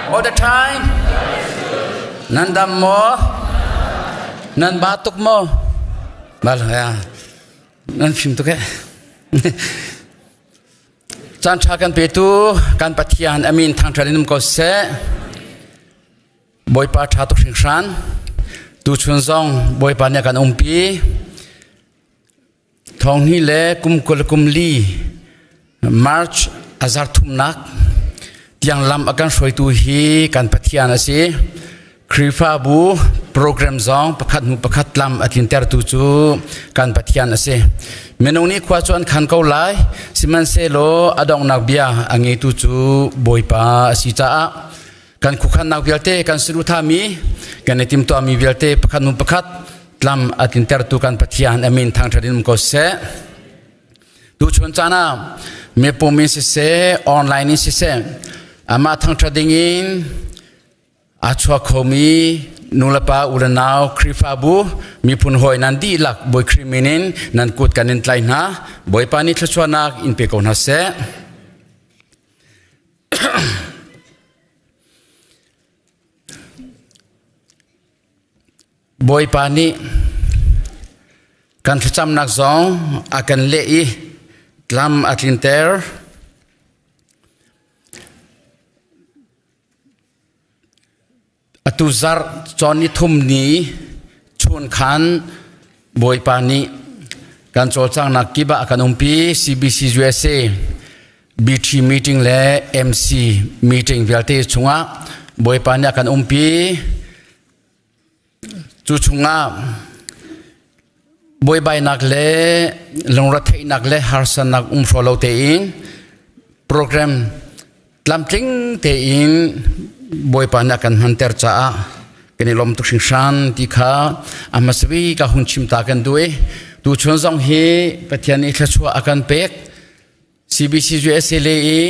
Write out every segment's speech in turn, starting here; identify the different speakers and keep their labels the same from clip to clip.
Speaker 1: All the time. Nan dam maw? Nan ba tuk maw? Bal ya. Nan fim tuk eh. Caan ṭha kan petu kan Pathian amin thangṭhat in um ko seh. Bawipa ṭha tuk hringhran. Tuchun zong Bawipa nih a kan umpi. Thonghni le kum 20 kum li March a zarh thumnak tiang lam a kan hruaitu hi kan Pathian a si. Khrihfabu program zong pakhat hnu pakhat lam a tlintertu cu kan Pathian a si. Minung nih khua cu an khan ko lai, sihmanhsehlaw a donghnak bia a ngeitu cu Bawipa a si caah kan khuakhannak vialte kan saduhthahmi kan i timtuahmi vialte pakhat hnu pakhat tlam a tlintertu kan Pathian a min thangṭhat in um ko seh. Tuchun caan ah mipum in siseh, online in siseh, amah thangṭhat ding in a chuak khomi nulepa ulenau Khrihfabu miphun hawi nan dihlak Bawi Khrih min in nan kut kan in tlai hna. Bawipa nih thluachuahnak in pe ko hna seh. Bawipa nih kan thlacamnak zong a kan leh i tlam a tlinter. Atu zarh cawn ni thum ni chun khan Bawipa nih kan cawlcanghnak kip ah a kan umpi. CBC USA BT meeting le MC meeting vialte chungah Bawipa nih a kan umpi. Cu chungah buaibainak le lungretheihnak le harsatnak um hraw lo tein program tlamtling tein Bawipa nih a kan hmanter caah kan i lawm tuk hringhran ti kha a hmasa bik ah hun chim ta kan duh i tuchun zong hi Pathian nih thluachuah a kan pek. CBC USA le i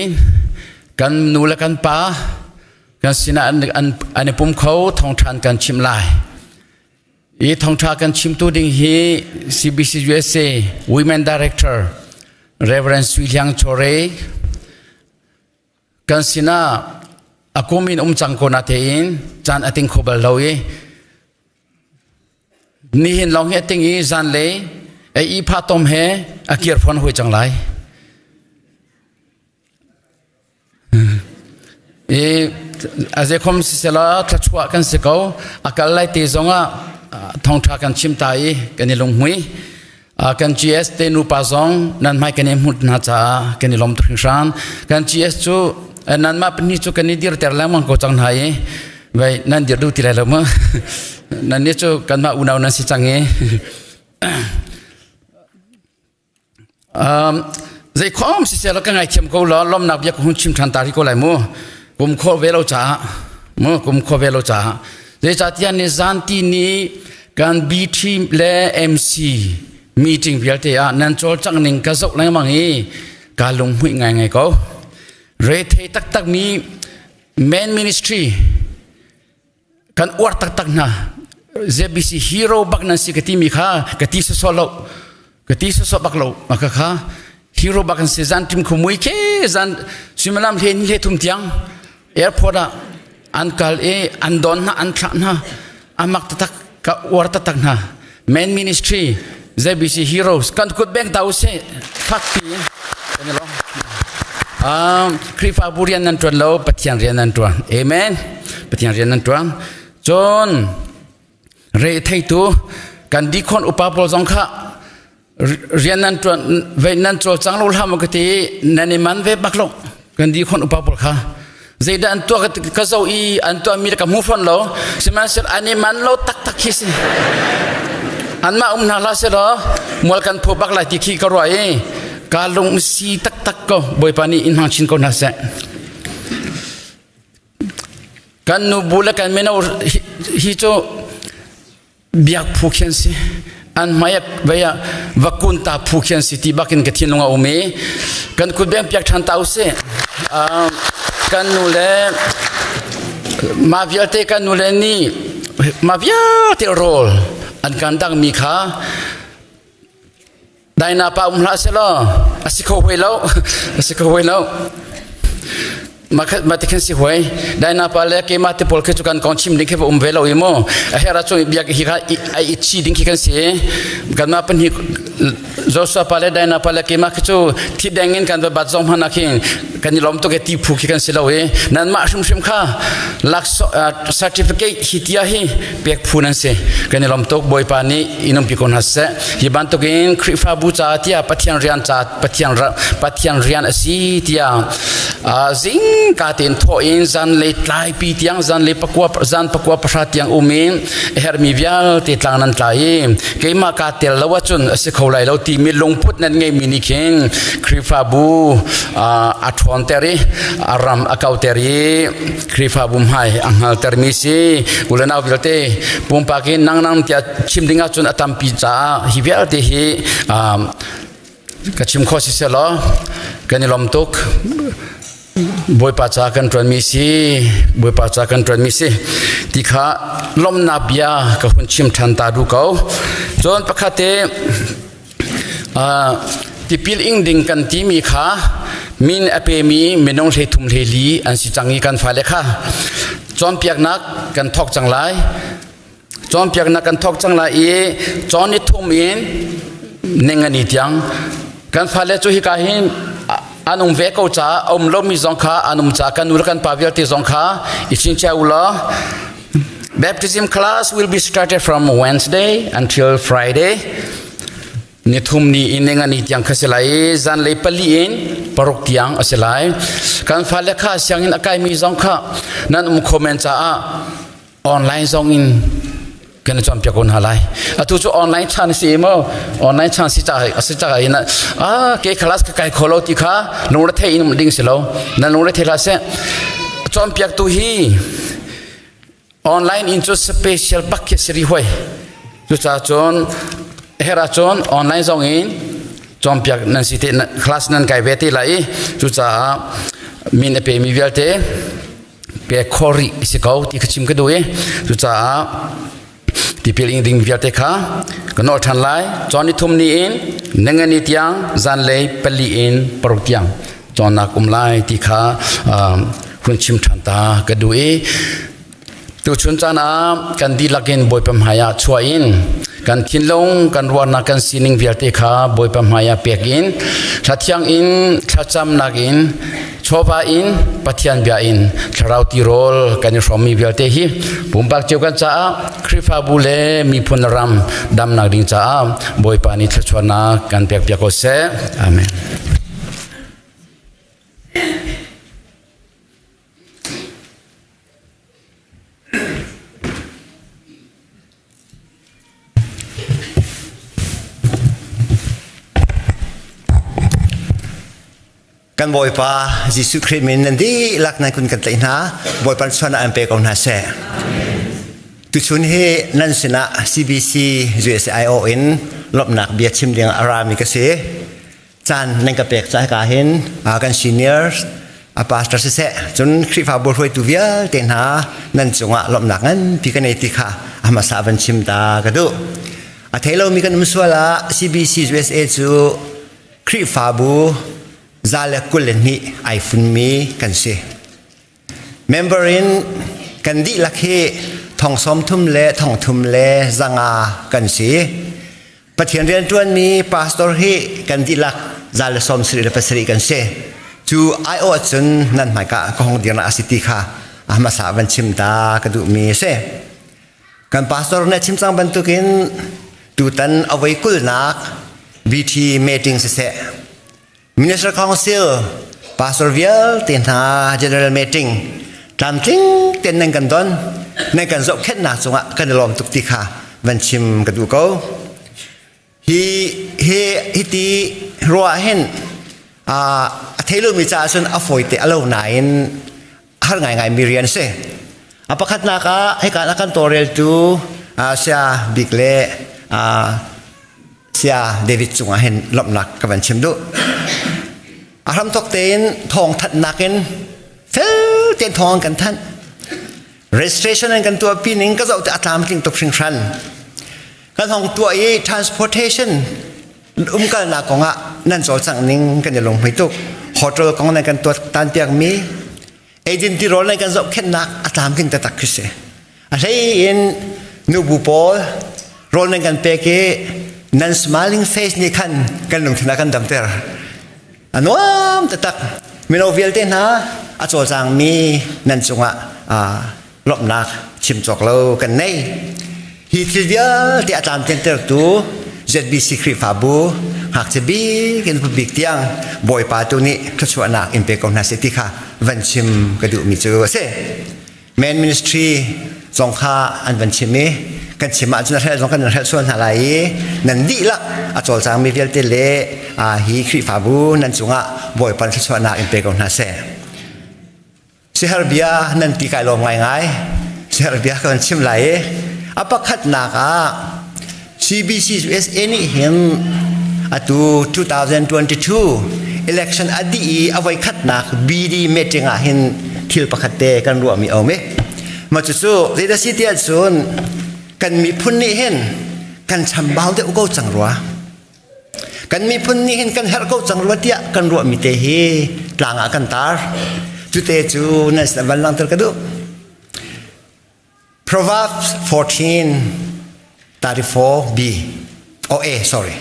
Speaker 1: kan nu le kan pa kan sinah an i pum kho thawngṭha an kan chimh lai. I thawngṭha kan chimtu ding hi CBC USA Women Director Reverend Sui Hliang Chore kan sinah a kum in um cang ko na tein caan a ting kho bal lo i nihin lawng hi a ting i zanlei a i pha tom he a kir phon hui cang lai. I a zeikhom sisela thluachuah kan si ko. A kal lai te zongah thawngṭha kan chim ta i kan i lunghmui. Kan GS te nupa zong nan hmai kan i hmut hna caah kan i lawm tuk hringhran. Kan GS cu nanmah pahnih cu kan i dirter lengmang ko cang hna i vai nan dir duh ti lai lo mu. Nan nih cu kanmah unau nan si cang i Zei khom siseh ka ngaithiam ko law lawmnak bia ka hun chim ṭhan ta rih ko lai mu. Kum khawh ve lo caah mu kum khawh ve lo caah zeicahtiah ni zanti ni kan BT le MC meeting vialte ah nan cawlcangh ning ka zoh lengmang i ka lunghmuih ngaingai ko. Rethei taktak mi men ministry kan uar taktak hna. ZBC hero bak nan si ka ti mi kha ka ti sawsawh lo, ka ti sawsawh bak lo. Maka kha hero bak an si. Zan tim khumui ke zan suimilam hle ni hle thum tiang airport ah an kal i an don hna, an thlah hna. Amak taktak, ka uar taktak hna. Men ministry ZBC heroes kan kut beng ta usih fak pi kan i lawm. Khrihfabu rian nan ṭuan lo, Pathian rian nan ṭuan. Amen. Pathian rian nan ṭuan. Cun re theitu kan dikhon upa pawl zong kha rian nan ṭuan ve, nan cawlcang lo hlah maw ka ti. Nan i man ve bak lo kan dikhon upa pawl kha. Zeidah an tuah ka zoh i an tuahmi ka hmu fawn lo, sihmanhsehlaw an i man lo taktak khi si. Anmah um hna hlah sehlaw mual kan pho bak lai ti khi ka ruah i ka lung si taktak ko. Bawipa nih in hmang chin ko hna seh. Kan nu bu le kan mino hi cu biak phu khi an si. An hmai vei ah vakun ta phu khi an si ti bakin ka thinlung a um i kan kut beng piak ṭhan ta usih. Kan nu le mah vialte, kan nu le nih mah vialte rawl an kan dangmi kha Daina pa um hlah selaw a si kho hoi lo, a si kho hoi lo. Ma ti khan si huai daina pa le keima te pawl khi cu kan kong chim ding khi va um ve lo i mu a hera chung biak hi kha ai i chi ding khi kan si kan ma pan hi Joshua pa le Daina pa le keima khi cu thi deng in kan va bat zong hmana khi kan i lom tuk e ti phu khi kan si lo i nan mah hrimhrim kha lak certificate hi tia hi pek phu nan si kan i lom tuk Bawipa nih in umpi ko hna seh hi bantukin Khrihfabu ca tiah Pathian rian ca Pathian Pathian rian a si tiah zing ka tein thawh in zanlei tlaipi tiang zanlei pakua zan pakua pahra tiang um in hermi vialte tlang nan tlai i keimah ka tel lo ahcun a si kho lai lo timi lungput nan ngeimi nih khin Khrihfabu a ṭhawnter i a ram a kauter i Khrihfabu hmai a hngaltermi si u le nau vialte pumpak in nang nang tiah chim ding ahcun a tampi caah hi vialte hi ka chim kho si selaw kan i lawm tuk. Bawipa ca kan ṭuanmi si Bawipa ca kan ṭuanmi si ti kha lawmhnak bia ka hun chim ṭhan ta duh ko. Cun pakhat te tipil ing ding kan timi kha min a pemi minung 33 24 an si cang i kan fale kha cawnpiaknak kan thawk cang lai. Cawnpiaknak kan thawk cang lai i cawn ni thum in ningani tiang kan fale cu hika hin an um ve ko caah a um lomi zong kha an um caah kan nu le kan pa vialte zong kha i chingchiah u law. Baptism class will be started from Wednesday until Friday. Nithum ni in ningani tiang kha si lai i zanlei 4 in 6 tiang a si lai. Kan fale kha sianginn a kaimi zong kha nan um kho men caah online zong in kan i cawnpiak ko hna lai. Atu cu online chan si maw, online chan si ca si ca in ah ke class ka kai kho lo ti kha lungre thei in ding si lo. Nan lungre thei hlah seh. Cawnpiaktu hi online in cu special bak khi si ri hoi. Cucaah cun her ahcun online zong in cawnpiak nan si te, class nan kai ve te lai i cucaah min a pemi vialte pek khawh rih si ko ti kha chim ka duh i cucaah tipil ing ding vialte kha ka nawl ṭhan lai. Cawn ni thum ni in ningani tiang zanlei 4 in 6 tiang cawnnak um lai ti kha hun chim ṭhan ta ka duh i tuchun caan ah kan dihlak in Bawipa hmai ah chuah in kan thinlung kan ruahnak kan sining vialte kha Bawipa hmai ah pek in thlathiang in thlacamnak in chawva in Pathian bia in thlarau tirawl kan i hrawmmi vialte hi pumpak cio kan caah Khrihfabu le miphun ram damnak ding caah Bawipa nih thluachuahnak kan pek piak ko seh. Amen.
Speaker 2: Kan Bawipa Jesuh Khrih min nan dihlak nan kun kan tlaih hna. Bawipa chuan ah an pe ko hna seh. Tuchun hi nan sinah CBC USIO in lawmhnak bia chim ding a rami ka si. Caan nan ka pek ca ka hin kan seniors a pastor siseh cun Khrihfabu hruaitu vialte hna nan cungah lawmhnak nganpi ka nei ti kha a hmasa van chim ta ka duh. A thei lomi kan um sual ah CBC USA cu Khrihfabu 122 ai funmi kan si. Member in kan dihlak hi 30 le 300 le 500 kan si. Pathian rianṭuanmi pastor hi kan dihlak 177 kan si. Cu aiawh cun nan hmaika ka hong dirnak a si ti kha a hmasa van chim ta ka duhmi a si. Kan pastor nih chim cang bantukin tutan a voi kulnak BT meeting siseh Minister Council pastor vialte hna general meeting tlamtling ten nan kan don, nan kan zohkhenhnak cungah kan i lawm tuk ti kha van chim ka duh ko. Hi hi hiti ruah hin a thei lomi caah cun a fawite a lo nain har ngaingai mi rian a si. A pakhatnak ah hika ah kan tawlreltu Saya Bik le Saya David cungah hin lawmhnak ka van chim duh. A hramthok tein thawng thanhnak in fel tein thawng kan thanh. Registration an kan tuahpi ning ka zoh te a tlamtling tuk hringhran. Kan hong tuah i transportation umkalnak kongah nan cawlcangh ning kan i lunghmui tuk. Hotel kong nan kan tuah tan piakmi. Eidin tirawl nan kan zohkhenhnak a tlamtling taktak khi si. A hlei in nubu pawl rawl nan kan pek i nan smiling face nih khan kan lungthin a kan damter. A nuam taktak. Mino vialte hna a cawlcangmi nan cungah lawmhnak chim cawk lo kan nei. Hi thil vialte a tlamtlintertu ZBC Khrihfabu ngakchia bik in bik tiang Bawipa tu nih thluachuahnak in pe ko hna seh ti kha van chim ka duhmi cu a si. Men ministry zong kha an van chim i kan chim ahcun a hrelh zong kan hrelh sual hna lai i nan dihlak a cawlcangmi vialte le hi Khrihfabu nan cungah Bawipa thluachuahnak in pe ko hna seh. Siher bia nan ti kai lawm ngaingai. Siher bia ka van chim lai i a pakhatnak ah CBC USA nih hin atu 2022 election a dih i a voikhatnak BD meeting ah hin thil pakhat te kan ruahmi a um i mah cucu zeidah si tiah cun kan miphun nih hin kan chambau deuh ko cang rua. Kan miphun nih hin kan herh ko cang rua tiah kan ruahmi te hi tlang ah kan tar. Cute cu nan van langhter ka duh. Proverbs 14 34 b oh A sorry.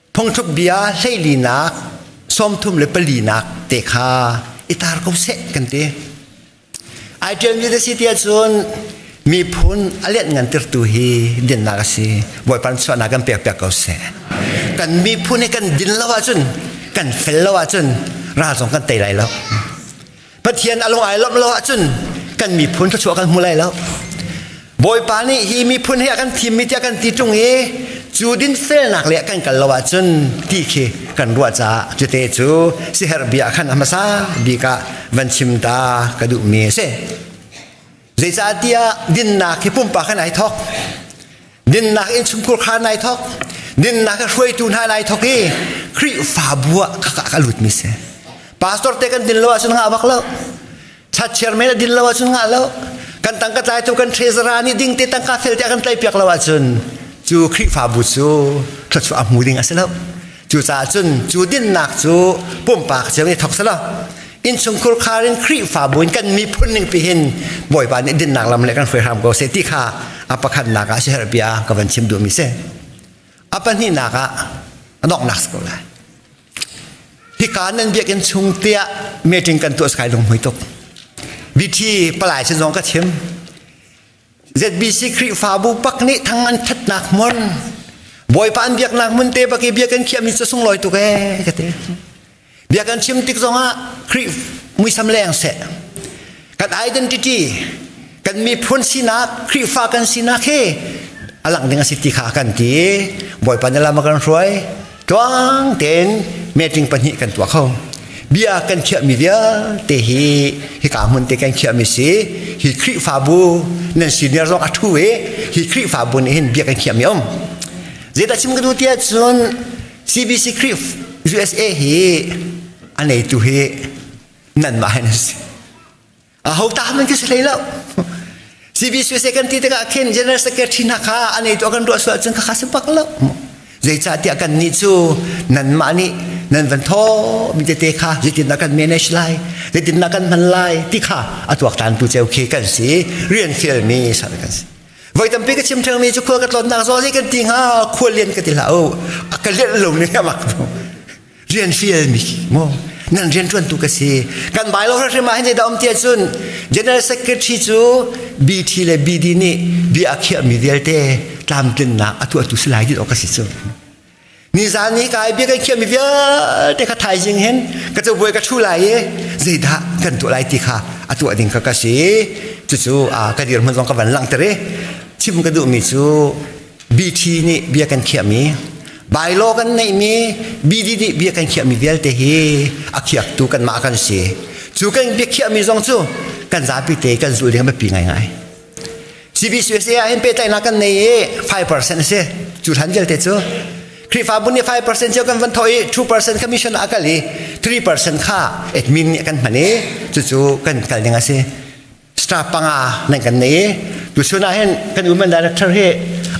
Speaker 2: Phungthluk bia hleilinak 34nak te kha i tar ko seh kan ti. Ai ṭialmi na si tiah cun miphun a lianhngantertu hi dinnak a si. Bawipa chuahnak kan pekpiak ko seh. Kan miphun hi kan din lo ahcun, kan fel lo ahcun ral zong kan tei lai lo. Pathian a lung ai lawmh lo ahcun kan miphun thluachuah kan hmu lai lo. Bawipa nih hi miphun hi a kan thimmi tiah kan ti ṭung i cu dinfelnak le kan kal lo ahcun ti khi kan ruah caah cute cu siherh bia khan a hmasa bik ah van chim ta ka duhmi a si. Zeicahtiah dinnak hi pumpak in ai thawk. Dinnak in chungkhur kha nai thawk. Dinnak hi hruaitu hna nai thawk i Khrihfabu ah khaka ka lutmi si. Pastor te kan din lo ahcun ngah bak lo. Chat men a din lo ahcun ngah lo. Kan tangka tlaitu kan treasurer nih ding te tangka fel te a kan tlai piak lo ahcun cu Khrihfabu cu thluachuah a hmu ding a si lo. Cucaah cun cu dinnak cu pumpak cio nih thawk si lo. Innchungkhur khar in Khrihfabu in kan miphun ning pi hin Bawipa nih dinnak lam le kan hruai hram ko seh ti kha a pakhatnak ah siherh bia ka van chim duhmi si. A pahnihnak ah a donghnak si ko lai. Hika nan biakinn chung tiah meeting kan tuah sakai lunghmui tuk. BT palai sin zong ka chim. ZBC Khrihfabu pak nih thang an thatnak hmun Bawipa an biaknak hmun te bak i bia kan khiahmi cu sunglawi tuk ee ka ti. Bia kan chim tik zongah Khrih muisam leng seh. Kan identity, kan miphun sinak, Khrihfa kan sinak hi a lang ding a si ti kha kan ti. Bawipa nih lam a kan hruai. Tluang tein meeting pahnih kan tuah kho. Bia kan khiahmi vialte hi hika hmun te kan khiahmi si. Hi Khrihfabu nan senior zong a thu i hi Khrihfabu nih hin bia kan khiahmi um. Zeidah chim ka duh tiah cun CBC Khrih USA hi a neitu hi nanmah hin a si. Aho ta man khi si hlei lo. CBCUSA kan ti tikah khin General Secretary hna kha an ei tuah kan ruah sual cun khakha si bak lo. Zeicahtiah kan nih cu nanmah nih nan van thaw mi tete kha zeitindah kan manage lai, zeitindah kan hman lai ti kha a tuaktan tu ceu khi kan si, rian fialmi sal kan si. Voi tampi ka chim thengmi cu khua ka tlawnnak zaw zei kan ti hnga khual lian ka ti hlah u a ka lian lo ni amak rian fialmi maw nan rian ṭuantu ka si kan bai lo hrim ah hin zeidah um tiah cun general secretary cu BT le BD nih bia a khiahmi vialte tlamtlinnak a tuahtu si lai ti awk ka si cu nizan ni kai bia kan khiahmi vialte kha thaizing hin ka cabuai ka ṭhu lai i zeidah kan tuah lai ti kha a tuah ding kha ka si cucu ka dirhmun zong ka van langhter i chim ka duhmi cu BT nih bia kan khiahmi bylaw kan neihmi BD nih bia kan khiahmi vialte hi a khiaktu kanmah kan si. Cu kan bia khiahmi zong cu kan zapi te kan zulh ding a biapi ngaingai. CBCUSA ah hin pehtlaihnak kan nei i 5% a si. Cu hlan vialte cu Khrihfabu nih 5% cio kan van thawh i 2% commission a kal i 3% kha admin nih kan hman i cucu kan kal ding a si. Staff panga nan kan nei i tuchun ah hin kan women director hi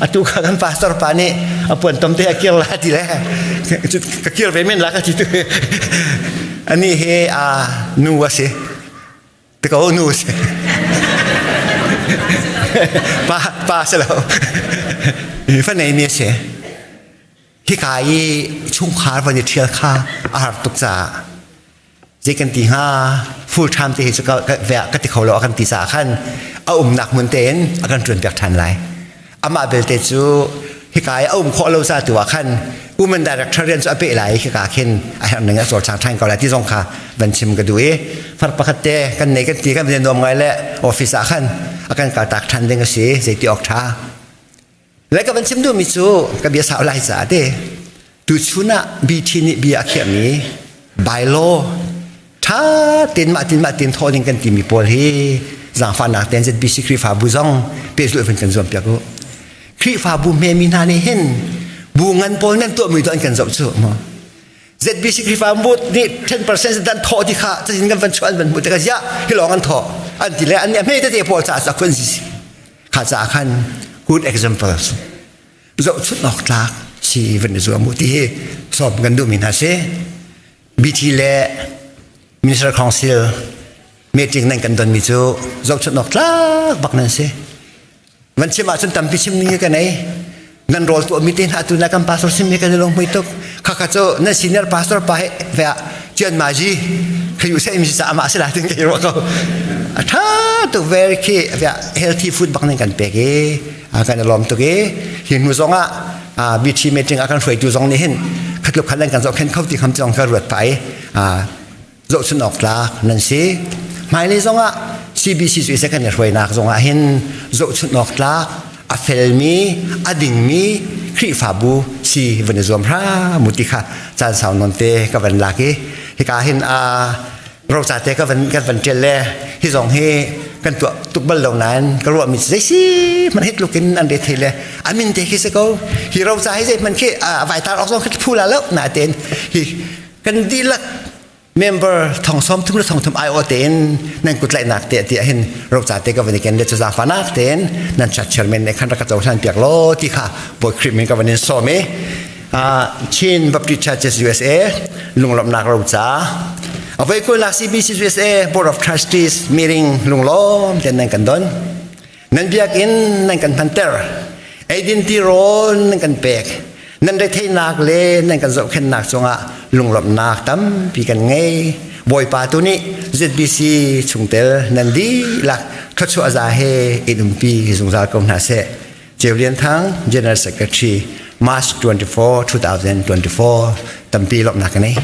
Speaker 2: atu kha kan pastor pa nih a puan tom te a kir la ti le ka kir ve men la ka ti tu ani he a nu a si. Te ko nu si. Pa pa si lo. Fa nei mi si. Hika i chungkhar van i ṭhial kha a har tuk caah zei kan ti hnga full time te hi cu ka ka ti kho lo a kan ti caah khan a umnak hmun tein a kan ṭuan piak ṭhan lai. Amah belte cu hika i a um khawh lo ca tu ah khan women director rian cu a peh lai i hika khin a herh ning a cawlcang ṭhan ko lai ti zong kha van chim ka duh i far pakhat te kan nei kan ti kan van nuam ngai le office ah khan a kan kaltak ṭhan ding a si zeiti awk ṭha Le ka van chim duhmi cu ka bia sau lai caah te tuchun ah BT nih bia a khiahmi bylaw ṭha tein mah tin mah tin thawh ding kan timi pawl hi zaangfahnak tein ZBC Khrihfabu zong pehzulh van kan zuam piak u. Khrihfabu hmemi hna nih hin bu ngan pawl nan tuahmi tu an kan zoh cu maw ZBC Khrihfabu nih 10% dan thawh ti kha cazin kan van chuah an van hmuh tikah ziah hi lawng an thawh an ti le an nih a hme tete pawl caah cak si Kha caah khan good examples zohchunh awk tlak si van i zuam u ti hi sawm kan duhmi hna si. BT le Minister Council meeting nan kan donmi cu zohchunh awk tlak bak nan si. Van chim ahcun tampi chim ning ka nei. Nan rawl tuahmi te hna tu na kan pastor sim hi kan i lung hmui tuk. Khakha cu nan senior pastor pa he ve ah cian ma ji khayu se mi sa ama se la tin kai ro ko. A tha tuk very khi healthy food bak nan kan pek i a kan lawm tuk i hi hnu zong ah BT meeting a kan hruaitu zong nih hin khatluk khat nan kan zoh khen kho ti kham zong ka ruat pa i zohchun awk tlak nan si. Hmailei zongah CBC cu kan i hruainak zongah hin zohchun awk tlak a felmi a dingmi Khrihfabu si van i zuam hram mu ti kha caan sau nawn te ka van lak i hika hin a roca te ka van kan van ṭial le hi zong hi kan tuah tuk bal lo nain ka ruahmi zei si hmanh hi tluk in an re thei le a min te khi si ko hi roca hi zei hmanh khi vai tar awk zong khi phu la lo na tein hi kan dihlak member thong som thum le thong thum ai o tein nan kut tlaihnak te ti hin roca te ka van ken le chuza fanak tein nan chat chairman ne khan rak ka cohlan piak lo ti kha boy khrip min ka van in som i Chin Baptist Churches USA lunglawmhnak roca avoi kulnak CBC USA Board of Trustees meeting lunglawm ten nan kan don Nan biakinn nan kan hmanter. Eidin tirawl nan kan pek. Nan retheihnak le nan kan zohkhenhnak cungah lunglawmhnak tampi kan ngei. Bawipa tu nih ZBC chungtel nan dihlak thluachuah za he in umpi zungzal ko hna seh. Ceu Lian Thang, General Secretary, March 24, 2024, tampi lawmhnak ka nei.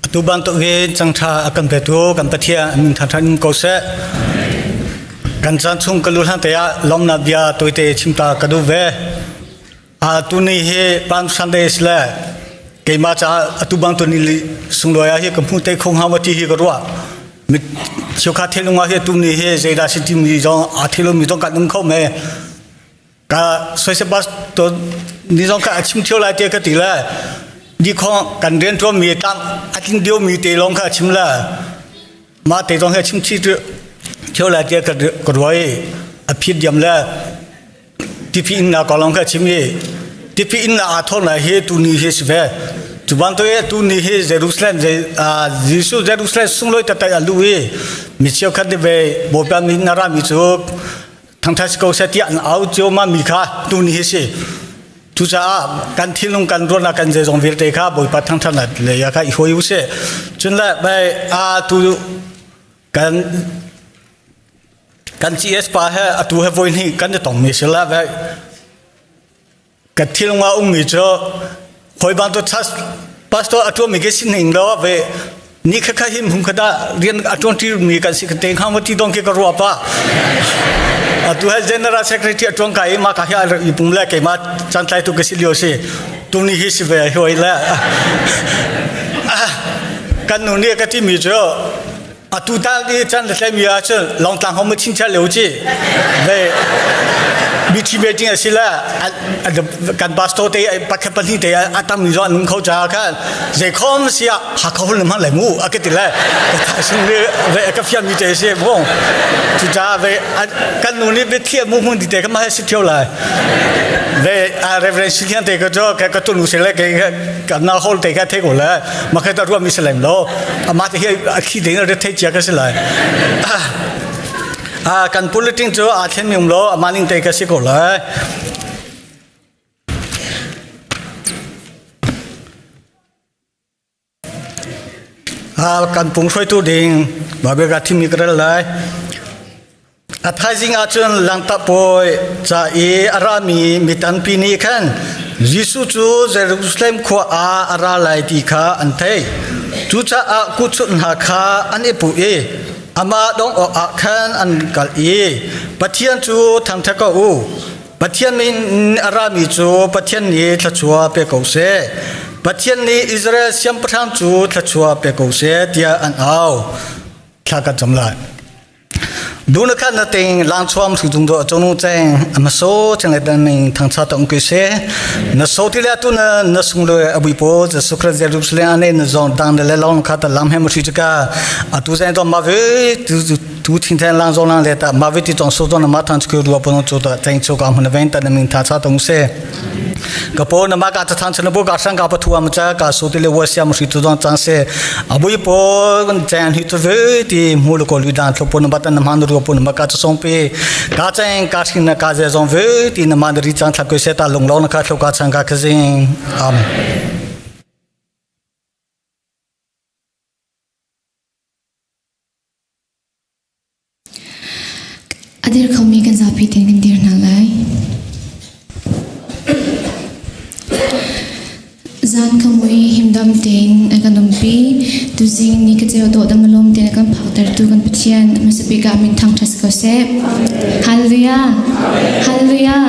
Speaker 3: Atu bantuk hin cangṭha a kan petu kan Pathian a min thangṭhat in ko seh. Kan caan chung ka lu hlan te ah lawmnak bia tawite chim ta ka duh ve. A tuni hi Palm Sunday le keimah caah atu bang tuni sunglawi ah hi ka hmu te kho hnga ma ti hi ka ruah. Mit chiukha thinlung ah hi tuni hi zeidah si timi zong aa thilumi zong kan um kho me. Ka soisel bas to ni zong ka a chim thio lai te ka ti le ni khong kan rian tuan mi tang a tling dio mi te lawng kha a chim le mah te zong he chim chi thio lai te ka ka ruai a phit diam le tipi in na ko long kha chim i tipi in na a thon lai hi tu ni hi si ve cu bantuk i tu ni hi Jerusalem Jesuh Jerusalem sungloi tatai a lu i mi cheukhat nih ve Bawipa min na rami cu thangṭhat si ko seh tiah an au cio ma mi kha tu ni hi si cucaah kan thinlung kan ruahnak kan zeizong vialte kha Bawipa thangṭhatnak lei ah kha i hoi u sih cun le bai a tu kan kan CS pa he atu he voi hnih kan i tong mi si la bai Ka thil nga ummi cu hawi bantuk pastor a ṭuanmi khi sining lo ve ni kha kha hin hum kha dah rian a ṭuan ṭi mi kan si ka te hnga maw ti dong khi ka ruah pa atu he general secretary a ṭuan ka i ma ka hi i pum le keimah cantlai tu ka si lio si tuni hi si ve hoi le kan nu nih ka ti mi cu atu ta ni chan le mi ah cun longtlang hom chin cha leo chi ve. Mithi meeting a si le kan pastor te pakhat pahnih te a tam mi zo an um kho cha khan zei khom sia ha kho hul hmang le mu a ka ti le ka tha sung ve ve ka fiam mi te si bong chu cha ve kan nu ni be thia mu mun ti te ka ma si thio lai ve a reverend si thian te ka jo ka ka tu nu se le ke ka na hol te ka the ko le ma kha ta ruam mi se lem lo ama te hi a khi ding re the chia ka se lai a kan bulletin cu aa thlen mi um lo ama ning te ka si ko lai kan pung hruaitu ding Bible ka thim mi ka rel lai a thaizing ahcun langta pawi ca i a rami mi tampi nih khan Jesuh cu Jerusalem khua ah a ra lai ti kha an thei cucaah kutchunh hna kha an i puh i amah dong awkah khan an kal i Pathian cu thangṭhat ko u Pathian min a rami cu Pathian nih thluachuah pe ko seh Pathian nih Israel siangpahrang cu thluachuah pe ko seh tiah an au thla kan cam lai Duna khan na ting lang chuam su dung do chonu cheng ama so cheng le dan ning thang cha tong ke se na so ti le tu na na sung le abui po ja sukra Jerusalem ane na zong dang le long kha ta lam he mu chi ka atu zeng to ma ve tu tu thin then lang zong lang le ta ma ve ti tong so to na ma thang chu ruwa po no chu ta cheng chu ka mun ven ta na ming tha cha tong se ka po na ma ka than chen bo ka sang ka pathua ma cha ka so ti le wa sia mu si tu dong chang se abui po chan hi tu ve ti mu lo ko lu dan thlo po na batan na man ru po na ma ka cha song pe ka chang ka shin na ka je zong ve ti na man ri chang thla ko se ta long long na ka thlo ka chang ka khazing amen.
Speaker 4: A dir khomi kan zapi tein kan dir hna lai. Zan ka mui himdam tein a kan umpi. Tuzing ni ka ceu dawh dam lawm tein a kan phaktertu kan Pathian hmasabik ah min thangṭhat si ko seh. Hallelujah. Hallelujah.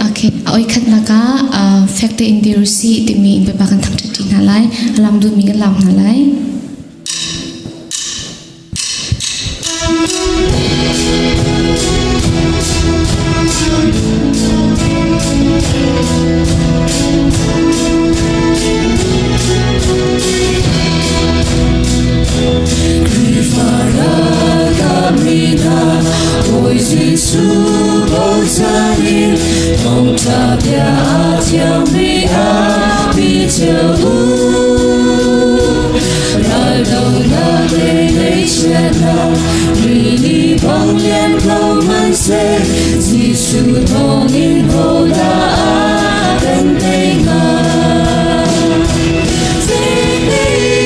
Speaker 4: Okay. A oi khatnak ah fek tein dir usih timi in Bawipa kan thangṭhat ṭi hna lai. A lam duhmi kan lam hna lai.
Speaker 5: Bawi Jesuh bochan in thawngṭha bia a thiangmi a pi cio u. Raldonak le ngaihchiatnak rili bang lian ko hmanhseh Jesuh thawngin hodah a kan tei hnga? Fek tein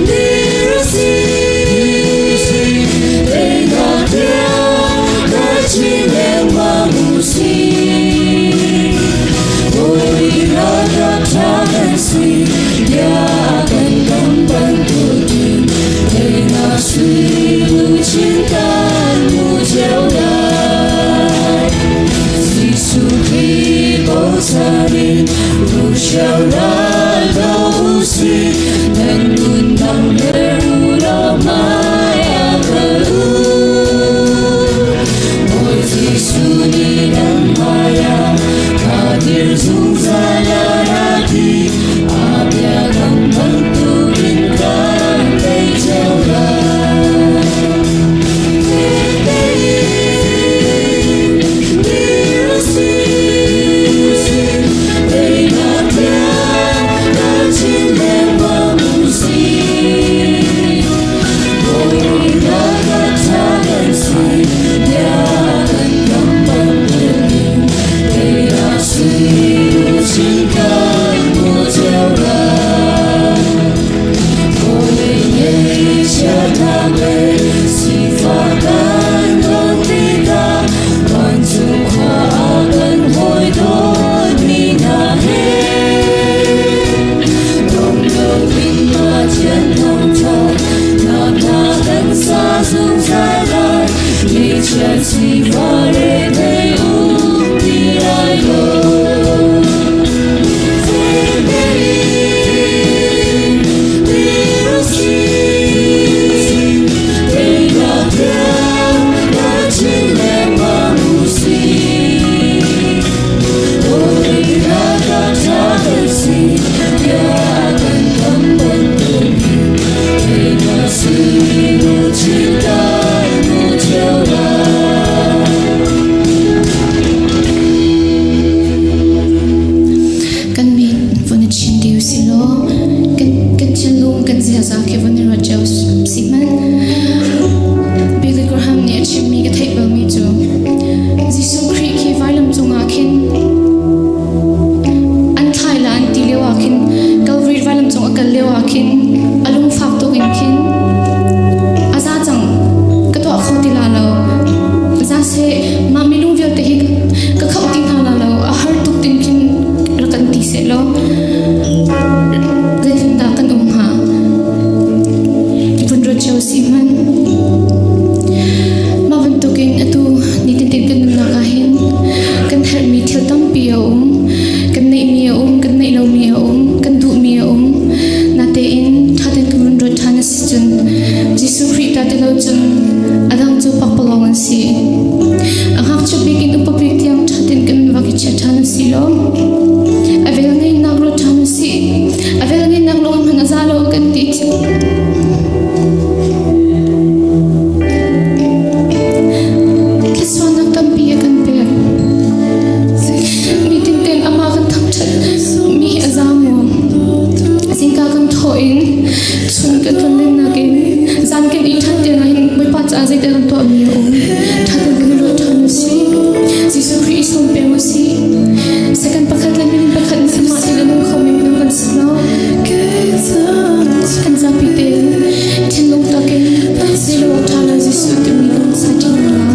Speaker 5: dir u sih, teinak tiang kal chin lengmang u sih. Bawi ralkap ṭha kan si, bia kan kam bantukin teinak sui luchin kan hmu cio lai. Jesuh Khrih bochan in hruhrial ral do u sih, nan nunnak le u law hmai ah kal u. Bawi Jesuh nih nan hmaiah ka dir zungzal a ra ti, a biakam bantukin kan tei cio lai. Fek tein dir u sih, teinak tiang kal chin lengmang u sih. Bawi ralkap ṭha kan si, bia kan kam bantukin teinak sui
Speaker 4: Chun kan tlonlennak in zan kan i ṭhan tiang ahhin Bawipa caah zeidah kan tuahmi a um. Ṭha tein kan i ruat ṭhan u sih. Jesuh Khrih i sawm peng u sih. Second pakhat le minute pakhat in mah tein a nung khomi minung kan si lo. Kan zapi tein thinlung takin zeilo ṭha lo Jesuh timi kan sa ṭi hna la.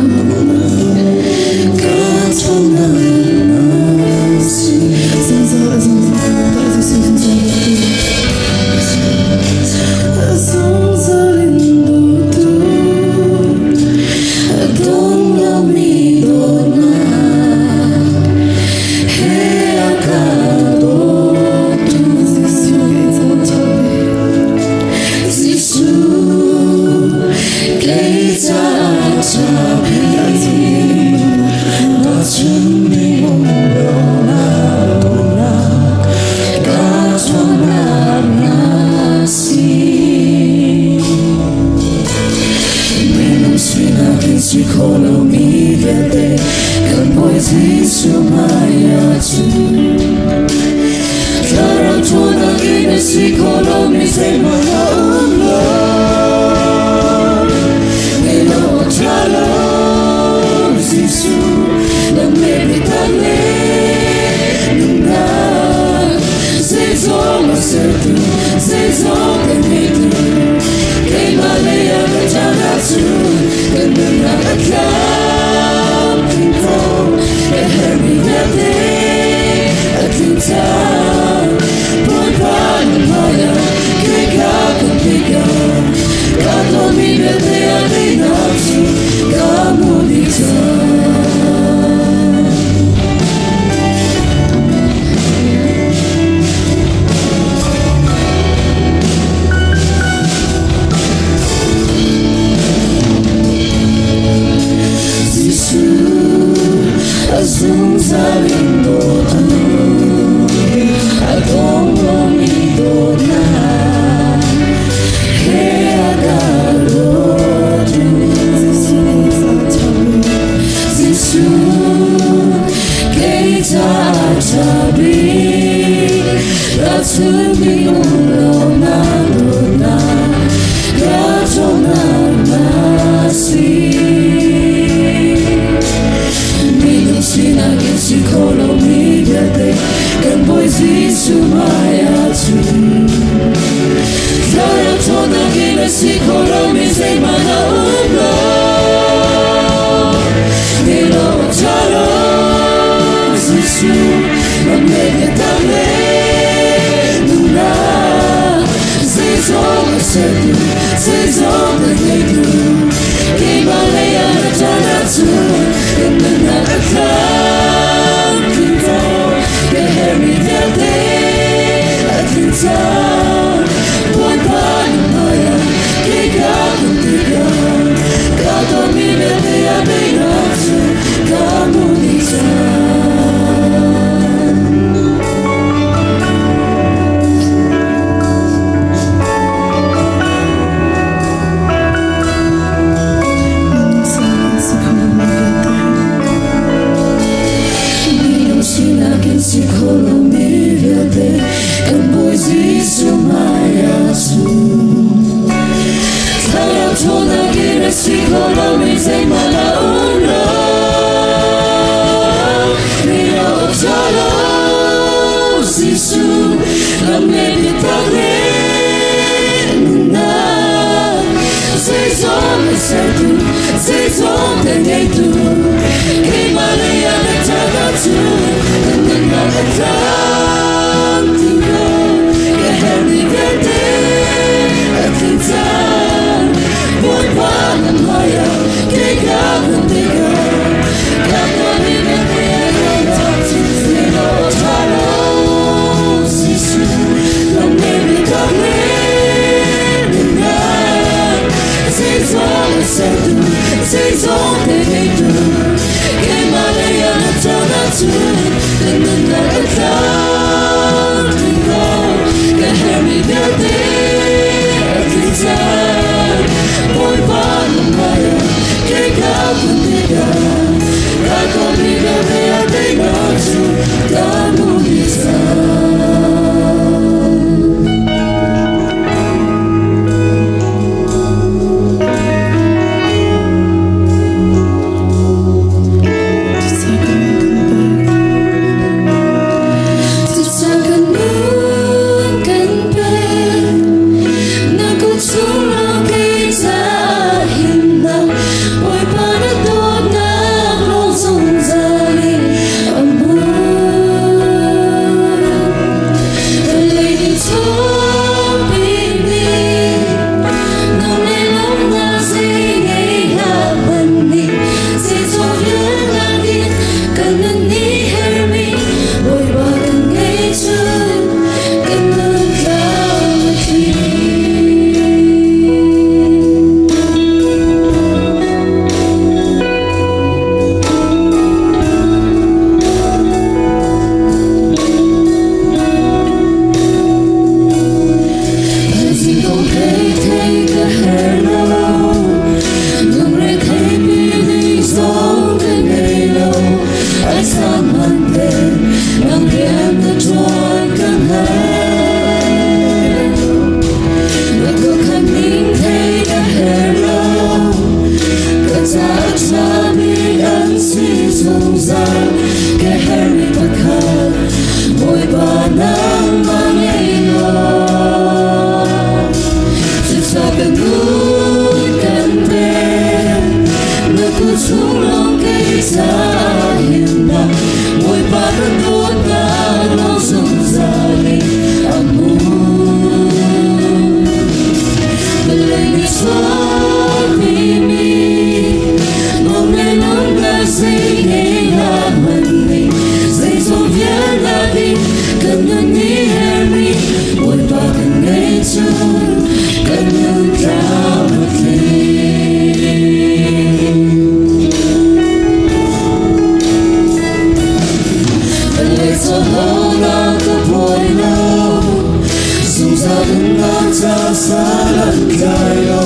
Speaker 5: Ca salan tlai lo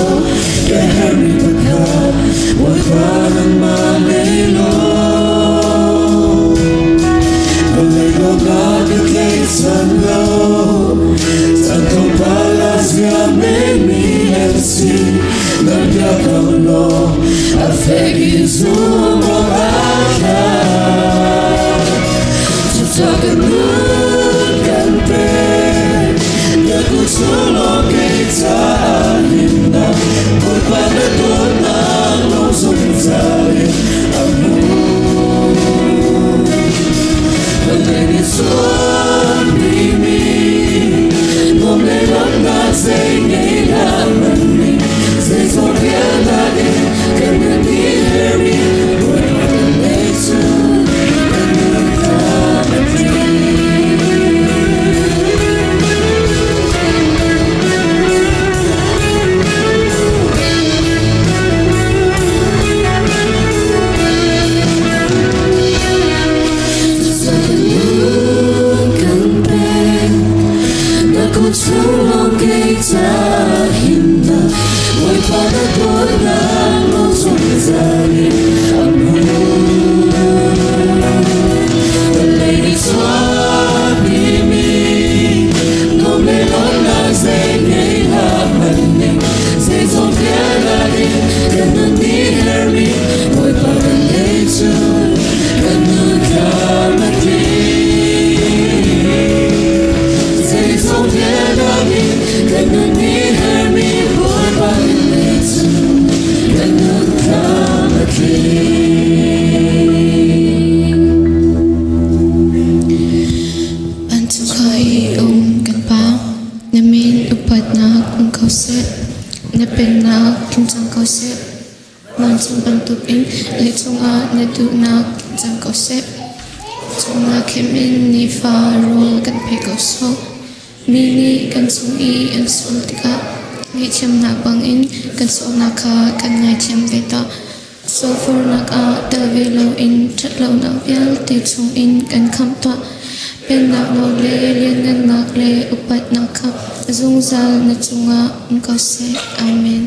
Speaker 5: ka hermi pakhat Bawipa nangmah ngei law Vawlei dawtnak ka tlaihchan lo Caan tlawmpal ah zia menmi an si Na bia kam law a fek in zum awk aa tlak Cucaah kan nun kan pek Na kut chung lawng kei caah himnak Bawipa na dawtnak lawng zungzal in a hmun Vawlei nih chuan mi nuam le lawmhnak zei ngei hlah hmanh ning zeizong vialte in kan nun i hermi Bawipa kan lei cu kan nun tlam a tling. Kan pek na kut chung lawng kei ca himnak Bawipa na dawtnak lawng zungzal in a hmun. Vawlei nih chuahpimi nuam le lawmhnak zei ngei hlah hmanh ning zeizong vialte in kan nun nih herhmi Bawipa kan lei cu kan nun tlam a tling. Zeizong vialte in kan nun nih herhmi Bawipa kan lei cu kan nun tlam a tling.
Speaker 4: An chungkhar i um kan Pa, na min upatnak um ko seh, na pennak tling cang ko seh. Vancung bantukin leicung ah na duhnak tling cang ko seh. Cungah khem in nifa rawl kan pe ko sawh. Mi nih kan cung i an sual tikah ngaihthiamnak bangin kan sualnak kha kan ngaithiam ve tuah. Sulfurnak ah tel ve loin ṭhatlonak vialte chungin kan khamh tuah. Pennak nawl le lianngannak le upatnak kha zungzal na cungah um ko seh. Amen.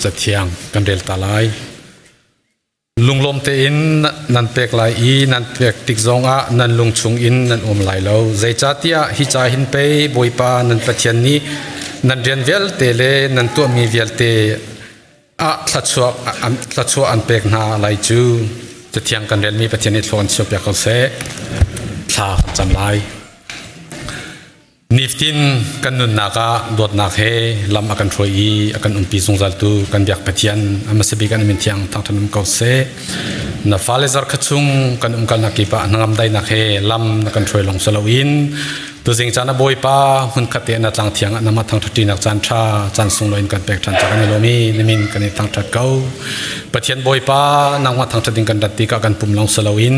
Speaker 6: Cathiang kan rel ta lai. Lunglawm tein nan pek lai i nan pek tik zongah nan lung chungin nan um lai lo. Zeicahtiah hi ca hin pei Bawipa nan Pathian nih nan rian vialte le nan tuahmi vialte ah thluachuah an pek hna lai cu. Cathiang kan relmi Pathian nih thlua an chiahpiak ko seh. Thla kan cam lai. Niftin kan nunnak ah dawtnak he lam a kan hruai i a kan umpi zungzaltu kan biak Pathian a hmasa bik an min thiang thangṭhat um ko seh. Na fale zarkhat chung kan umkalnak kip ah hnangam dainak he lam na kan hruai lawng si loin tuzing caan a Bawipa hmunkhat te na tlang thiang ah namah thangṭhat ṭinak caan ṭha caan sunglawi in kan pek ṭhan ca kan i lawm i na min kan i thangṭhat ko. Pathian Bawipa nangmah thangṭhat ding kan rat tikah kan pum lawng si loin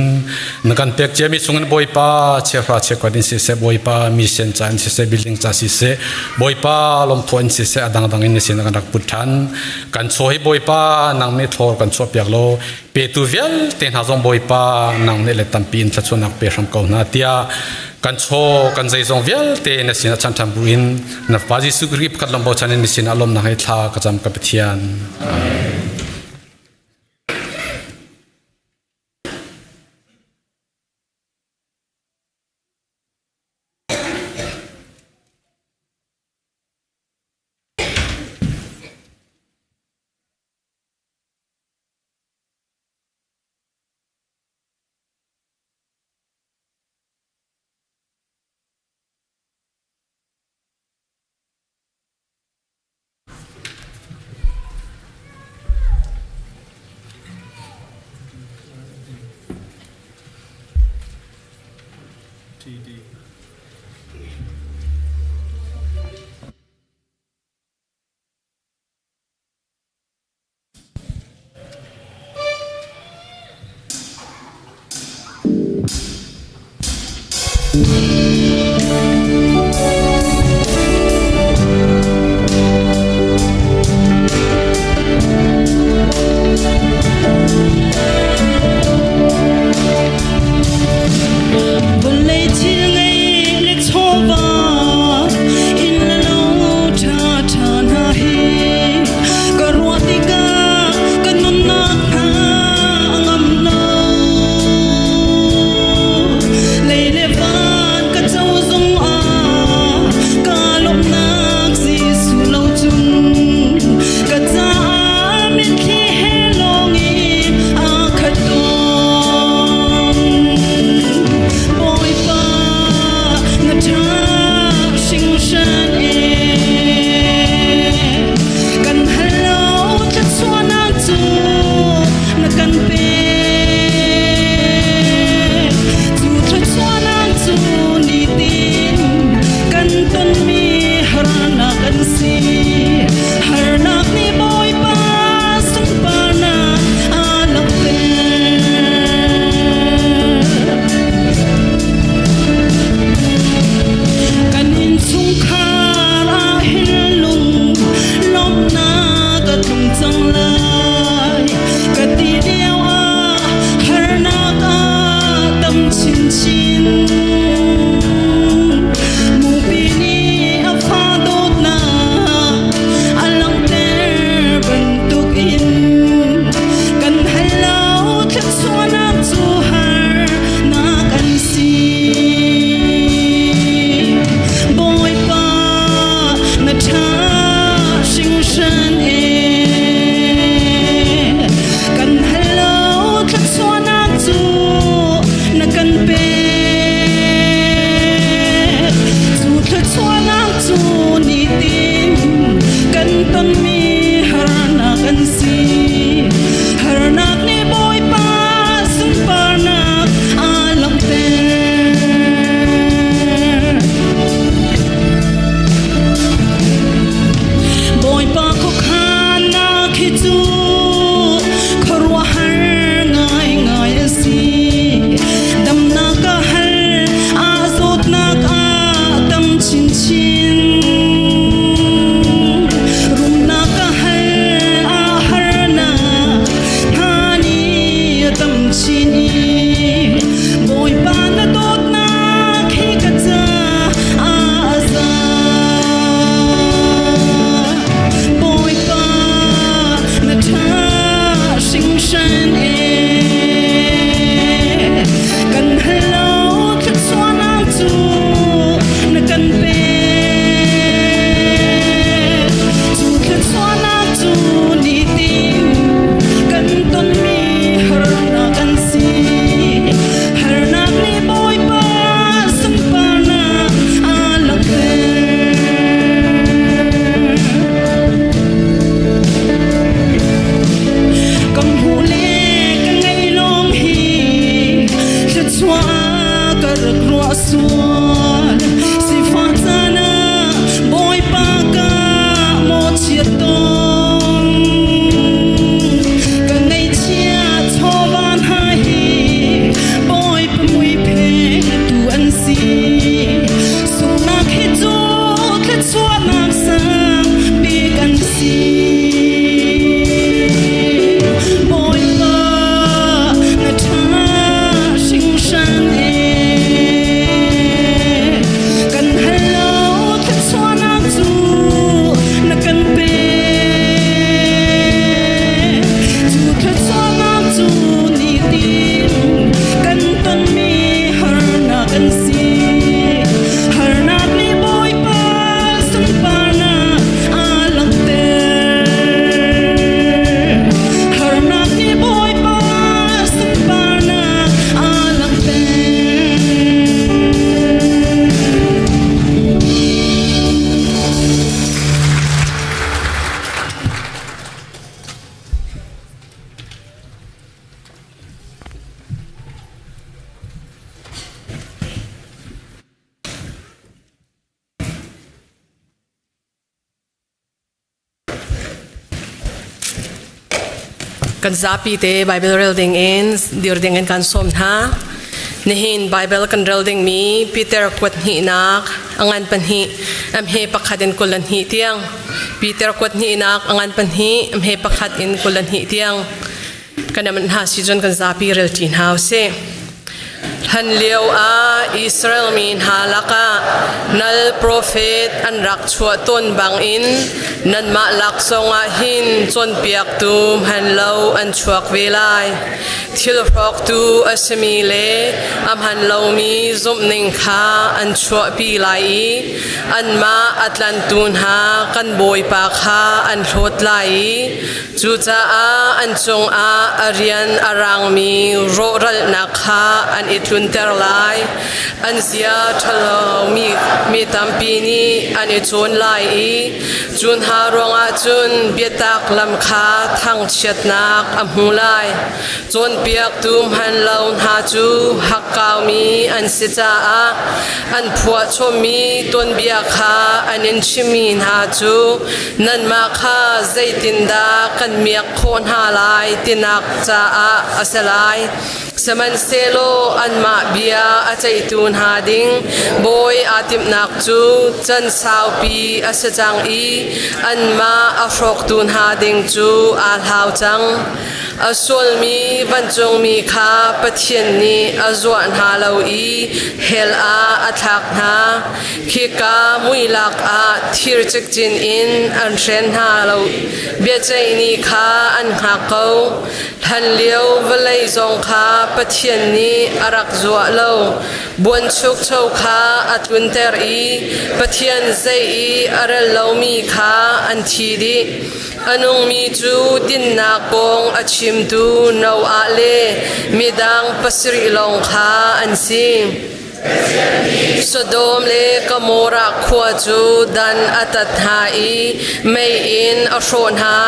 Speaker 6: na kan pek ciami chungin Bawipa chiahra chiakuat in siseh Bawipa mission ca in siseh building ca siseh Bawipa lawmthaw in siseh a dangdang in na sin kan rak put ṭhan kan chaw hi Bawipa nang nih thlor kan chuahpiak law petu vialte hna zong Bawipa nang nih le tampi in thluachuahnak pe hram ko hna tiah kan chaw kan zeizong vialte na sinah chan ṭhan buin na Pa Jesuh Khrih pakhat lawng bochan in na sinah lawmnak he thla ka cam ka Pathian. Amen.
Speaker 7: Vawlei thil ngei le chawva inn le lo ṭha ṭha hna hi ka ruah tikah ka nunnak hna a ngam lo. Lei le van ka co zongah kaa lawmhnak Jesuh lo cun ka caah mitthli he lawng in aa khat tawn. Bawipa na ṭha hringhran e kan hal lo thluachuahnak cu na kan pek. Cu thluachuahnak cu nitin kan tonmi harnak an si. Harnak nih Bawipa sunparnak aa langhter. Kan innchungkhar ah hin lung lawmhnak a tlung cang lai. Ka ti lio ah harnak ah tam chinchin. Mupi nih a fa dawtnak a langhter bantukin kan hal lo thluachuahnak cu harnak an si. Bawipa na ṭha hringhran e kan hal lo thluachuahnak cu na kan pek. Cu thluachuahnak cu nitin kan tonmi harnak an si. Harnak nih Bawipa sunparnak aa langhter. Bawipa khuakhannak hi cu khuaruahhar ngaingai a si. Damnak a hal, aa zawtnak ah tam chinchin. Rumnak a hal, aa harnak hna nih a tam chin i Bawipa na dawtnak hi ka ca a za. Bawipa na ṭha hringhran e kan hal lo thluachuahnak cu na kan pek. Cu thluachuahnak cu nitin kan tonmi harnak an si. Harnak nih Bawipa sunparnak aa langhter. Ka hmuh le ka ngaih lawng hi thluachuah ka rak ruah sual. Sifah caan ah Bawipa ka mawhchiat tawn. Ka ngaihchia chawva hna hi Bawipa mui phetu an si. Sunghnak hi cu thluachuahnak sang bik an si. Bawipa na ṭha hringhran e kan hal lo thluachuahnak cu na kan pek. Cu thluachuahnak cu nitin kan tonmi harnak an si. Harnak nih Bawipa sunparnak aa langhter. Harnak nih Bawipa sunparnak aa langhter.
Speaker 8: Kan zapi te Bible rel ding in dir ding in kan sawm hna. Nihin Bible kan rel dingmi Peter kuat hnihnak a ngan pahnih am he pakhat in 22 tiang. Peter kuat hnihnak a ngan pahnih am he pakhat in 22 tiang. Kan am hna si cun kan zapi rel ṭi hna usih. Hlan lio ah Israel mi hna lakah nal profet an rak chuah tawn bangin nanmah lak zongah hin cawnpiaktu hman lo an chuak ve lai. Thil hrawktu a simi le a hman lomi zumhning kha an chuahpi lai i anmah a tlantu hna kan Bawipa kha an hlawt lai i Cucaah an cungah a rian a rangmi rawhralhnak kha an i tlunter lai. An zia ṭhalomi mi tampi nih an i cawn lai i cu hna ruangah cun biatak lam kha thangchiatnak a hmu lai. Cawnpiaktu hmanlo hna cu hakkaumi an si caah an phuahchommi tuanbia kha an in chimmi hna cu nanmah kha zeitindah kan miak khawh hna lai tinak caah a si lai. Sihmanhsehlaw anmah bia a ceihtu hna ding bawi aa timhnak cu can saupi a si cang i anmah a hrawktu hna ding cu aa hlau cang. A sualmi vancungmi kha Pathian nih a zuah hna lo i hell ah a thlak hna. Khika muilak ah thir cikcin in an hren hna lo. Biaceih ni kha an hngak ko. Hlanlio vawlei zong kha Pathian nih a rak zuah lo. Buanchukcho kha a tlunter i Pathian zei i a rel lomi kha an thi dih. A nungmi cu dinnak kong a chimtu Noah le midang pasarih lawng kha an si. Sodom le Gomorrah khua cu dan a tat hna i mei in a hrawh hna.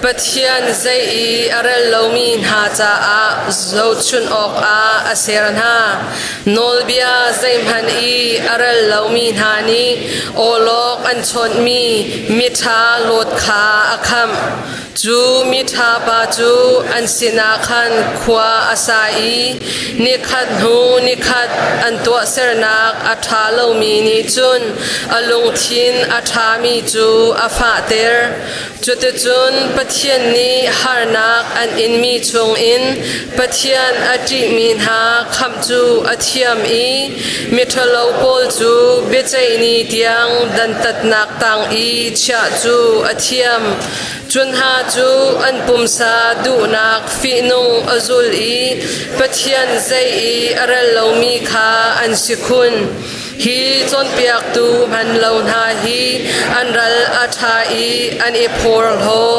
Speaker 8: Pathian zei i a rel lomi hna caah zohchunh awkah a ser hna. Nawlbia zeihmanh i a rel lomi hna nih awlok an chawnhmi miṭha Lot kha a khamh. Cu miṭha pa cu an sinah khan khua a sa i nikhat hnu nikhat an tuahsernak a ṭha lomi nih cun a lungthin a ṭhami cu a fahter. Cuticun Pathian nih harnak an inmi chungin Pathian a ṭihmi hna khamh cu a thiam i miṭhalo pawl cu biaceih ni tiang dantatnak tang i chiah cu a thiam. Cu hna cu an pumsa duhnak fihnung a zul i Pathian zei i a rel lomi kha an si khun. Hi cawnpiaktu hman lo hna hi an ral a ṭha i an i phorhlaw.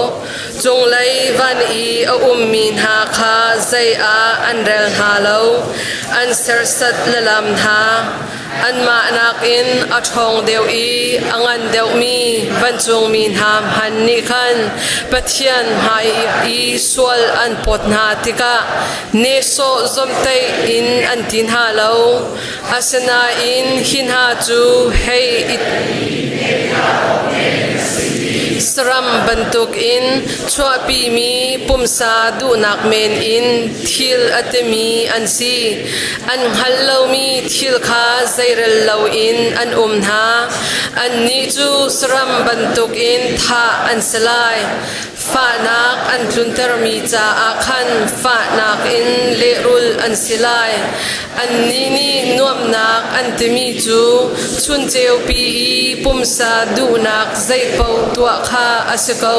Speaker 8: Cunglei van i a ummi hna kha zei ah an rel hna lo. An serhsat lalam hna. Anmah nakin a ṭhawng deuh i a ngan deuhmi vancungmi hna hmanh nih khan Pathian hmai i sual an pawt hna tikah nehsawh zawmhtaih in an ti hna lo. Asinain hi hna cu hei i saram bantukin chuahpimi pumsa duhnak men in thil a timi an si. An hngalh lomi thil kha zeirel loin an um hna. Annih cu saram bantukin thah an si lai. Fahnak an tluntermi caah khan fahnak in lehrulh an si lai. Annih nih nuamhnak an timi cu chun ceupi i pumsa duhnak zeipaoh tuah kha a si ko.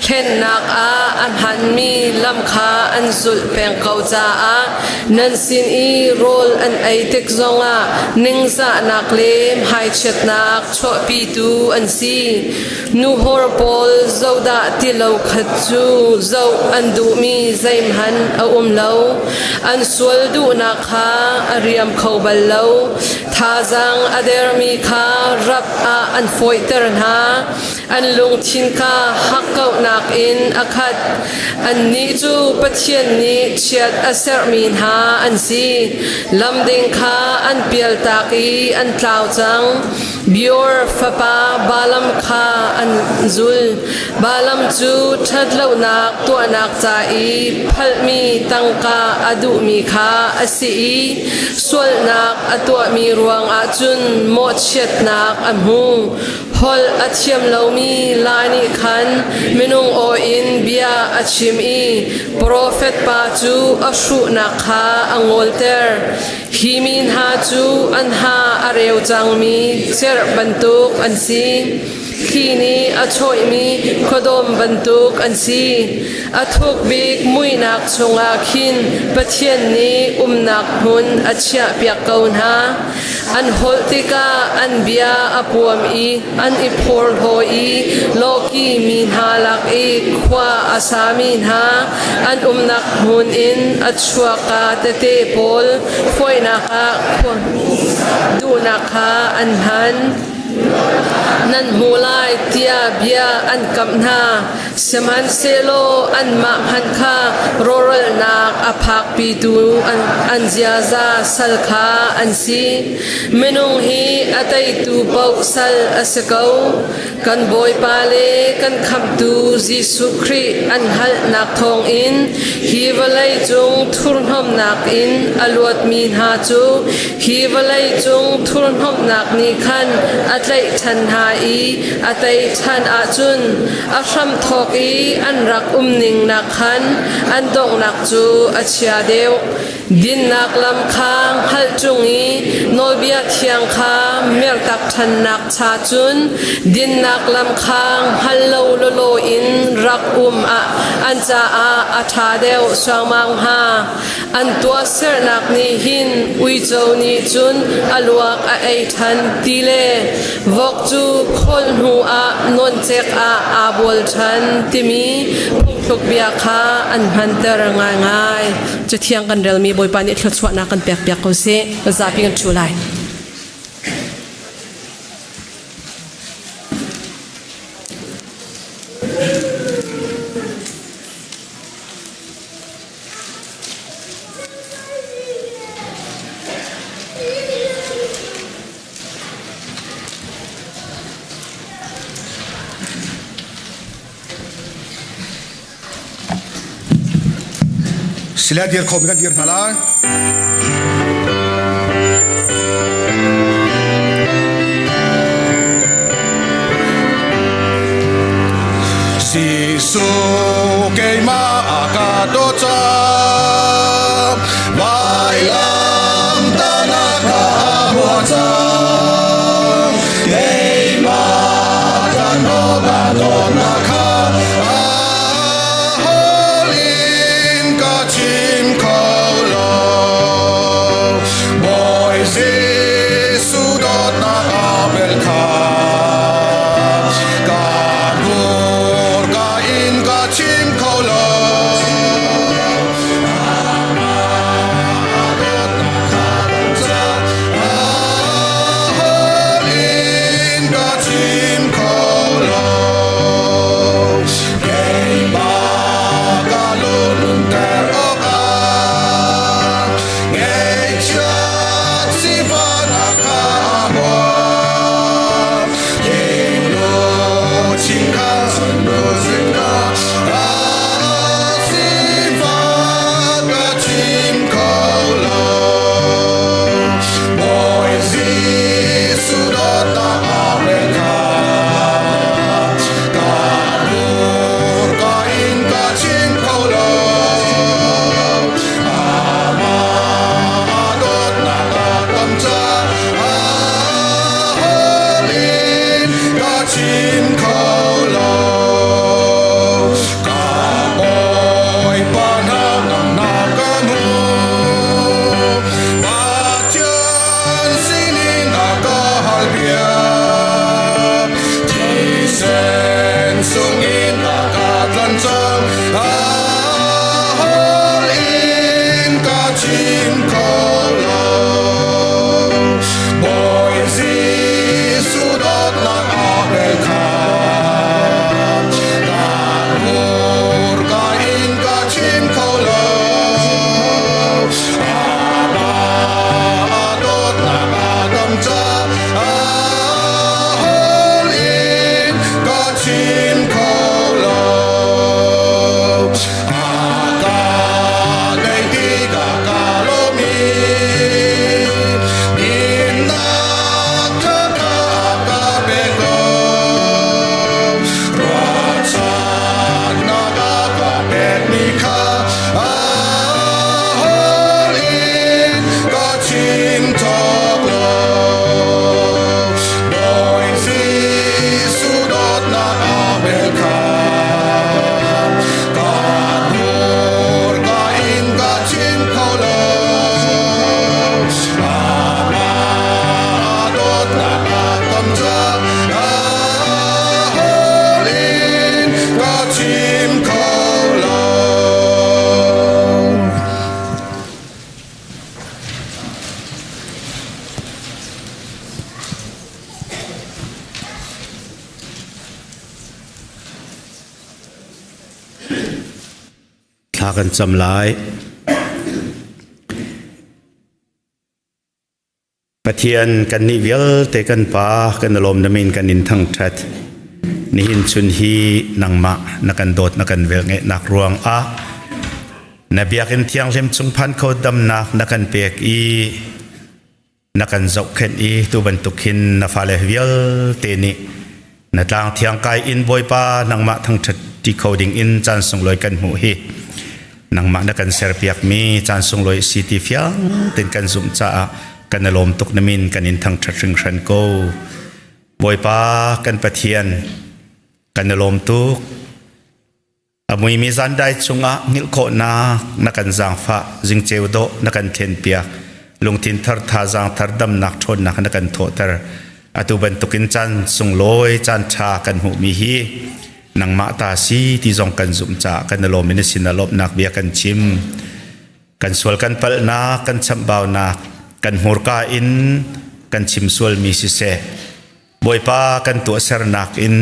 Speaker 8: Hlennak ah a hmanmi lam kha an zulh peng ko caah nan sin i rawl an ei tik zongah ningzahnak le hmaichiatnak chuahpitu an si. Nuhor pawl zohdah ti lo khat cu zoh an duhmi zeihmanh a um lo. An sual duhnak kha a riam kho bal lo. Thazaang a dermi kha rap ah an fawihter hna. An lungthin kha hakkauhnak in a khat. Annih cu Pathian nih chiat a serhmi hna an si. Lamding kha an pialtak i an tlau cang. Beor fapa Balaam kha an zul. Balaam cu ṭhatlonak tuahnak ca i phalhmi tangka a duhmi kha a si i sualnak a tuahmi ruangah cun mawhchiatnak a hmu. Holh a thiam lomi la nih khan minung aw in bia a chim i profet pa cu a hruhnak kha a ngolter. Hi mi hna cu an ha a reu cangmi cerh bantuk an si. Thli nih a chawihmi khuadawm bantuk an si. A thuk bik muihnak chungah khin Pathian nih umnak hmun a chiahpiak ko hna. An holh tikah an bia a puam i an i phorhlaw i lawki mi hna lak i khua a sami hna an umnak hmun in a chuakka tete pawl foihnak ah duhnak kha an hman. Nan hmu lai tiah bia an kamh hna. Sihmanhsehlaw anmah hmanh kha rawhralnak a phakpitu an ziaza sal kha an si. Minung hi a teitu paoh sal a si ko. Kan Bawipa le kan Khamhtu Jesuh Khrih an hngalhnak thawngin hi vawlei cung thurhnawmnak in a luatmi hna cu hi vawlei cung thurhnawmhnak nih khan a tlaih ṭhan hna i a tei ṭhan ahcun a hramthawk i an rak umning nak khan an donghnak cu a chia deuh. Dinnak lam kha hngalh ṭung i nawlbia thiang kha mertak ṭhannak cha cun dinnak lam kha hngal lo lawlaw in rak um ah an caah a ṭha deuh suangmang hnga. An tuahsernak nih hin uico nih cun a luak a ei ṭhan ti le vok cu khawl hnu ah nawncek ah aa bual ṭhan timi phungthluk bia kha an hmanter ngaingai. Cathiang kan relmi Bawipa nih thluachuahnak kan pekpiak ko seh. Zapi kan ṭhu lai.
Speaker 9: Sila dir kho kan dir hna lai. Jesuh keimah ka dawt cang vailam tanak ka hua cang keimah ka ka dawtnak kha a holin ka chim kho lo Bawi Jesuh dawtnak a bel kha ka hmurka in ka chim kho lo in ka chim kho lo keimah ka lunter awkah Ngeihchiat sifahnak kha a huam. Thinglu kha sunlu zingka a sifah ka chim kho lo. Bawi Jesuh dawtnak a rel kha ka hmurka in ka chim kho lo. Amah dawtnak a tam caah in ka chim kho lo. Ka Bawipa hnangamnak ka hmu. Pathian sinin a ka halpiak. Thisen sungin a ka tlanh cang. In ka chim kho lo. Bawi Jesuh dawtnak a bel kha.
Speaker 10: Thla kan cam lai. Pathian kan nih vialte kan pa kan lawm na min kan in thangthat. Nihin chun hi nangmah na kan dawt na kan vel ngeih nak ruang ah na biakinn thianghlim chung phan kho damnak na kan pek i na kan zohkhenh i tu bantuk hin na fale vialte nih na tlang thiang kai in Bawipa nangmah thangṭhat ti kho ding in caan sunglawi kan hmuh hi nangmah na kan serpiak mi caan sunglawi si ti fiang ten kan zumh caah kan i lawm tuk na min kan in thangṭhat hringhran ko. Bawipa kan Pathian, kan i lawm tuk. A muimi zandai chungah hngilh khawhnak na kan zaangfah, zingceu dawh na kan thlenpiak, lungthin thar thazaang thar damnak ṭhawnnak na kan thawhter. Atu bantukin caan sunglawi caan ṭha kan hmuhmi hi nangmah ta si ti zong kan zumh caah kan i lawm in na sinah lawmhnak bia kan chim. Kan sual kan palhnak, kan chamhbaunak, kan hmurka in kan chim sualmi siseh, Bawipa kan tuahsernak in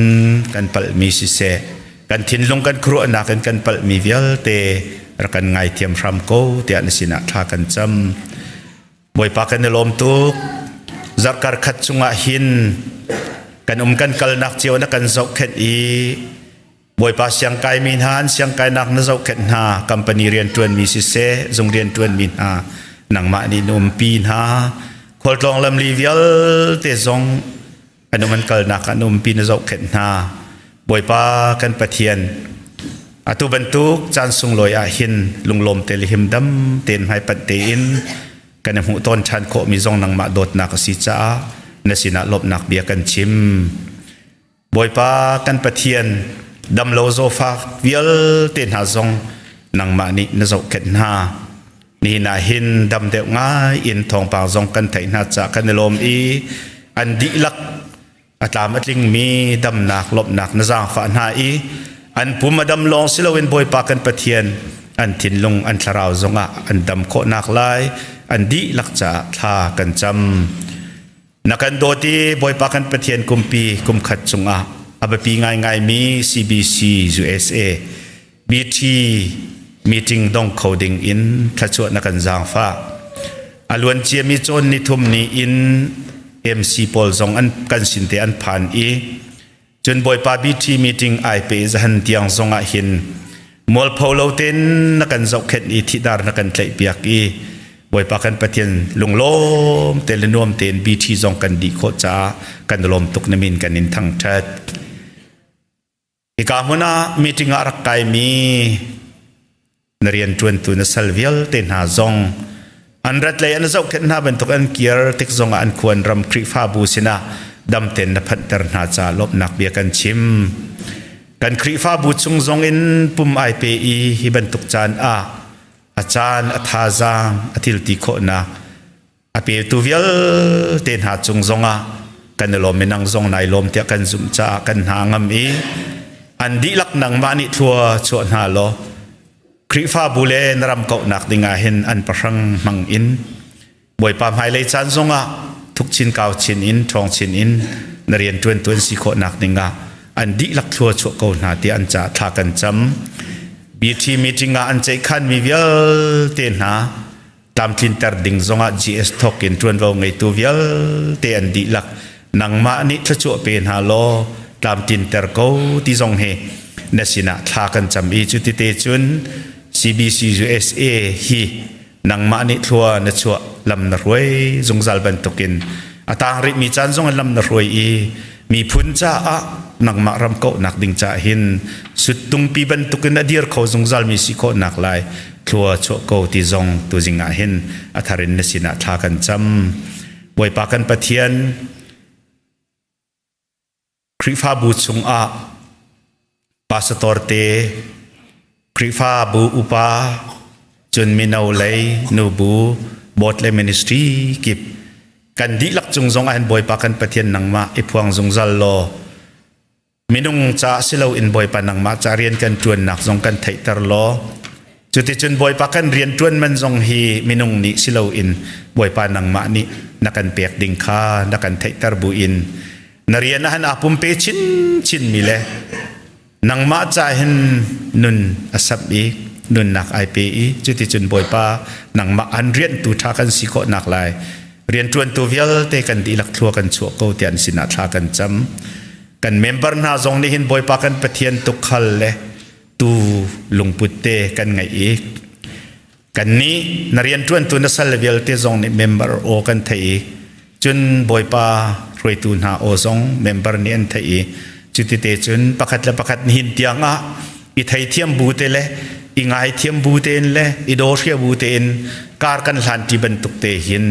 Speaker 10: kan palhmi siseh, kan thinlung kan khuaruahnak in kan palhmi vialte rak kan ngaithiam hram ko tiah na sinah thla kan cam. Bawipa, kan i lawm tuk. Zarkar khat chungah hin kan um kan kalnak cio na kan zohkhenh i Bawipa, siangkai mi hna an siangkainak na zohkhenh hna, company rianṭuanmi siseh, zung rianṭuanmi hna, nangmah nih na umpi hna. Khualtlawng lamli vialte zong an um an kalnak an umpi na zohkhenh hna. Bawipa kan Pathian, atu bantuk caan sunglawi ah hin lunglawm te le himdam tein hmaipanh tein kan i hmuh tawn ṭhan khawhmi zong nangmah dawtnak a si caah na sinah lawmhnak bia kan chim. Bawipa kan Pathian, damlo zawfak vialte hna zong nangmah nih na zohkhenh hna. Nihin ah hin dam deuh ngai in thawngpang zong kan theih hna caah kan i lawm i an dihlak a tlam a tlingmi damnak lawmhnak na zaangfah hna i an pum a dam lawng si loin Bawipa kan Pathian, an thinlung an thlarau zongah an dam khawhnak lai an dihlak caah thla kan cam. Na kan dawt i Bawipa kan Pathian, kumpi kumkhat chungah a biapi ngaingaimi CBC USA BT meeting dong kho ding in thluachuah na kan zaangfah. A luan ciami cawn ni thum ni in MC pawl zong an kan sin te an phan i cun Bawipa BT meeting ai pe zahan tiang zong ah hin mualpho lo ten na kan zohkhenh i thidar na kan tlaih piak i Bawipa kan Pathian, lunglawm te le nuam tein BT zong kan dih khawh caah kan lawm tuk, na min kan in thangṭhat. Hika hmun ah meeting ah rak kaimi na rianṭuantu na sal vialte hna zong an rat lei an zohkhenh hna bantuk an kir tik zongah an khuan ram Khrihfabu sinah dam tein na phanhter hna ca lawmhnak bia kan chim. Kan Khrihfabu chung zong in pum ai pe i hi bantuk caan ah a caan, a thazaang, a thilti khawhnak a petu vialte hna cung zongah kan i lawm i nang zong nai lawm tiah kan zumh caah kan hna ngam i an dihlak nangmah nih thlua chuah hna law Khrihfabu le na ram kauhnak dingah hin an pahrang hmang in Bawipa, hmailei caan zongah thuk chin kau chin in ṭhawng chin in na rian ṭuan tuan si khawhnak dingah an dihlak thlua chuah ko hna tiah an caah thla kan cam. BT meeting ah an ceihkhan mi vialte hna tlamtlinter ding zongah GS thawk in ṭuanvo ngeitu vialte an dihlak nangmah nih thluachuah pe hna law tlamtlinter ko ti zong hi na sinah thla kan cam i cu tite cun CBC USA hi nangmah nih thlua na chuah, lam na hruai zungzal bantukin a tang rihmi caan zong in lam na hruai i miphun caah nangmah ram kauhnak ding caah hin suttungpi bantukin a dir kho zungzal mi si khawhnak lai thlua chuah ko ti zong tuzing ah hin a thar in na sinah thla kan cam. Bawipa kan Pathian, Khrihfabu chungah pastor te, Khrihfabu upa, cun mino lei, nubu, board le ministry kip kan dihlak cung zong ah hin Bawipa kan Pathian, nangmah i phuang zungzal law minung ca si loin Bawipa nangmah ca rian kan ṭuannak zong kan theihter law cuticun Bawipa kan rian ṭuan man zong hi minung nih si loin Bawipa nangmah nih na kan pek ding kha na kan theihter buin na rian ah hin aa pumpe chinchin mi le nangmah ca hin nun a samh i. nunnak ai pe i cuticun Bawipa nangmah an rianhtu ṭha kan si khawh nak lai rianṭuantu vialte kan dihlak thlua kan chuah ko tiah an sinah thla kan cam. Kan member hna zong nih hin Bawipa kan Pathian tukhal le tu lungput te kan ngeih i kannih na rianṭuantu na sal vialte zong nih member aw kan theih i cun Bawipa hruaitu hna aw zong member nih an theih i cutite cun pakhat le pakhat nihin tiang ah i theithiam bu te le i ngaithiam bu tein le i dawhria bu tein kar kan hlan ṭi bantuk te hin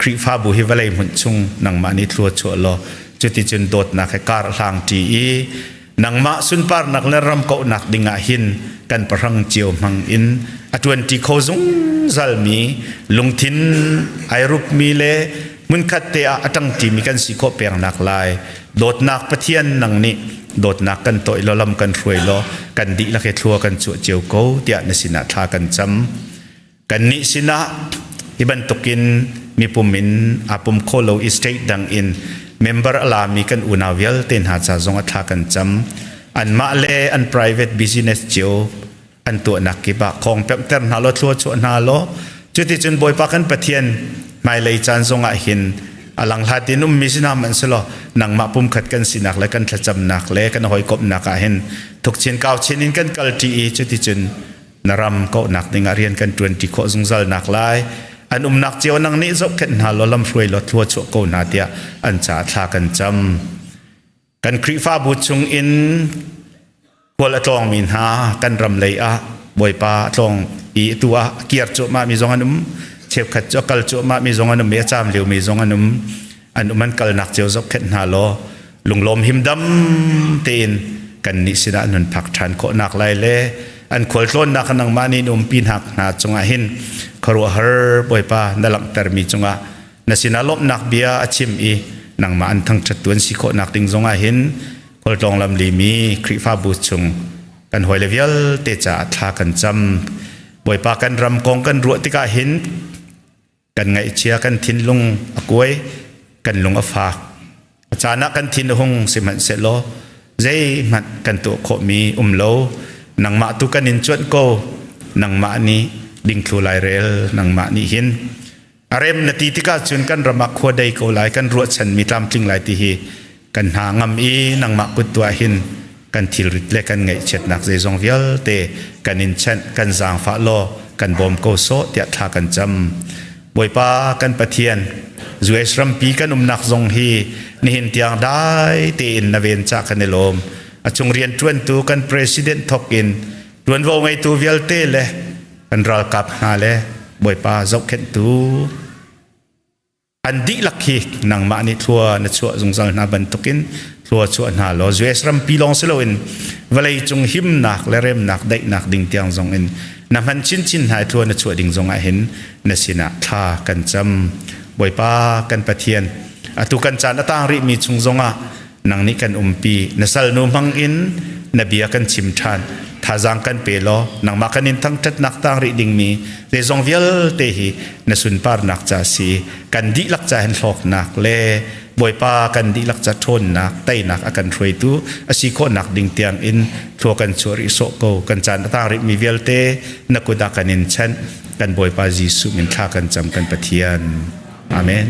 Speaker 10: Khrihfabu hi vawlei hmun chung nangmah nih thlua chuah law cuticun dawtnak he kar hlang ṭi i nangmah sunparnak le ram kauhnak dingah hin kan pahrang cio hmang in a ṭuanṭi kho zungzal mi lungthin ai rupmi le hmunkhat te ah a ṭangṭimi kan si khawh pengnak lai dawtnak Pathian nang nih dawtnak kan toih law lam kan hruai law kan dihlak he thlua kan chuah cio ko tiah na sinah thla kan cam. Kannih sinah hi bantukin mipum in aa pum kho lo i state dang in member a lami kan unau vialte hna ca zong ah thla kan cam. Anmah le an private business cio an tuahnak kip ah khawng pemhter hna law thlua chuah hna law cuticun Bawipa kan Pathian hmailei caan zong ah hin a langhlat in ummi si hna hmanhsehlaw nangmah pumkhat kan sinak le kan thlacamnak le kan hawikomhnak ah hin thukchin kauchin in kan kalṭi i cuticun na ram kauhnak dingah rian kan ṭuanṭi khawh zungzal nak lai an umnak cio nang nih zohkhenh hna law lamhruai law thlua chuah ko hna tiah an caah thla kan cam. Kan Khrihfabu chung in khual a tlawngmi hna kan ram lei ah Bawipa a tlawng i tu ah kiar cuahmah mi zong an um cheukhat cu a kal cuahmah mi zong an um i a caam lio mi zong an um an um an kalnak cio zohkhenh hna law lunglawm himdam tein kannih sinah an hun phak ṭhan khawhnak lai le an khualtlawnnak nangmah nih umpi hna hna cungah hin khuaruahhar Bawipa na langhtermi cungah na sinah lawmhnak bia a chim i nangmah an thangṭhattu an si khawhnak ding zongah hin khualtlawng lamli mi Khrihfabu chung kan hawile vialte caah thla kan cam. Bawipa kan ram kong kan ruah tikah hin Kan ngaihchia kan thinlung a kuai, kan lung a fak. A caan ah kan thin a hung sihmanhsehlaw zeihmanh kan tuah khawhmi um lo. Nangmah tu kan in cuanh ko. Nangmah nih dingthlu lairel nangmah nih hin a rem na ti tikah cun kan ram ah khua dei ko lai kan ruahchanmi tlamtling lai ti hi kan hna ngam i nangmah kut tuah hin kan thilrit le kan ngaihchiatnak zeizong vialte kan in chanh kan zaangfah law kan bawm ko sawh tiah thla kan cam. Bawipa kan Pathian US rampi kan umnak zong hi nihin tiang dai tein na ven ca kan i lawm. A chung rianṭuantu kan president thok in ṭuanvo ngeitu vialte le kan ralkap hna le Bawipa zohkhenhtu An dihlak hi nangmah nih thlua na chuah zungzal hna bantukin thlua chuah hna law US rampi lawng si loin vawleicung himnak le remnak daihnak ding tiang zong in na hman chinchin hna i thlua na chuah ding zongah hin na sinah thla kan cam. Bawipa kan Pathian, atu kan caan a tang rihmi chung zongah nang nih kan umpi na salnu hmang in na bia kan chim ṭhan thazaang kan pe law nangmah kan in thangṭhatnak tang rih dingmi zeizong vialte hi na sunparnak ca si kan dihlak ca hin hlawknak le Bawipa kan dihlak ca ṭhawnnak teinak a kan hruaitu a si khawhnak ding tiang in thlua kan chuah rih sawh ko kan caan a tang rihmi vialte na kut ah kan in chanh kan Bawipa Jesuh min thla kan cam kan Pathian Amen.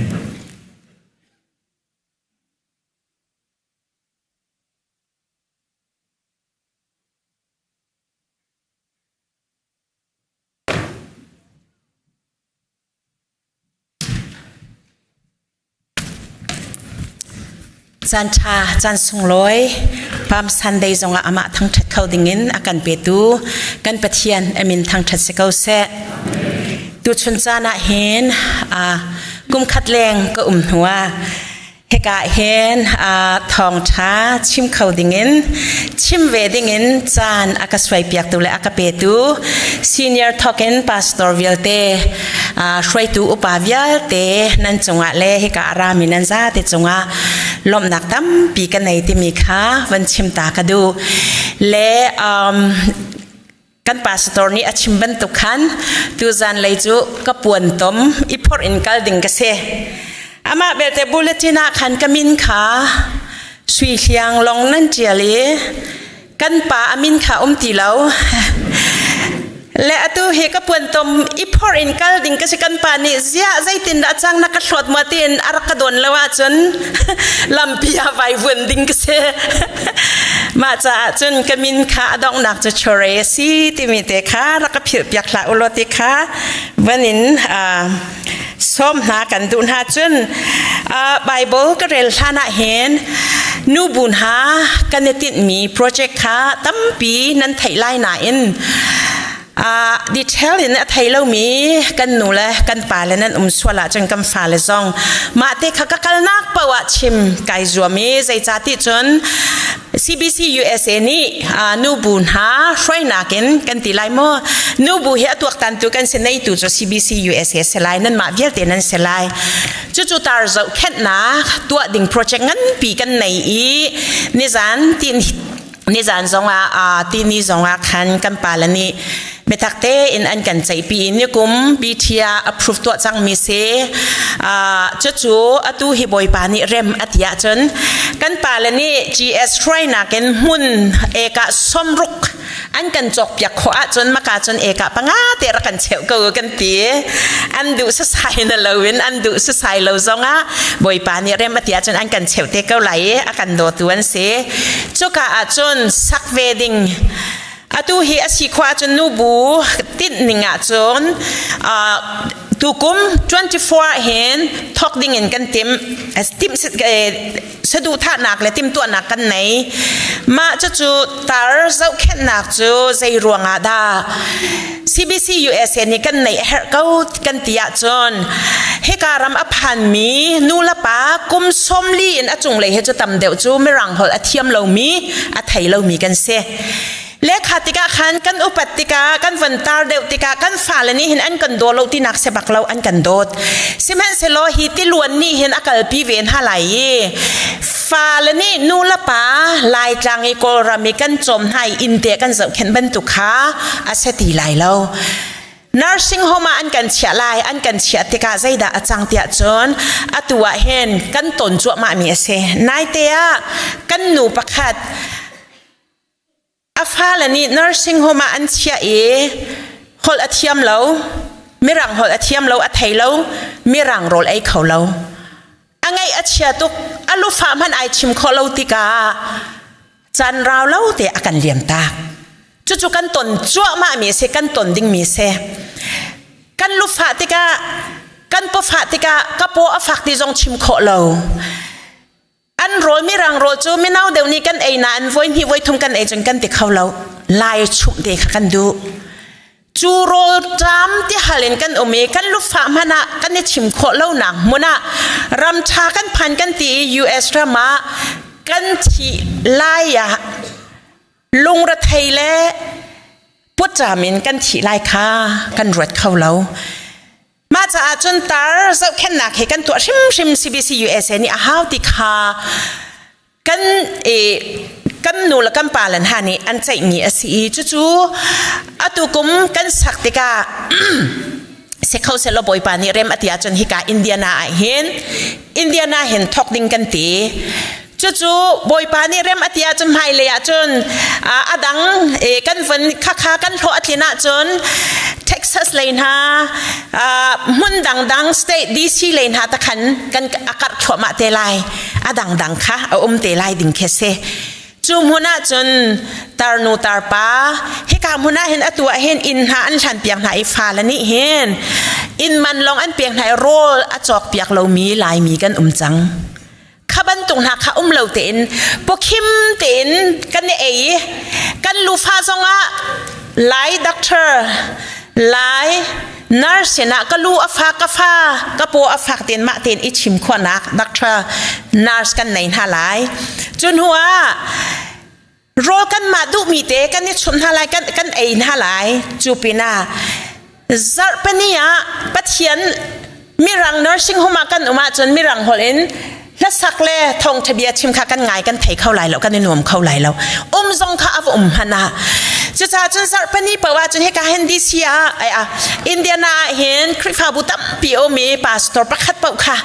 Speaker 11: Caan ṭha, caan sunglawi, Palm Sunday zongah amah thangṭhat kho dingin a kan petu kan Pathian a min thangṭhat si ko seh. Tuchun caan ah hin kum khat leng ka um hnuah Hika hin thawngṭha chim kho dingin chim ve dingin caan a ka suaipiaktu le a ka petu senior thokin pastor vialte hruaitu upa vialte nan cungah le hika a rami nan zate cungah lawmhnak tampi ka nei timi kha van chim ta ka duh. Le kan pastor nih a chim bantuk khan tuzan lei cu ka puan tom i phorh in kal ding ka si. Amah belte bulletin ah khan ka min kha sui hliang long nan ṭial i kan pa a min kha um ti lo. Le atu hi ka puantom i phor in kal ding ka si kan pa nih ziah zeitin dah cang na ka hlawt ma tiin a rak ka don lo ahcun lampi ah vai vuan ding ka si. Mah caah cun ka min kha a donghnak cu Chore a si timi te kha rak ka philh piak hlah ulaw ti kha van in sawm hna kan duh hna cun Bible ka rel hlan ah hin nubu hna kan i tinhmi project kha tampi nan theih lai nain detail in a thei lomi kan nu le kan pa le nan um sual ahcun kan fale zong mah te kha ka kalnak paoh ah chim kai zuam i zeicah cun CBC USA nih nubu hna hruainak in kan ti lai maw? Nubu hi a tuaktan tu kan si neitu cu CBC USA si lai nanmah vialte nan si lai. Cucu tar zohkhenhnak tuah ding project nganpi kan nei i nizan ti nizan zongah tini zongah khan kan pale nih biatak tein an kan ceihpi i nikum BT ah approve tuah cangmi si. Cucu atu hi Bawipa nih rem a ti ahcun kan pale nih GS hruainak in hmun eka 60 an kan cawkpiak khawh ahcun maka cun eka 5 te rak kan cheuh ko kan ti. An duh sasai na loin an duh sasai lo zongah Bawipa nih rem a ti ahcun an kan cheuh te ko lai i a kan dawtu an si. Cuka ahcun sak ve ding Atu hi a si khawh ahcun nubu tinh ning ahcun tukum 24 hin thawk ding in kan tim tim saduhthahnak le timtuahnak kan nei. Mah cucu tar zohkhenhnak cu zei ruangah dah CBC USA nih kan neih a herh ko kan ti ahcun hika ram a phanmi nu le pa kum 40 in a cunglei he cu tam deuh cu mirang holh a thiam lomi a thei lomi kan si. Lekha tikah khan kan upat tikah kan van tar deuh tikah kan fale nih hin an kan daw lo tinak se bak lo an kan dawt. Sihmanhsehlaw hi tiluan nih hin a kalpi ve hna lai i fale nih nu le pa Laitlang i Kawlram i kan cawm hna i inn te kan zohkhenh bantuk kha a se ti lai lo. Nursing home ah an kan chiah lai an kan chiah tikah zeidah a cang tiah cun atu ah hin kan ton cuahmah mi a si. Naite ah kan nu pakhat A fale nih nursing home ah an chiah i holh a thiam lo, mirang holh a thiam lo, a thei lo, mirang rawl ei kho lo. A ngaih a chia tuk, a lufah hmanh ai chim khawh lo tikah caan rau lo te a kan liam tak. Cucu kan ton cuahmah mi a si, kan ton dingmi a si. Kan lufah tikah, kan pawfah tikah ka paw a fak ti zong chim khawh lo. An rawl mirang rawl cu mino deuh nih kan ei nain voi hnih voi thum kan ei cun kan ti kho lo. Lai chumh te kha kan duh. Cu rawl ṭam ti hal in kan um i kan lufah hmanh ah kan i chim khawh lonak hmun ah ram ṭha kan phan kan ti i US ram ah kan thih lai ah lungrethei le putṭam in kan thih lai kha kan ruat kho lo. Mah caah cun tar zohkhenhnak hi kan tuah hrimhrim CBC USA nih a hau ti kha kan e, kan nu le kan pa le hna nih an ceihmi a si i cucu atu kum kan sak tikah si kho selaw bawipa nih rem a ti ahcun hika Indiana ah hin Indiana hin thawk ding kan ti Cucu Bawipa nih rem a ti ahcun hmailei ahcun a dang kan von khakha kan hlawh a tlin ahcun Texas lei hna hmun dangdang state DC lei hna takhan kan a karh thluahmah te lai a dangdang kha a um te lai ding khi si cu hmun ah cun tarnu tarpa hika hmun ah hin atu ah hin inn hna an hlan piak hna i fale nih hin inn man lawng an pek hna i rawl a cawk piak lomi laimi kan um cang Kha bantuk hna kha um lo tein pawkhim tein kan i ei kan lufa zongah Lai doctor Lai nurse sinah ka lu a fak ka fa ka paw a fak tein mah tein i chim khawhnak doctor nurse kan nei hna lai cu hnu ah rawl kan mah duhmi te kan i chumh hna lai kan kan ei hna lai cu pinah zarhpini ah Pathian mirang nursing home ah kan um ahcun mirang holh in hlasak le thawngtha bia chim kha kan ngai kan thei kho lai lo kan i nuam kho lai lo um zong kha a va um hmanh ah. Cucaah cun zarhpini paoh ah cun hika hin DC ah Indiana ah hin Khrihfabu tampi a um i pastor pakhat paoh kha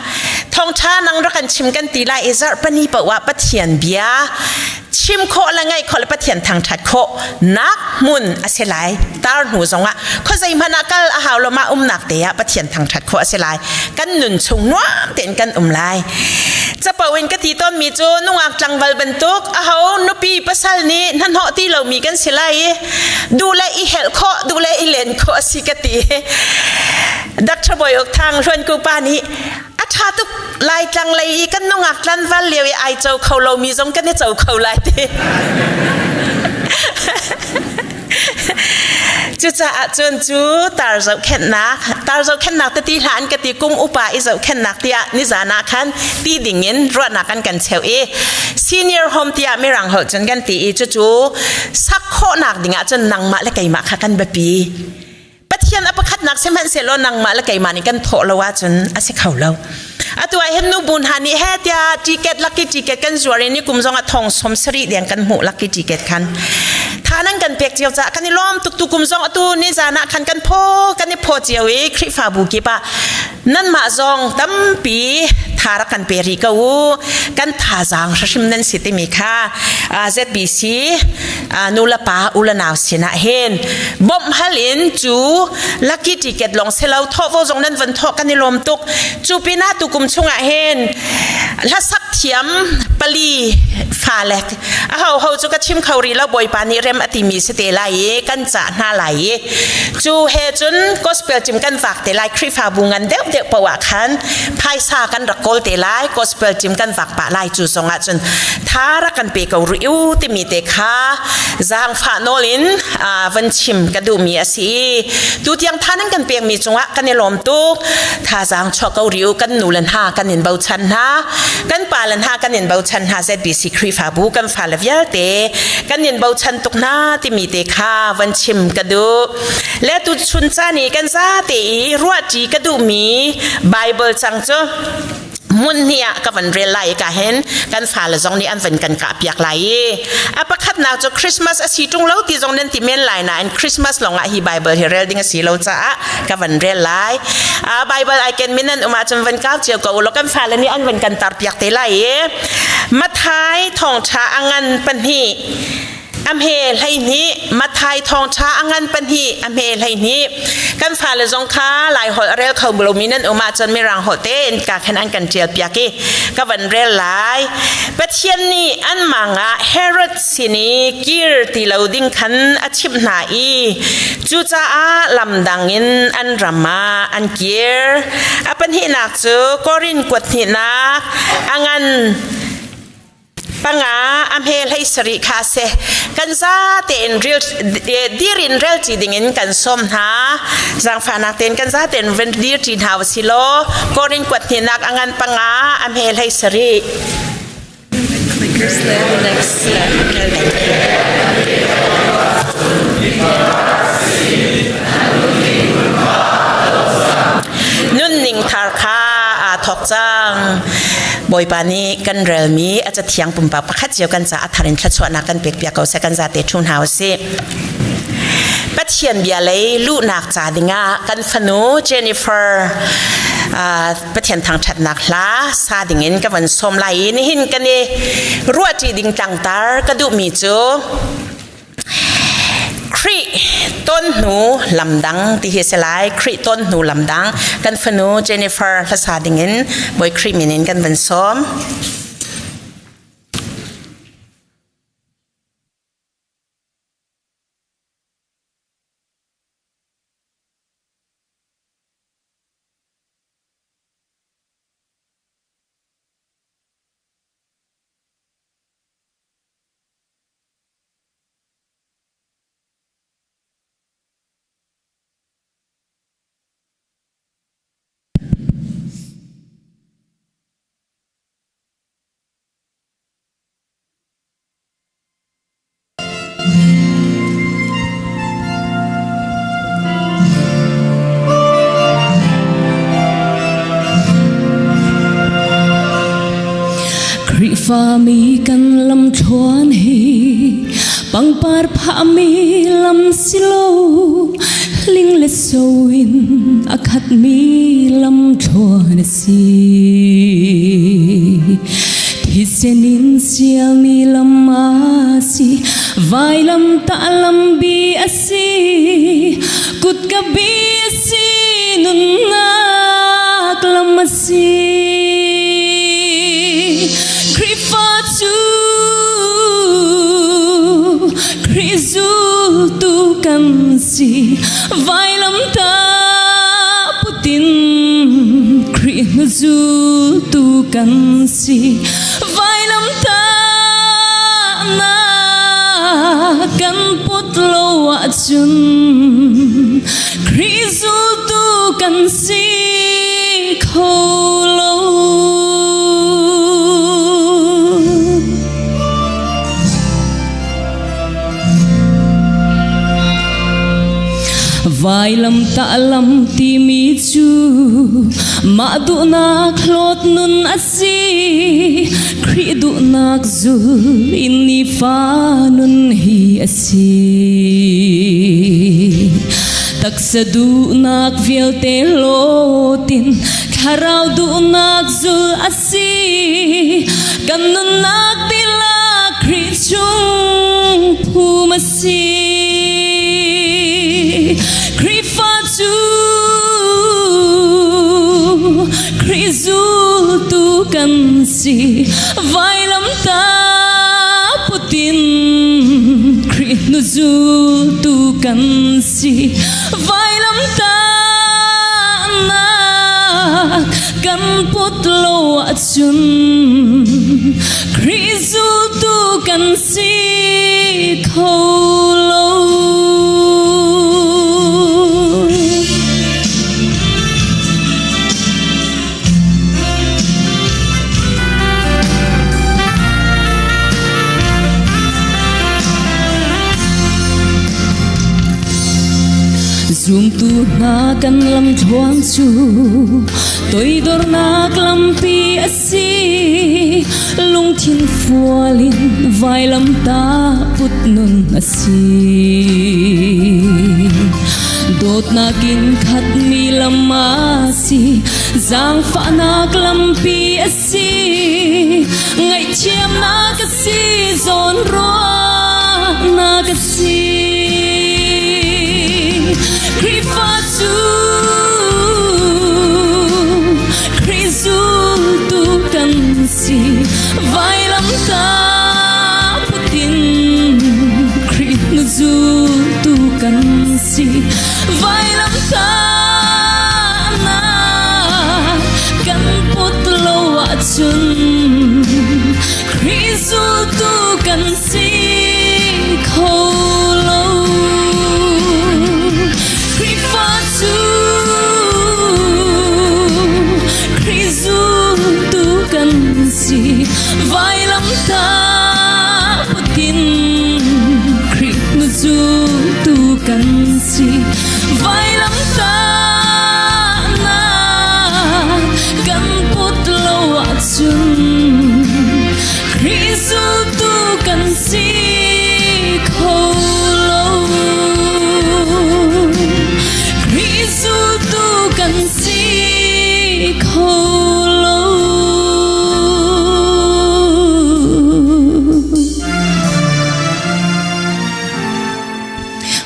Speaker 11: thawngṭha nang rak kan chim kan ti lai i zarhpini paoh ah Pathian bia chim khawh le ngaih khawh le Pathian thangṭhat khawh nak hmun a si lai. Tar hnu zongah khuazei hmanh ah kal a hau lo mah umnak te ah Pathian thangṭhat khawh a si lai. Kan nun chung nuam tein kan um lai. Capo in ka ti tawnmi cu nungak tlangval bantuk aho nupi pasal nih hnahnawh ti lomi kan si lai i duh le i helh khawh duh le i len khawh a si ka ti. Dr. Bawi Uk Thang Hluanku pa nih a ṭha tuk Laitlang lei i kan nungak tlanval lio i ai co kho lomi zong kan i co kho lai ti. Cucaah cun cu tar zohkhenhnak tar zohkhenhnak tati hlah an ka ti kum upa i zohkhenhnak tiah nizan ah khan ti ding in ruahnak an kan cheuh i senior home tiah mirang holh cun kan ti i cucu sak khawhnak dingah cun nangmah le keimah kha kan biapi. Pathian a pakhatnak sihmanhsehlaw nangmah le keimah nih kan thawh lo ahcun a si kho lo. Atu ah hin nubu hna nih he tiah ticket lucky ticket kan zuar i ni kum zong ah thong som sarih deng kan hmuh lucky ticket khan. Tha nan kan pek cio caah kan i lawm tuk tu kum zong atu ni zan ah khan kan phaw kan i phaw cio i Khrihfabu kip ah nanmah zong tampi tha rak kan pe rih ko u kan thazaang hrim nan si timi kha ZBC nu le pa u le nau sinah hin bawmh hal in cu lucky ticket lawng si lo thawhvo zong nan van thawh kan i lawm tuk cu pinah tukum chungah hin hlasak thiam pali fa le a ho ho cu ka chim kho rih lo bawipa nih rem a timi si te lai i kan cah hna lai i cu he cun gospel team kan vak te lai Khrihfabu ngan deuh deuh poah ah khan phaisa kan rak kawl te lai gospel team kan vak pah lai cu zong ah cun tha rak kan pe ko rih u timi te kha zaangfah nawl in van chim ka duhmi a si tu tiang tha nan kan pekmi cungah kan i lawm tuk thazaang chuah ko rih u kan nu le hna kan in bochan hna kan pa le hna kan in bochan hna ZBC Khrihfabu kan fale vialte kan in bochan tuk hna timi te kha van chim ka duh le tu chun caan i kan zate i ruahṭi ka duhmi Bible cang cu hmun hnih ah ka van rel lai ka hen kan fale zong nih an van kan kah piak lai i a pakhatnak cu Christmas a si ṭung lo ti zong nan ti men lai nain Christmas lawngah hi Bible hi rel ding a si lo caah ka van rel lai Bible ai ken min an um ahcun van kau cio ko ulaw kan fale nih an van kan tar piak te lai i Mathai thawngṭha a ngan pahnih a hme 12 Mathai thawngṭha a ngan pahnih a hme 12 kan fale zong kha lai holh a rel kho lomi nan um ahcun mirang holh tein ka khan an kan ṭial piak i ka van rel lai Pathian nih an mang ah Herod sin i kir ti lo ding khan a chimh hna i cucaah lam dang in an ram ah an kir a pahnihnak cu Korin kuat hnihnak a ngan panga a hme hlei sarih kha a si kan za tein ril dir in rel ci ding in kan sawm hna zaangfahnak tein kan za tein van dir ṭi hna u law Korin kuat hnihnak a ngan panga a hme hlei sarih Nunning thar kha aa thawk cang. Bawipa nih kan relmi a cathiang pumpak pakhat cio kan caah thar in thluachuahnak kan pekpiak ko seh kan zate ṭhu hna u sih. Pathian bia lei luhnak ca dingah kan fanu Jennifer Pathian thangṭhatnak hla sa dingin ka van sawm lai i nihin kan i ruahṭi ding tlangtar ka duhmi cu Khrih ton hnu lamdang ti hi si lai Khrih ton hnu lamdang kan fanu Jennifer hlasa dingin Bawi Khrih min in kan van sawm.
Speaker 7: Khrihfami kan lamthluan hi Pangpar phahmi lam si lo, ling le so in a khatmi lam thluan a si. Thisen in sialmi lam a si, vailam tah lambi a si, kutka bi a si, nunnak lam a si. Khrihfa cu Khrih zultu kan si, vailamtah putin Khrih hnu zultu kan si, vailamtahnak kan put lo ahcun Khrih zultu kan si kho lo. Vailamtah lam timi cu mah duhnak hlawt nun a si. Khrih duhnak zul in nifa nun hi a si. Taksa duhnak vialte hlawtin thlarau duhnak zul a si. Kan nunnak dihlak Khrih chung phum a si. Khrihfa cu Khrih zultu kan si. Vailamtah putin Khrih hnu zultu kan si. Vailamtahnak kan put lo ahcun Khrih zultu kan si kho lo. Zumtu hna kan lamthluan cu toidornak lampi a si. Lungthin fual in vailamtah put nun a si. Dawtnak in khatmi lam a si, zaangfahnak lampi a si, ngaihthiamnak a si, zawnruahnak a si. Khrihfa cu Khrih zultu kan si, vailamtah putin Khrih nu zultu kan si, vailamtahnak kan put lo ahcun Khrih zultu kan si kho lo. Khrihfa cu Khrih zultu kan si, vailamtah putin Khrih nu zultu kan si, vailamtahnak kan put lo ahcun Khrih zultu kan si kho lo. Khrih zultu kan si kho lo.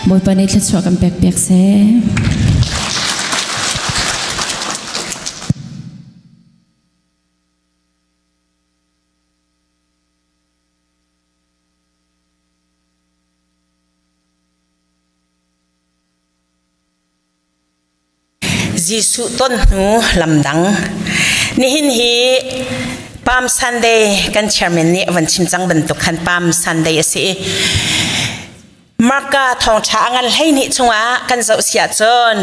Speaker 7: Bawipa nih thluachuah kan pek piak seh.
Speaker 11: Jesuh ton hnu lamdang. Nihin hi Palm Sunday kan chairman nih van chim cang bantuk khan Palm Sunday a si. Marka thawngṭha a ngan 12 chungah kan zoh si ahcun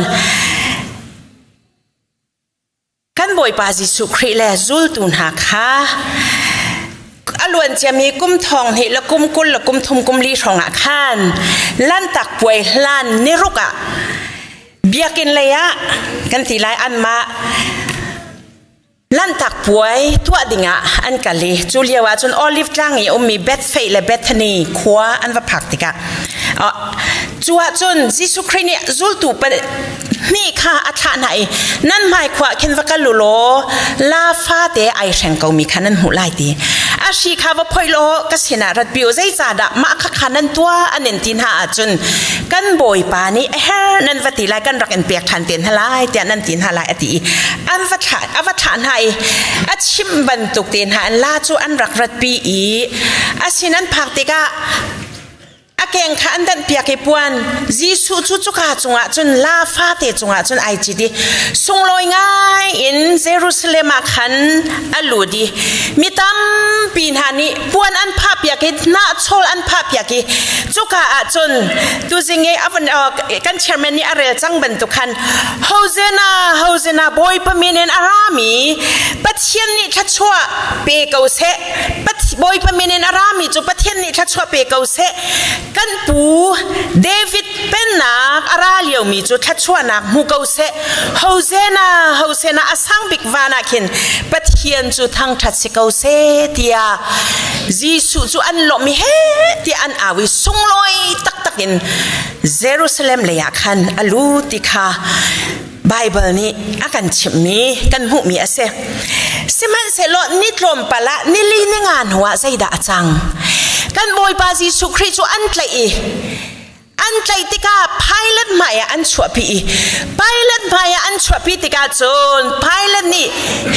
Speaker 11: Kan Bawipa Jesuh Khrih le zultu hna kha a luan ciami kum thong hnih le kum 20 le kum thum kum li hrawngah khan Lantak puai hlan niruk ah biakinn lei ah kan ti lai anmah. Lanhtak puai tuah dingah an kal i cu lio ah cun Olive tlang i ummi Bethphage le Bethany khua an va phak tikah cu ah cun Jesuh Khrih nih zultu hnih kha a thlah hna i nan hmai khua khin va kal u law la fate ai hreng komi kha nan hmuh lai ti a hri kha va phoih law ka sinah ratpi u zeicahdah mah kha kha nan tuah an in ti hna ahcun kan bawipa nih a her nan va ti lai kan rak in pek ṭhan te hna lai tiah nan ti hna lai a ti i an va thlah a va thlah hna i a chimh bantuk te hna an la cu an rak ratpi i a sin an phak tikah a keng kha an danh piak i puan Jesuh cu cuka cungah cun la fate cungah cun ai cit i sunglawi ngai in Jerusalem ah khan a lut i mi tampi hna nih puan an phah piak i hnahchawl an phah piak i cuka ah cun tuzing i avan kan chairman nih a rel cang bantuk khan Hosanna Hosanna Bawipa min in a rami Pathian nih thluachuah pe ko seh Bawipa min in a rami cu Pathian nih thluachuah pe ko seh kan pu David pennak a ra liomi cu thluachuahnak hmu ko seh Hosanna Hosanna a sang bik van ah khin Pathian cu thangṭhat si ko seh tiah Jesuh cu an lawmh i he tiah an au i sunglawi taktak in Jerusalem lei ah khan a lut ti kha Baibal nih a kan chimhmi kan hmuhmi a si. Sihmanhsehlaw ni tlawmpal ah nili ni nga hnuah zeidah a cang? Kan Bawipa Jesuh Khrih cu an tlaih i an tlaih tikah Pilate hmaiah an chuahpi i Pilate hmaiah an chuahpi tikah cun Pilate nih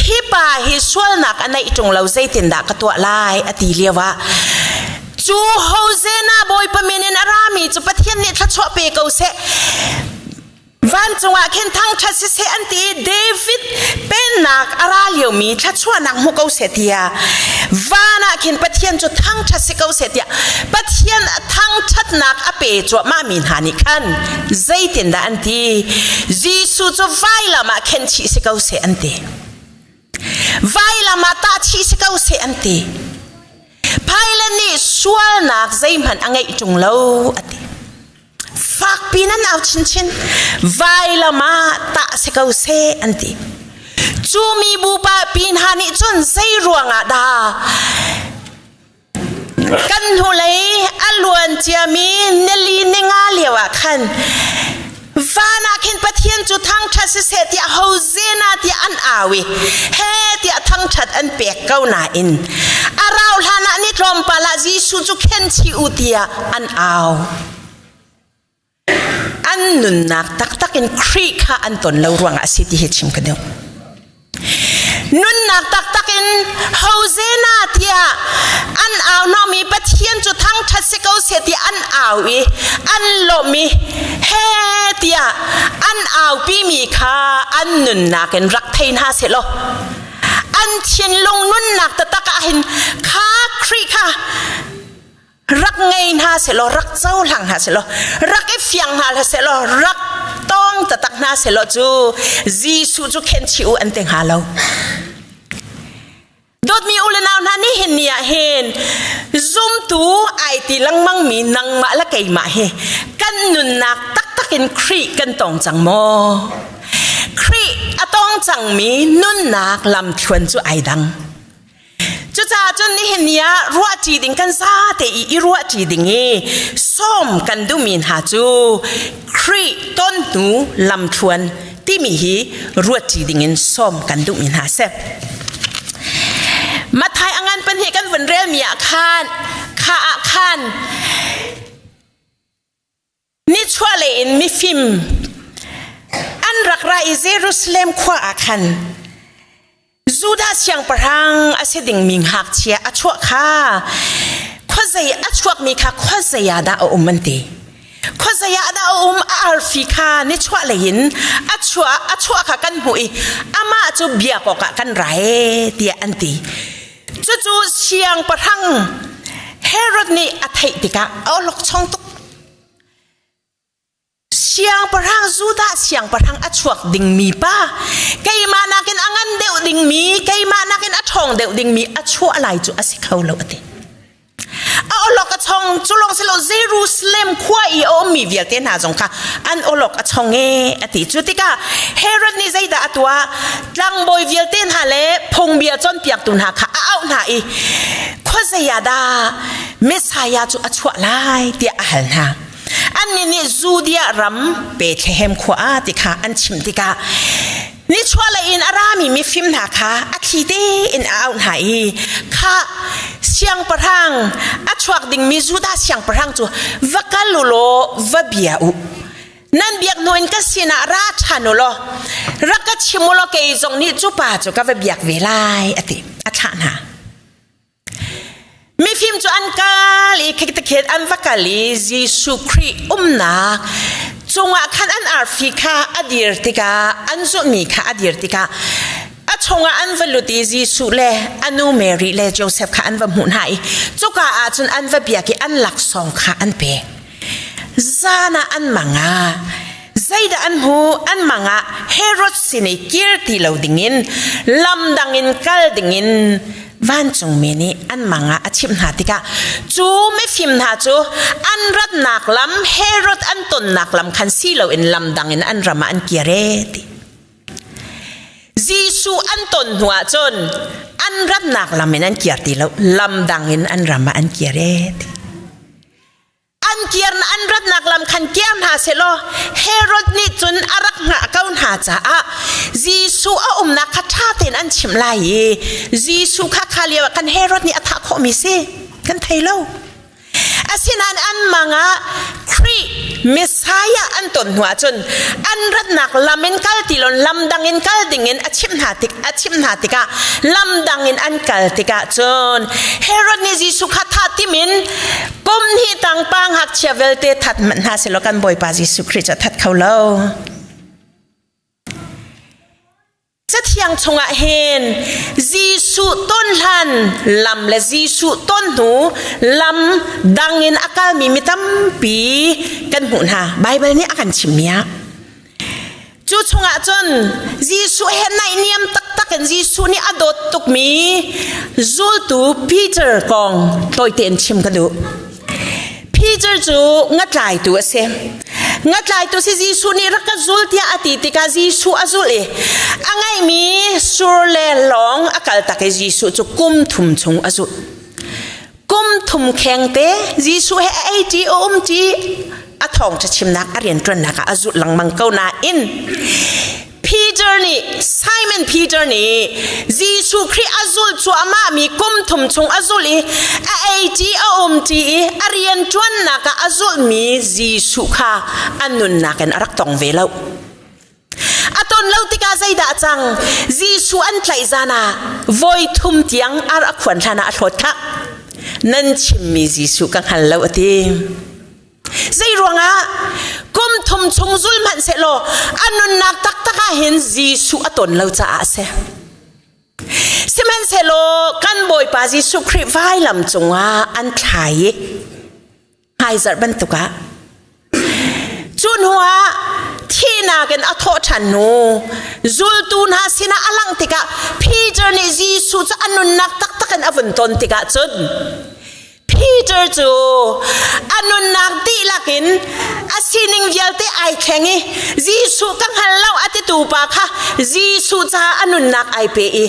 Speaker 11: hi pa hi sualnak a neih ṭung lo zeitindah ka tuah lai a ti lioah cu Hosanna Bawipa min in a rami cu Pathian nih thluachuah pe ko seh Vancung ah khin thangṭhat siseh an ti i David pennak a ra liomi thluachuahnak hmu ko seh tiah van ah khin Pathian cu thangṭhat si ko seh tiah Pathian thangṭhatnak a pe cuahmah mi hna nih khan zeitindah an ti Jesuh cu vailam ah khen chih si ko seh an ti vailam ah tah chih si ko seh an ti Pilate nih sualnak zeihmanh a ngeih ṭung lo a ti Fakpi nan au chinchin. Vailam ah tah si ko seh an ti. Cu mi bupa pi hna nih cun zei ruangah dah kan hnulei a luan ciami nili ninga lio ah khan van ah khin Pathian cu thangṭhat siseh tiah Hosanna tiah an au i he tiah thangṭhat an pek ko nain a rau hlan ah ni tlawmpal ah Jesuh cu khen chih u tiah an au. An nunnak taktak in Khrih kha an ton lo ruangah a si ti hi chim ka duh. Nunnak taktak in Hosanna tiah an au hnawhmi Pathian cu thangṭhat si ko seh tiah an au i an lawmh i he tiah an aupimi kha an nunnak in rak thei hna seh law an thinlung nunnak taktak ah hin kha Khrih kha rak ngei hna sehlaw rak cohlang hna sehlaw rak i fiang hna sehlaw rak tawng taktak hna sehlaw cu Jesuh cu khenchih u an ti hnga lo dawtmi u le nau hna nihin ni ah hin zumtu ai ti lengmang mi nangmah le keimah hi kan nunnak taktak in Khrih kan tong cang maw Khrih a tong cangmi nunnak lamthluan cu ai dang Cucaah cun nihin ni ah ruahṭi ding kan zate i i ruahṭi ding i sawm kan duhmi hna cu Khrih ton hnu lamthluan timi hi ruahṭi ding in sawm kan duhmi hna a si. Matthai a ngan pahnih kan vun relmi ah khan kha ah khan Nichuahlei in mifim an rak ra i Jerusalem khua ah khan Judah siangpahrang a si dingmi ngakchia a chuah kha khuazei a chuakmi kha khuazei ah dah a um an ti. Khuazei ah dah a um a arfi kha nichuahlei in a chuah a chuah kha kan hmuh i amah cu biak awkah kan ra ee tiah an ti. Cucu siangpahrang Herod nih a theih tikah a awlokchong tuk. Siangpahrang Judah siangpahrang a chuak dingmi pa keimah nakin a ngan deuh dingmi keimah nakin a ṭhawng deuh dingmi a chuah lai cu a si kho lo a ti. A Awlok a chong. Cu lawng si lo, Jerusalem khua i a ummi vialte hna zong kha an awlok a chong e a ti. Cu tikah Herod nih zeidah a tuah? Tlangbawi vialte hna le phungbia cawnpiaktu hna kha a auh hna i khuazei ah dah Messiah cu a chuah lai tiah a hal hna. Annih nih Judea ram Bethlehem khua ah ti kha an chim tikah nichuahlei in a rami mifim hna kha a thli tein a auh hna i kha siangpahrang a chuak dingmi Judah siangpahrang cu va kal u law va bia u. Nan biak hnu in ka sinah ra ṭhan u law rak ka chim u law kei zong nih cu pa cu ka va biak ve lai a ti. A thlah hna. Mifim cu an kal i khiktikhet an va kal i Jesuh Khrih umnak cungah khan an arfi kha a dir tikah an zulhmi kha a dir tikah a chungah an va lut i Jesuh le a nu Mary le Joseph kha an va hmuh hna i cuka ah cun an va biak i an laksawng kha an pek. Zan ah an mang ah zeidah an hmuh? An mang ah Herod sin i kir ti lo dingin lam dang in kal dingin vancungmi nih an mang ah a chimh hna tikah cu mifim hna cu an ratnak lam Herod an tonnak lam khan si loin lam dang in an ram ah an kir e ti. Jesuh an ton hnu ah cun an ratnak lam in an kir ti lo, lam dang in an ram ah an kir e ti. An kir an ratnak lam khan kir hna sehlaw Herod nih cun a rak hngah ko hna caah Jesuh a umnak kha ṭha tein an chimh lai i Jesuh kha kha lio ah khan Herod nih a thah khawhmi si kan thei lo. Asinain an mang ah Khrih Messiah an ton hnu ahcun an ratnak lam in kal ti lo lam dang in kal ding in a chimh hna tik a chimh hna tikah lam dang in an kal tikah cun Herod nih Jesuh kha thah tim in kum hnih tang pa ngakchia vialte that hmanh hna selaw kan Bawipa Jesuh Khrih cu a that kho lo. Cathiang chungah hin Jesuh ton hlan lam le Jesuh ton hnu lam dang in a kalmi mi tampi kan hmuh hna. Baibal nih a kan chimmi ah. Cu chungah cun Jesuh he naihniam taktak in Jesuh nih a dawt tukmi zultu Peter kong tawite in chim ka duh. Peter cu ngatlaitu a si. Ngatlaitu si Jesuh nih rak ka zul tiah a ti tikah Jesuh a zulh i a ngeihmi sur le lawng a kal tak i Jesuh cu kum thum chung a zulh. Kum thum khengte Jesuh he a ei ṭi a um ṭi a thawngṭha chimnak a rianṭuannak ah a zulh lengmang ko nain Peter nih Simon Peter nih Jesuh Khrih a zulh cuahmah mi kum thum chung a zulh i a ei ṭi a um ṭi i a rianṭuannak ah a zulhmi Jesuh kha a nunnak in a rak tong ve lo. A ton lo tikah zeidah a cang? Jesuh an tlaih zan ah voi thum tiang ar a khuan hlan ah a hlawt khah. Nan chimmi Jesuh ka hngal lo a ti. Zei ruangah kum thum chung zul hmanh sehlaw a nunnak taktak ah hin Jesuh a ton lo caah a si. Sihmanhsehlaw kan Bawipa Jesuh Khrih vailam cungah an thlai i hmaizarh bantuk ah cu hnuah thihnak in a thawh ṭhan hnu zultu hna sinah a langh tikah Peter nih Jesuh cu a nunnak taktak in a vun ton tikah cun Peter cu a nunnak dihlak in a sining vialte ai thleng i Jesuh ka hngal lo a titu pa kha Jesuh caah a nunnak ai pe i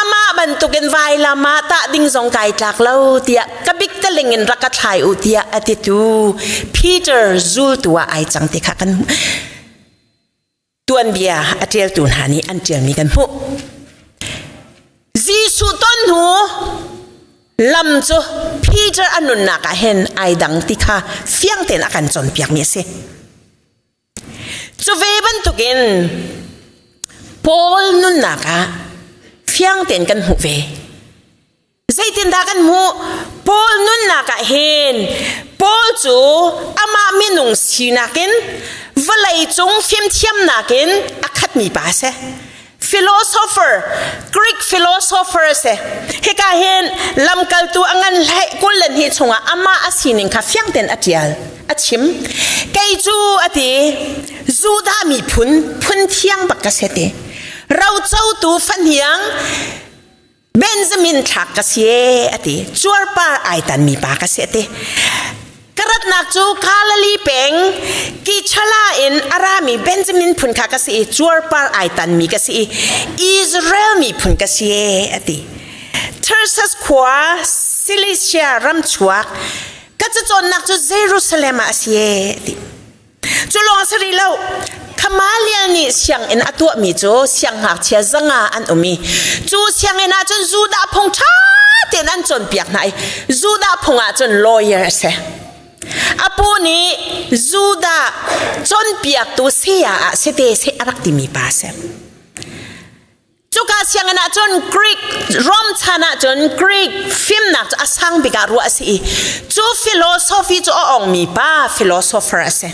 Speaker 11: amah bantukin vailam ah tah ding zong kai tlak lo tiah ka bik taling in rak ka thlai u tiah a titu Peter zultu ah ai cang ti kha kan tuanbia a ṭialtu hna nih an ṭialmi kan hmuh. Jesuh ton hnu lam cu Peter a nunnak ah hin ai dang ti kha fiang tein a kan cawnpiakmi a si. Cu ve bantukin Paul nunnak ah fiang tein kan hmuh ve. Zeitindah kan hmuh? Paul nunnak ah hin Paul cu amah minung sinak in vawlei cung fimthiamnak in a khatmi pa a si. Philosopher, Greek philosopher a si. Hika hin lamkaltu a ngan hlei 22 chungah amah a sining kha fiang tein a ṭial, a chim. Kei cu a ti, Judah miphun phun thiang bak ka si ti. Rocotu fahniang. Benjamin thlak ka si e ati. Cuarpar ai tan mi pa ka si ati. Ka ratnak cu Galilee peng Kichala in arami Benjamin phun kha ka si i cuarpar ai tan mi ka si i Israel mi phun ka si e ati. Tarsus khua Cilicia ram chuak ka cacawnnak cu Jerusalem ah a si e ati. Cu lawng si rih lo. Gamaliel nih sianginn a tuahmi cu siangngakchia zanga an um i cu sianginn ah cun Judah phung ṭha tein an cawnpiak hna i Judah phung ah cun lawyer a si. A pu nih Judah cawnpiaktu saya ah site seh a rak timi pa a si. Cuka sianginn ah cun Greek Rom chan ah cun Greek fimnak cu a sang bik ah ruah a si i cu philosophy cu a ongmi pa philosopher a si.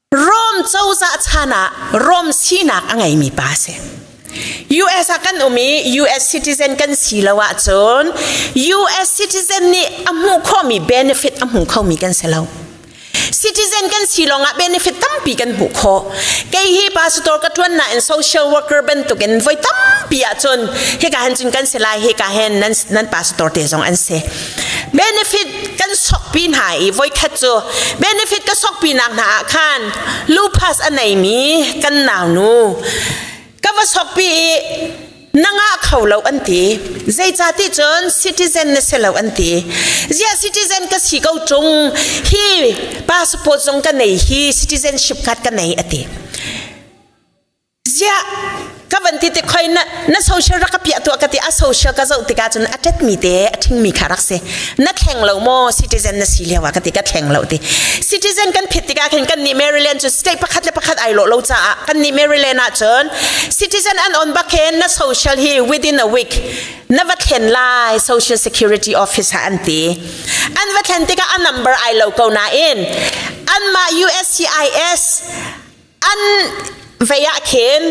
Speaker 11: Rom cozah chan ah Rom sinak a ngeimi pa a si. US ah kan um i US citizen kan si lo ahcun US citizen nih a hmuh khawhmi benefit a hmu khomi kan si lo. Citizen kan si lawngah benefit tampi kan hmuh khawh. Kei hi pastor ka ṭuan nain social worker bantukin voi tampi ahcun hika hin cun kan si lai, hika hin nan, nan pastor te zong an si. Benefit kan sokpi hna i voikhat cu benefit ka sokpi nak hna ah khan lupus a neimi kan naunu ka va sokpi i na ngah kho lo an ti zeicati cun citizen na si lo an ti ziah citizen ka si ko ṭung hi passport zong ka nei hi citizenship card ka nei ati ziah ka van ti ti khoi na na social rak ka piah tuah ka ti a social ka zoh tikah cun a ṭet mi te a ṭhing mi kha rak si na thleng lo maw citizen na si lio ah ka ti ka thleng lo ti citizen kan phit tikah khin kan nih Maryland cu state pakhat le pakhat ai lawh lo caah kan nih Maryland ah cun citizen an on bak hin na social hi within a week na va thlen lai social security office ah an ti an va thlen tikah a number ai lo ko nain anmah USCIS an vei ah khin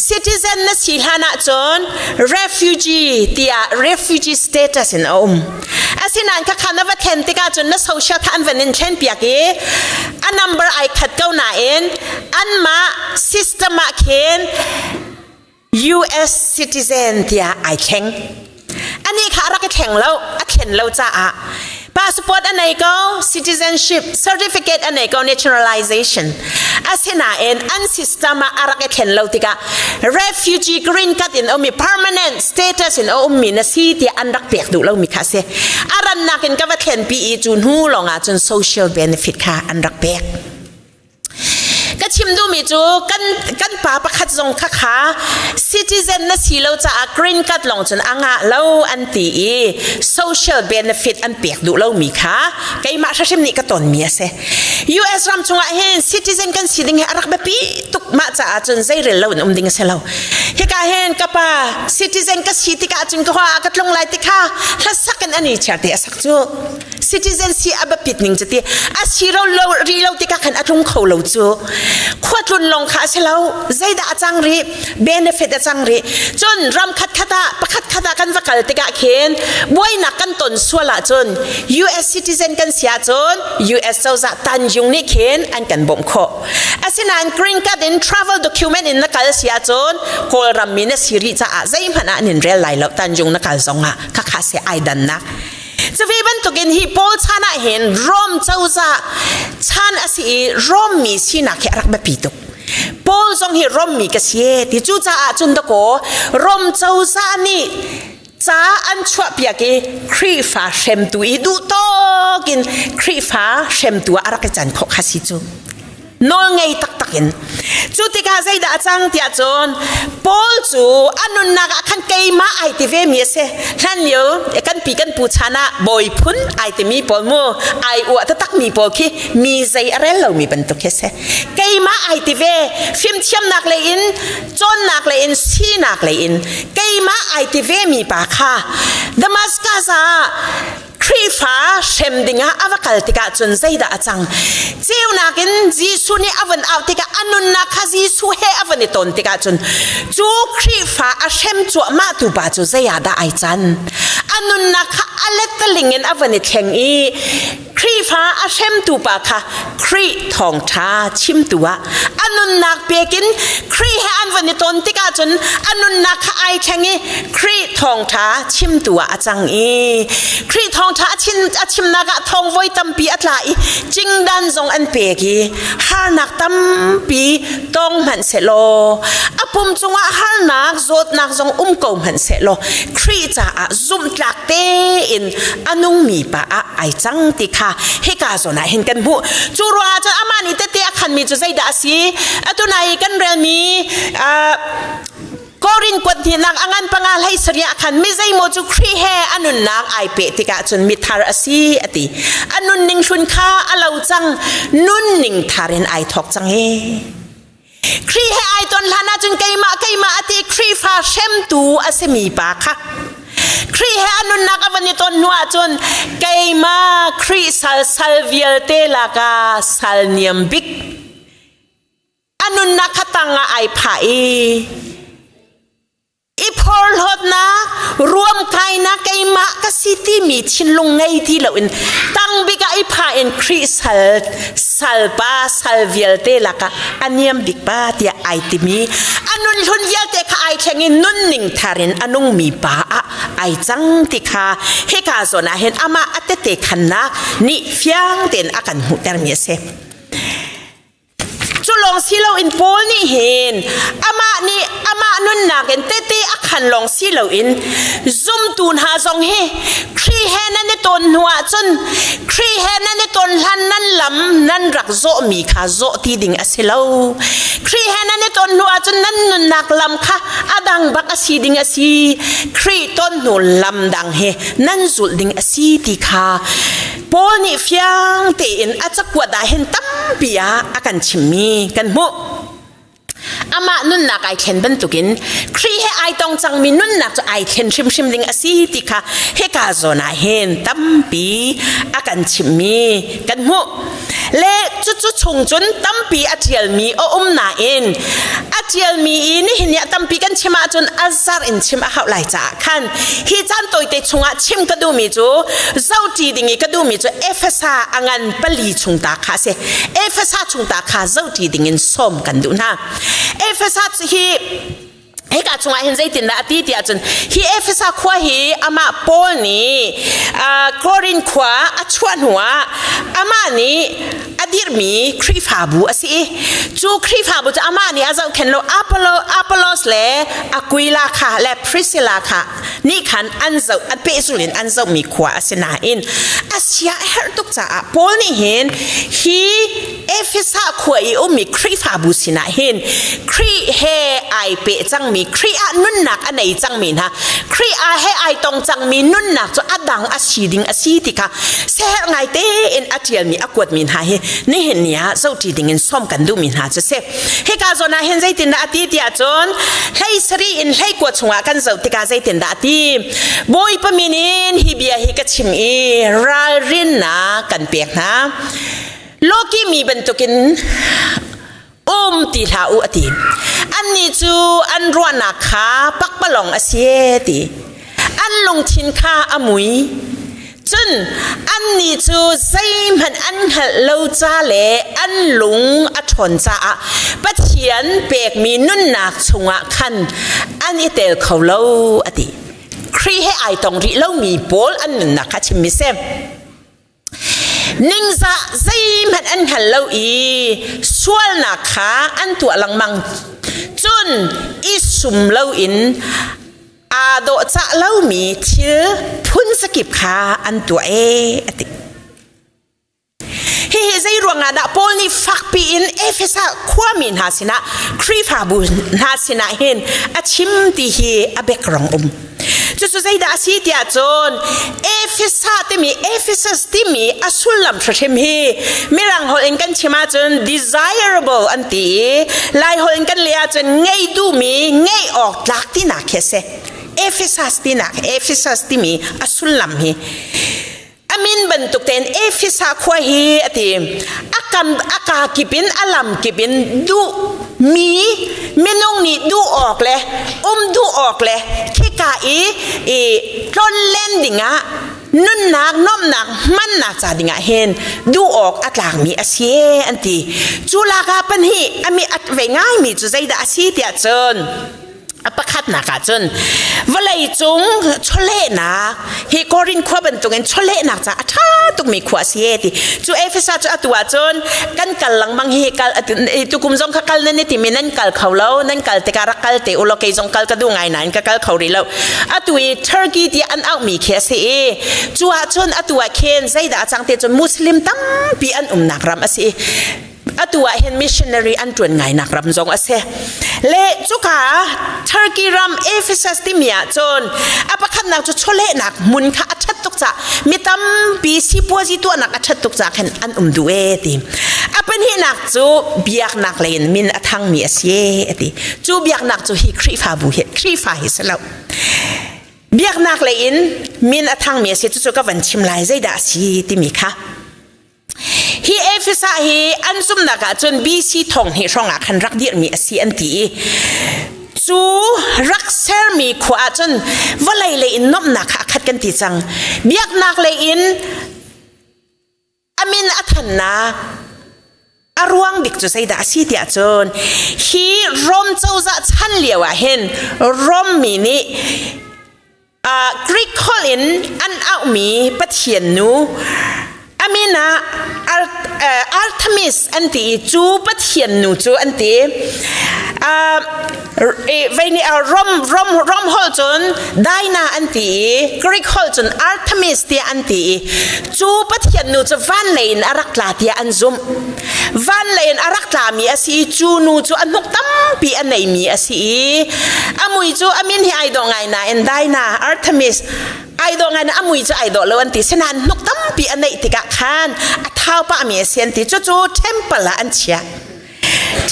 Speaker 11: citizen na si hlan ah cun refugee tiah refugee status in a um asinain khakha na va thlen tikah cun na social kha an van in thlen piak i a number ai khat ko nain anmah system ah khin US citizen tiah ai thleng. Anih kha a rak i thleng lo, a thlen lo caah passport a nei ko, citizenship certificate a nei ko, naturalization. Asinain an system ah a rak i thlen lo tikah refugee green card in ummi permanent status in a ummi na si tiah an rak pek duh lomi kha a si. A rannak in ka va thlenpi i cu hnu lawngah cun social benefit kha an rak pek. Ka chim duhmi cu kan kan pa pakhat zong kha kha citizen na si lo caah green card lawng cun a ngah lo an ti i social benefit an pek duh lomi kha keimah hrimhrim nih ka tonmi a si. US ram chungah hin citizen kan si ding hi a rak biapi tuk mah caah cun zeirel lo in um ding a si lo. Hika hin ka pa citizen ka si tikah cun ka hoa ka tlung lai ti kha hlasak in ani chiar te a sak cu. Citizen si a biapit ning cu ti a si ro lo ri lo tikah khan a tlung kho lo cu khua tlun lawng kha a si lo zeidah a cang rih benefit a cang rih cun ram khat khat ah pakhat khat ah kan va kal tikah khin buainak kan ton sual ahcun US citizen kan si ahcun US cozah tanjung nih khin an kan bawmh khawh asinain green card in travel document in na kal si ahcun kawlram mi na si rih caah zeihmanh ah an in rel lai lo tanjung na kal zongah khakha se ai dannak Cuve bantukin hi Paul chan ah hin Rom cozah chan a si i Rom mi sinak hi a rak biapi tuk. Paul zong hi Rom mi ka si e ti cucaah cun dakaw Rom cozah nih ca an chuahpiak i Khrihfa hremtu i duh tawk in Khrihfa hremtu ah a rak i can khawh kha si cu. Nawl ngei taktak in. Cu tikah zeidah a cang tiah cun Paul cu a nunnak ah khan keimah ai ti ve mi a si. Hlan lio kan pi kan pu chan ah bawi phun ai timi pawl mu ai uah taktak mi pawl khi mi zei a rel lomi bantuk khi a si. Keimah ai ti ve fimthiamnak lei in cawnnak lei in sinak lei in keimah ai ti ve mi pa kha Damascus ah Khrihfa hrem dingah a va kal tikah cun zeidah a cang? Ceunak in Jesuh nih a vun auh tikah a nunnak kha Jesuh he a vun i ton tikah cun cu Khrihfa a hrem cuahmah tu pa cu zei ah dah ai can? A nunnak kha a lettaling in a vun i thleng i Khrihfa Khrihfa a hremtu pa kha Khrih thawngṭha chimtu ah a nunnak pekin Khrih he an van i ton tikah cun a nunnak kha ai thleng i Khrih thawngṭha chimtu ah a cang i Khrih thawngṭha a chimnak ah thong voi tampi a tla i cingdan zong an pek i harnak tampi tong hmanh sehlaw a pum cungah harnak zawtnak zong um ko hmanh sehlaw Khrih caah zumhtlak tein a nungmi pa ah ai cang ti kha hika zawn ah hin kan hmuh. Cu ruangah cun amah nih tete a khanmi cu zeidah a si? Atu nai kan relmi Korin kuat hnihnak a ngan panga hlei sariah khan mi zeimaw cu Khrih he a nunnak ai peh tikah cun mithar a si a ti. A nunning hlun kha a lo cang, nunning thar in ai thawk cang hi. Khrih he ai ton hlan ahcun keimah keimah a ti Khrihfa hremtu a simi pa kha Khrih he a nunnak a van i ton hnu ahcun keimah Khrih sal sal vialte lakah sal niam bik a nunnak kha tang ah ai phah i i phorhlawtnak ruamkainak keimah ka si timi thinlung ngei ti loin tang bik ah i phah in Khrih sal salpa sal vialte lakah a niam bik pa tiah ai timi a nun hlun vialte kha ai thleng i nunning thar in a nungmi pa ah ai cang ti kha hika zawn ah hin amah a tete khannak nih fiang tein a kan hmuhtermi a si. Cu lawng si loin Paul nih hin amah nih amah nunnak in tete a khan lawng si loin zumtu hna zong hi Khrih he nan i tawn hnu ahcun Khrih he nan i tawn hlan nan lam nan rak zawhmi kha zawh ti ding a si lo. Khrih he nan i tawn hnu ahcun nan nunnak lam kha a dang bak a si ding a si. Khrih ton hnu lam dang he nan zulh ding a si ti kha Paul nih fiang tein a cakuat ah hin tampi ah a kan chimmi kan hmuh. Amah nunnak ai thlen bantukin Khrih he ai tong cangmi nunnak cu ai thlen hrimhrim ding a si ti kha hika zawn ah hin tampi a kan chimmi kan hmuh. Le cucu chung cun tampi a ṭialmi a um nain a ṭialmi i nihin ni ah tampi kan chim ahcun a zar in chim a hauh lai caah khan hi caan tawite chungah chim ka duhmi cu zoṭi ding i ka duhmi cu Efesa a ngan pali chung ta kha a si. Efesa chung ta kha zoṭi ding in sawm kan duh hna. Efesa hi hika chungah hin zeitindah a ti ti ahcun hi Efesa khua hi amah Paul nih Korin khua a chuah hnuah amah nih a dirhmi Khrihfabu a si i cu Khrihfabu cu amah nih a zohkhenh lo Apollo Apollos le Aquila kha le Priscilla kha nih khan an zoh an pehzul in an zohmi khua a si nain a sia a herh tuk caah Paul nih hin hi Efesa khua i ummi Khrihfabu sinah hin Khrih he ai peh cangmi Khrih ah nunnak a nei cangmi hna Khrih ah he ai tong cangmi nunnak cu a dang a si ding a si ti kha seher ngai tein a ṭialmi a kuatmi hna hi nihin ni ah zohṭi ding in sawm kan duhmi hna cu si hika zawn ah hin zeitindah a ti tiah cun hlei sarih in hlei kua chungah kan zoh tikah zeitindah a ti Bawipa min in hi bia hi ka chim i ralrinnak kan pek hna Loki mi bantukin um ti hlah u a ti. Annih cu an ruahnak kha pakpalawng a si ti. An lungthin kha a mui. Cun annih cu zeihmanh an hngalh lo ca le an lung a ṭhawn caah Pathian pekmi nunnak chungah khan an i tel kho lo a ti. Khrih he ai tong rih lomi pawl an nunnak kha chimmi si. Ningzah zeihmanh an hngal lo i sualnak kha an tuah lengmang. Cun i sum loin aa dawhcah lomi thil phun zakip kha an tuah ee a ti. Hihi zei ruangah dah Paul nih fakpi in Efesa khuami hna sinah Khrihfabu hna sinah hin a chim ti hi a background um. Cucu zeidah a si tiah cun Efesa timi Ephesus timi a sullam hrimhrim hi Mirang holh in kan chim ahcun desirable an ti i Lai holh in kan leh ahcun ngei duhmi ngeih awk tlak tinak khi a si. Ephesus tinak Ephesus timi a sullam hi a min bantuk tein Efesa khua hi a ti a kam a ka kip in a lam kip in duh mi minung nih duh awk le um duh awk le khika i i tlonlen dingah Nunnak nomnak hmannak ca dingah hin duh awk a tlakmi a si an ti. Cu lak ah pahnih ami at ve ngaimi cu zeidah a si tiah cun a pakhatnak ah cun vawlei cung chawlehnak hi Korin khua bantukin chawlehnak ca a ṭha tukmi khua a si ti. Cu Efesa cu atu ah cun kan kal lengmang hi kal tukum zong kha kal nan i timi nan kal kho lo, nan kal tikah rak kal te u law kei zong kal ka duh ngai nain ka kal kho rih lo. Atu i Turkey ti an auhmi khi a si i cu ah cun atu ah khin zeidah a cang ti cun Muslim tampi an umnak ram a si i atu ah hin missionary an ṭuan ngainak ram zong a si. Le cuka Turkey ram Ephesus timi ah cun a pakhatnak cu chawlehnak hmun kha a ṭhat tuk caah mi tampi sipuazi tuahnak a ṭhat tuk caah khan an um duh ee ti. A pahnihnak cu biaknak lei in min a thangmi a si ee ti. Cu biaknak cu hi Khrihfabu hi Khrihfa hi si lo. Biaknak lei in min a thangmi a si cucu ka van chim lai zeidah a si timi kha. Hi Efesa hi an zumhnak ah cun BC thong hnih hrawng ah khan rak dirhmi a si an ti i cu rak sermi khua ah cun vawlei lei in nuamhnak kha a khat kan ti cang. Biaknak lei in a min a thannak a ruang bik cu zeidah a si tiah cun hi Rom cozah chan lio ah hin Rom mi nih Greek holh in an auhmi pathian nu a min ah Artemis an ti i cu pathian nu cu an ti. Vei nih Rom Rom Rom holh cun Dinah an ti i Greek holh cun Artemis tiah an ti i cu pathian nu cu van lei in a rak tla tiah an zumh. Van lei in a rak tlami a si i cu nu cu a hnuk tampi a neimi a si i a mui cu a min hi ai dawh ngai nain Dinah Artemis ai dawh ngai na a mui cu ai dawh lo an ti sinain hnuk tampi a neih tikah khan a thau pahmi a si an ti cucu temple ah an chiah.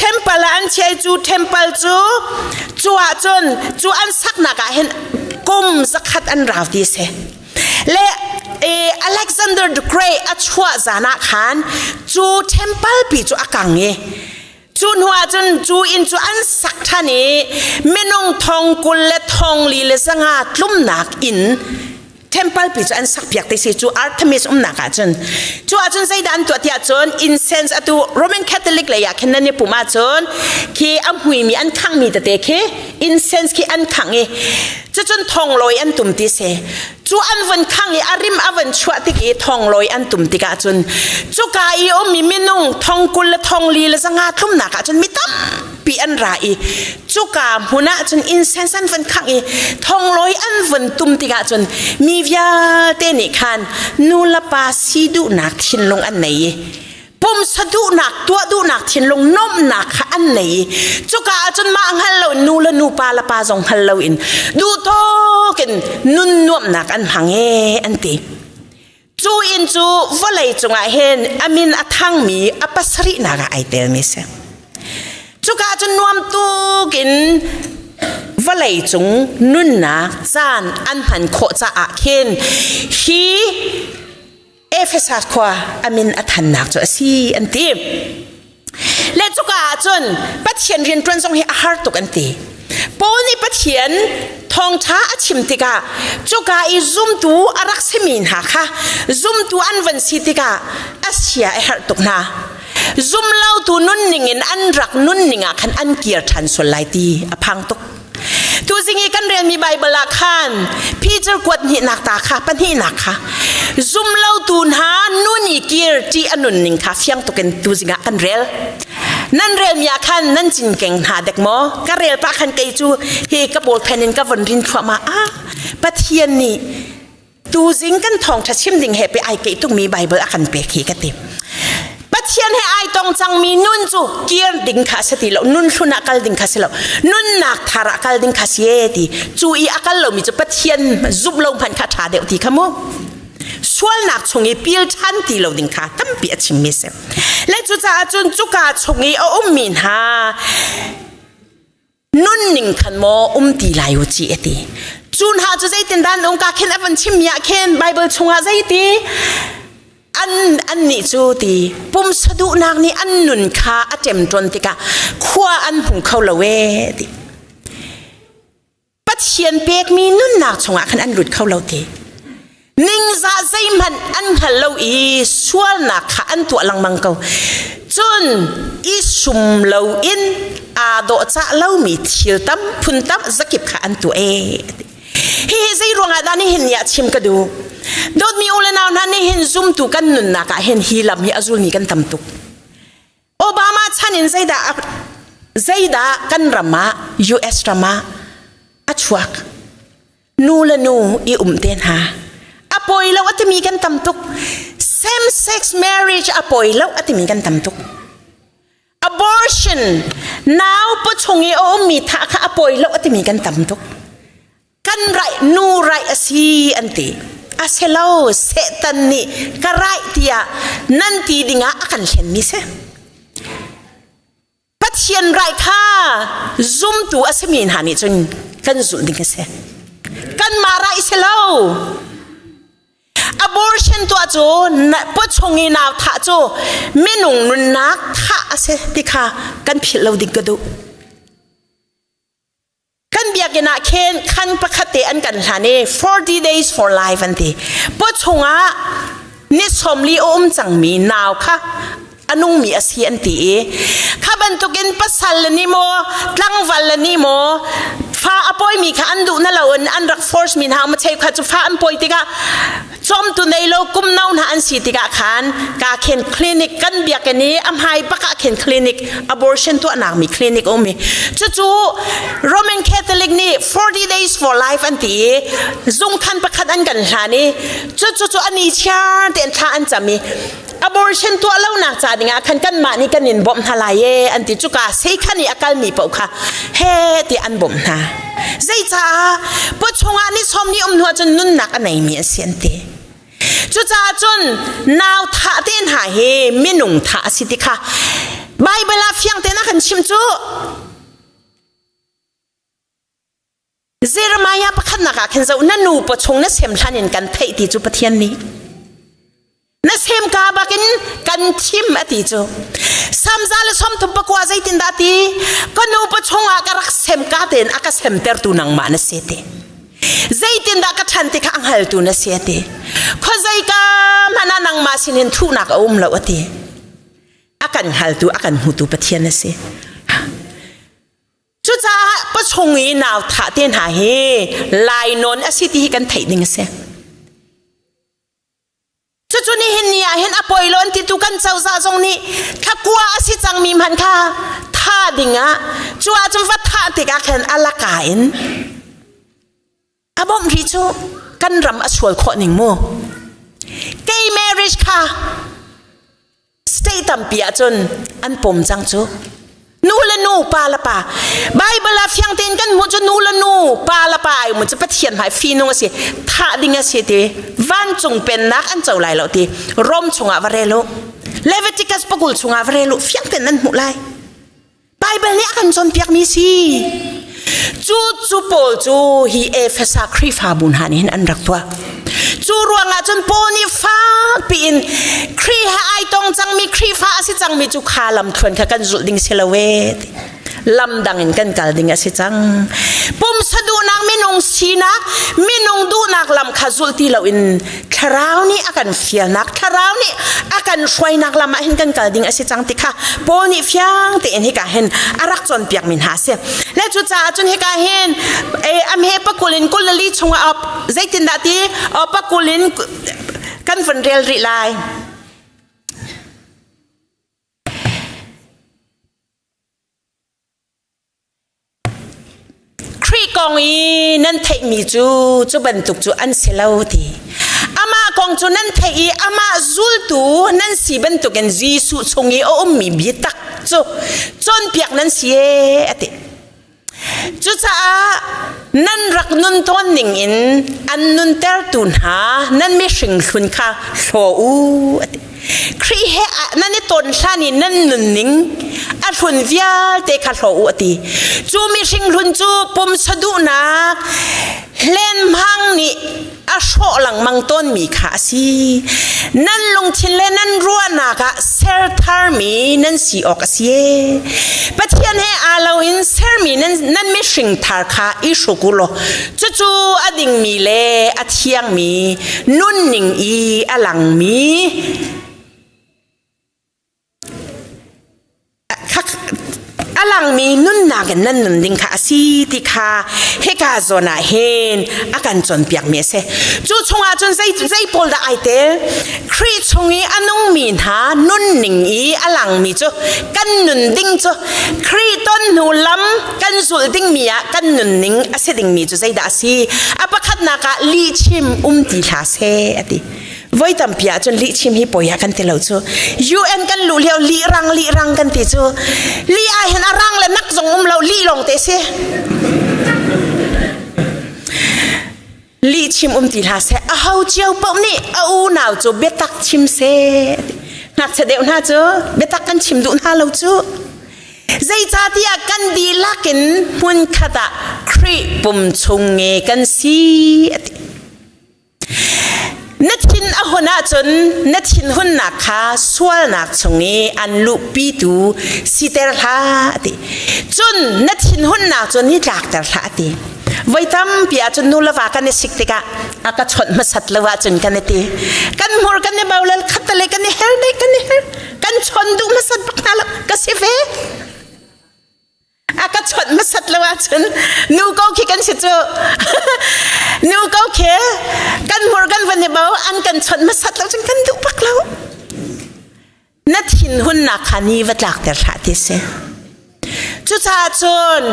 Speaker 11: Temple ah an chiah i cu temple cu cu ah cun cu an saknak ah hin kum zakhat an rau ti si. Le Alexander the Great a chuah zan ah khan cu temple pi cu a kang i cu hnu ah cun cu inn cu an sak ṭhan i minung thong 20 le thong li le zanga tlumnak inn temple pi cu an sak piak te si cu Artemis umnak ah cun. Cu ah cun zeidah an tuah tiah cun incense atu Roman Catholic lei ah khin nan i pum ahcun khi a hmuimi an khanghmi tete khi incense khi an khangh i cucun thonglawi an tum ti si. Cu an von khangh i a rim a von chuah tik i thonglawi an tum tikah cun cuka i ummi minung thong 20 le thong li le zanga tlumnak ah cun mi tampi an ra i cuka hmun ah cun incense an von khangh i thonglawi an von tum tikah cun mi vialte nih khan nu le pa si duhnak thinlung an nei i pumsa duhnak tuah duhnak thinlung nomhnak kha an nei i cuka ah cun mah hngal lo in nu le nu pa le pa zong hngal lo in duh tawk in nun nuamhnak an hmang e an ti. Cu inn cu vawlei cungah hin a min a thangmi a pasarihnak ah ai telmi si. Cuka cun nuam tuk in vawlei cung nunnak caan an hman khawh caah khin hi Ephesus khua a min a thannak cu a si an ti. Le cuka ah cun Pathian rianṭuan zong hi a har tuk an ti. Paul nih Pathian thawngṭha a chim tikah cuka i zumtu a rak simi hna kha zumtu an van si tikah a sia a herh tuk hna. Zumlotu nunning in an rak nunning ah khan an kir ṭhan sual lai ti a phang tuk. Tuzing i kan relmi Baibal ah khan Peter kuat hnihnak ta kha pahnihnak kha zumlotu hna nun i kir ṭih a nunning kha fiang tukin tuzing ah kan rel. Nan relmi ah khan nan cinkeng hna dek maw? Ka rel pah khan kei cu hi ka bawlphen in ka von rin thluahmah ah Pathian nih tuzing kan thawngṭha chim ding he pe ai keih tukmi Bible a kan pek hi ka ti. Pathian he ai tong cangmi nun cu kir ding kha si ti lo, nun hlun ah kal ding kha si lo, nunnak thar ah kal ding kha si e ti. Cu i a kal lomi cu Pathian zumh lo hmanh kha ṭha deuh ti kha mu. Sualnak chung i pil ṭhan ti lo ding kha tampi a chimmi si. Le cucaah cun cuka chung i a ummi hna nunning khan maw um ti lai u ci ati. Cu hna cu zeitin dan um ka khin a van chim mi ah khin Bible chungah zeiti an an nih cu ti pumsa duhnak nih an nun kha a ṭemṭawn tikah khua an hmu kho lo ee ti. Pathian pekmi nunnak chungah khan an lut kho lo ti. Ningzah zeihmanh an hngal lo i sualnak kha an tuah lengmang ko. Cun i sum loin aa dawhcah lomi thil tam phun tam zakip kha an tuah ee. Hihi zei ruangah dah nihin ni ah chim ka duh? Dawtmi u le nau hna nihin zumtu kan nunnak ah hin hi lam hi a zulmi kan tam tuk. Obama chan in zeidah zeidah kan ram ah US ram ah a chuak? Nu le nu i um te hna. A poi lo a timi kan tam tuk. Same sex marriage a poi lo a timi kan tam tuk. Abortion nau pawchung i a ummi thah kha a pawi lo a timi kan tam tuk. Kan raih nu raih a si an ti. A si lo Satan nih ka raih tiah nan ti dingah a kan hlenmi si. Pathian raih kha zumtu a simi hna nih cun kan zulh ding a si. Kanmah raih si lo. Abortion tuah cu pawchung i nau thah cu minung nunnak thah a si ti kha kan philh lo ding ka duh. Kan biakinn ah khin khan pakhat te an kan hlan i 40 days for life an ti. Pawchung ah ni sawmli a um cangmi nau kha a nungmi a si an ti i kha bantukin pasal le nih maw tlangval le nih maw fa a pawimi kha an duh na lo in an rak force mi hna ma cheu kha cu fa an pawi tikah cawmtu nei lo kum no hna an si tikah khan ka khen clinic kan biakinn i a hmai bak ah khen clinic abortion tuahnak mi clinic um i cucu Roman Catholic nih 40 days for life an ti i zungkhan pakhat an kan hlan i cucu cu ani chiar tein thla an cam i abortion tuah lonak ca dingah khan kanmah nih kan in bawmh hna lai e an ti cuka seikhan i a kalmi paoh kha he ti an bawmh hna zeicaah pawchungah ni sawm ni um hnu ahcun nunnak a neimi a si an ti cucaah cun nau thah te hna hi minung thah a si ti kha Bible ah fiang tein a kan chim cu Jeremiah pakhatnak ah khin zoh na nu pawchung na sem hlan in kan theih ti cu Pathian nih na sem ka bakin kan thim a ti cu Samza le somthum pakua zeitin dah ti ka nu pawchung ah ka rak sem ka tein a ka semtertu nangmah na si ti zeitin dah ka ṭhan ti kha a hngaltu na si a ti khuazei ka hmanh ah nangmah sinin thuhnak a um lo a ti a kan hngaltu a kan hmutu Pathian a si Cucaah pachung i nau thah te hna hi lainawn a si ti hi kan theih ding a si. Cucu nihin ni ah hin a poi lo an ti tu kan cozah zong nih thlakua a si cangmi hmanh kha tha ding ah cu ahcun va thah tikah khan a laka in a bawmh rih cu kan ram a sual khawh ning mu. Gay marriage kha State tampi ahcun an pom cang cu. Nu le nu, pa le pa. Bible ah fiang tein kan hmuh cu nu le nu, pa le pa ai mu cu Pathian hmai fihnung a si. Thah ding a si ti. Vancung pennak an co lai lo ti. Rom chungah va rel u. Leviticus pakul chungah va rel u. Fiang tein nan hmuh lai. Bible nih a kan cawnpiakmi si. Cu cu pawl cu hi Efesa Khrihfabu hna nih hin an rak tuah. Cu ruangah cun Paul nih fakpi in Khrih he ai tong cangmi Khrihfa a si cangmi cu kha lamthluan kha kan zulh ding si lo e. Lam dang in kan kal ding a si cang. Pumsa duhnak minung sinak minung duhnak lam kha zulh ti loin thlarau nih a kan fialnak thlarau nih a kan hruainak lam ah hin kan kal ding a si cang ti kha Paul nih fiang tein hika hin a rak cawnpiak mi hna a si le cucaah cun hika hin am he pakul in kulali chungah zeitindah ti pakul in kan vun rel rih lai Khrih kong i nan theihmi cu cu bantuk cu an si lo ti. Amah kong cu nan theih i amah zultu nan si bantukin Jesuh chung i a ummi biatak cu cawnpiak nan si ee a ti. Cucaah nan rak nun tawn ning in an nuntertu hna nan mihring hlun kha hlaw u a ti. Khrih he nan i ton hlan i nan nunning a hlun vialte kha hlaw u a ti. Cu mihring hlun cu pumsa duhnak hlenhmang nih a hrawh lam. lengmang tawnmi kha a si. Nan lungthin le nan ruahnak ah ser tharmi nan si awk a si. Pathian he aa lo in sermi nan, nan mihring thar kha i hruk u law cucu a dingmi le a thiangmi nunning i a langmi a langmi nunnak in nan nun ding kha a si ti kha hika zawn ah hin a kan cawnpiakmi a si. Cu chungah cun zei, zei pawl dah ai tel? Khrih chung i a nungmi hna nunning i a langmi cu kan nun ding cu Khrih ton hnu lam kan zulh dingmi ah kan nunning a si dingmi cu zeidah a si? A pakhatnak ah lihchim um ti hlah seh a ti. Voi tampi ah cun lihchim hi poi ah kan ti lo cu. UN kan luh lio lih rang lih rang kan ti cu. Lih ah hin a rang le nak zong um lo lih lawng te si. Lihchim um ti hlah seh. A ho cio paoh nih a unau cu biatak chim seh. Ngakchia deuh hna cu biatak kan chim duh hna lo cu. Zeicahtiah kan dihlak in hmunkhat ah Khrih pum chung nge kan si a ti. Na thin a hun ahcun na thinhunnak kha sualnak chung i an luhpitu siter hlah a ti. Cun na thinhunnak cu ni tlakter hlah a ti. Voi tampi ahcun nu le va kan i sik tikah a ka chawnh hmasat lo ahcun kan i ti. Kan hmur kan i bolal khat le kan i her deh kan i her. Kan chawn duh hmasat bak hna lo ka si ve. A ka chawnh hmasat lo ahcun nu ko khi kan si cu. Nu ko khi kan hmur kan van i bo an kan chawnh hmasat lo cun kan duh bak lo. Na thinhunnak kha ni va tlakter hlah ti si. Cucaah cun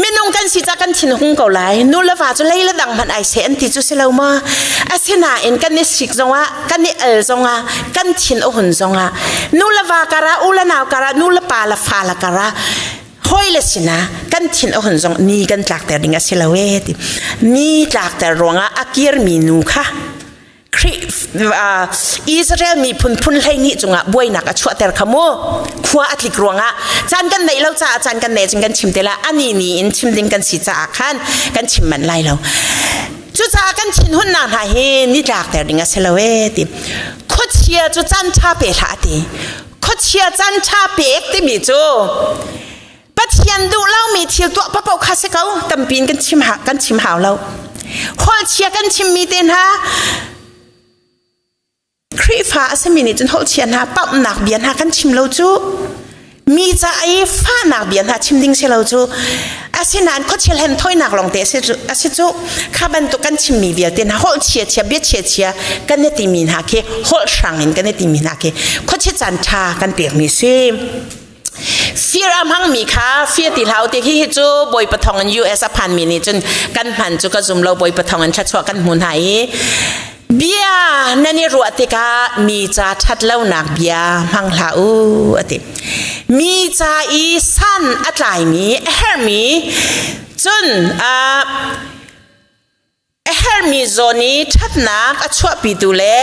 Speaker 11: minung kan si ca kan thin hung ko lai. Nu le va cu lei le dang hmanh ai seh an ti cu si lo ma. Asinain kan i sik zongah, kan i al zongah, kan thin a hun zongah nu le va karah, u le nau karah, nu le pa le fa le karah hawi le sinah kan thin a hun zong ni kan tlakter ding a si lo e ti. Ni tlakter ruangah a kirmi nu kha Khrih Israel miphun phun 12 cungah buainak a chuahter kha mu khua a tlik ruangah caan kan neih lo caah caan kan neih cun kan chim te la ani ni in chim ding kan si caah khan kan chim manh lai lo. Cucaah kan thinhunnak hna hi nitlak ter ding a si lo e ti. Khuachia cu caan ṭha pe hlah ti. Khuachia caan ṭha pek timi cu Pathian duh lomi thil tuah paoh kha si ko tampi in kan chim kan chim hau lo. Holchia kan chimmi te hna Khrihfa a simi nih cun holchia hna pamhnak bia hna kan chim lo cu mi ca i fahnak bia hna chim ding si lo cu asinain khuachia hlen thawinak lawng te a si cu kha bantuk kan chimmi vialte hna holh chia chia bia chia chia kan i timi hna khi holh hrang in kan i timi hna khi khuachia caan ṭha kan pekmi si. Fir a hmangmi kha fir ti hlah u ti hi hi cu Bawipa thawng in US a phanmi nih cun kan hman cu ka zum lo Bawipa thawng in thluachuah kan hmu hna i bia nan i ruah tikah mi ca ṭhat lonak bia hmang hlah u a ti. Mi ca i san a tlaimi a herhmi cun a herhmi zawn i ṭhatnak a chuahpitu le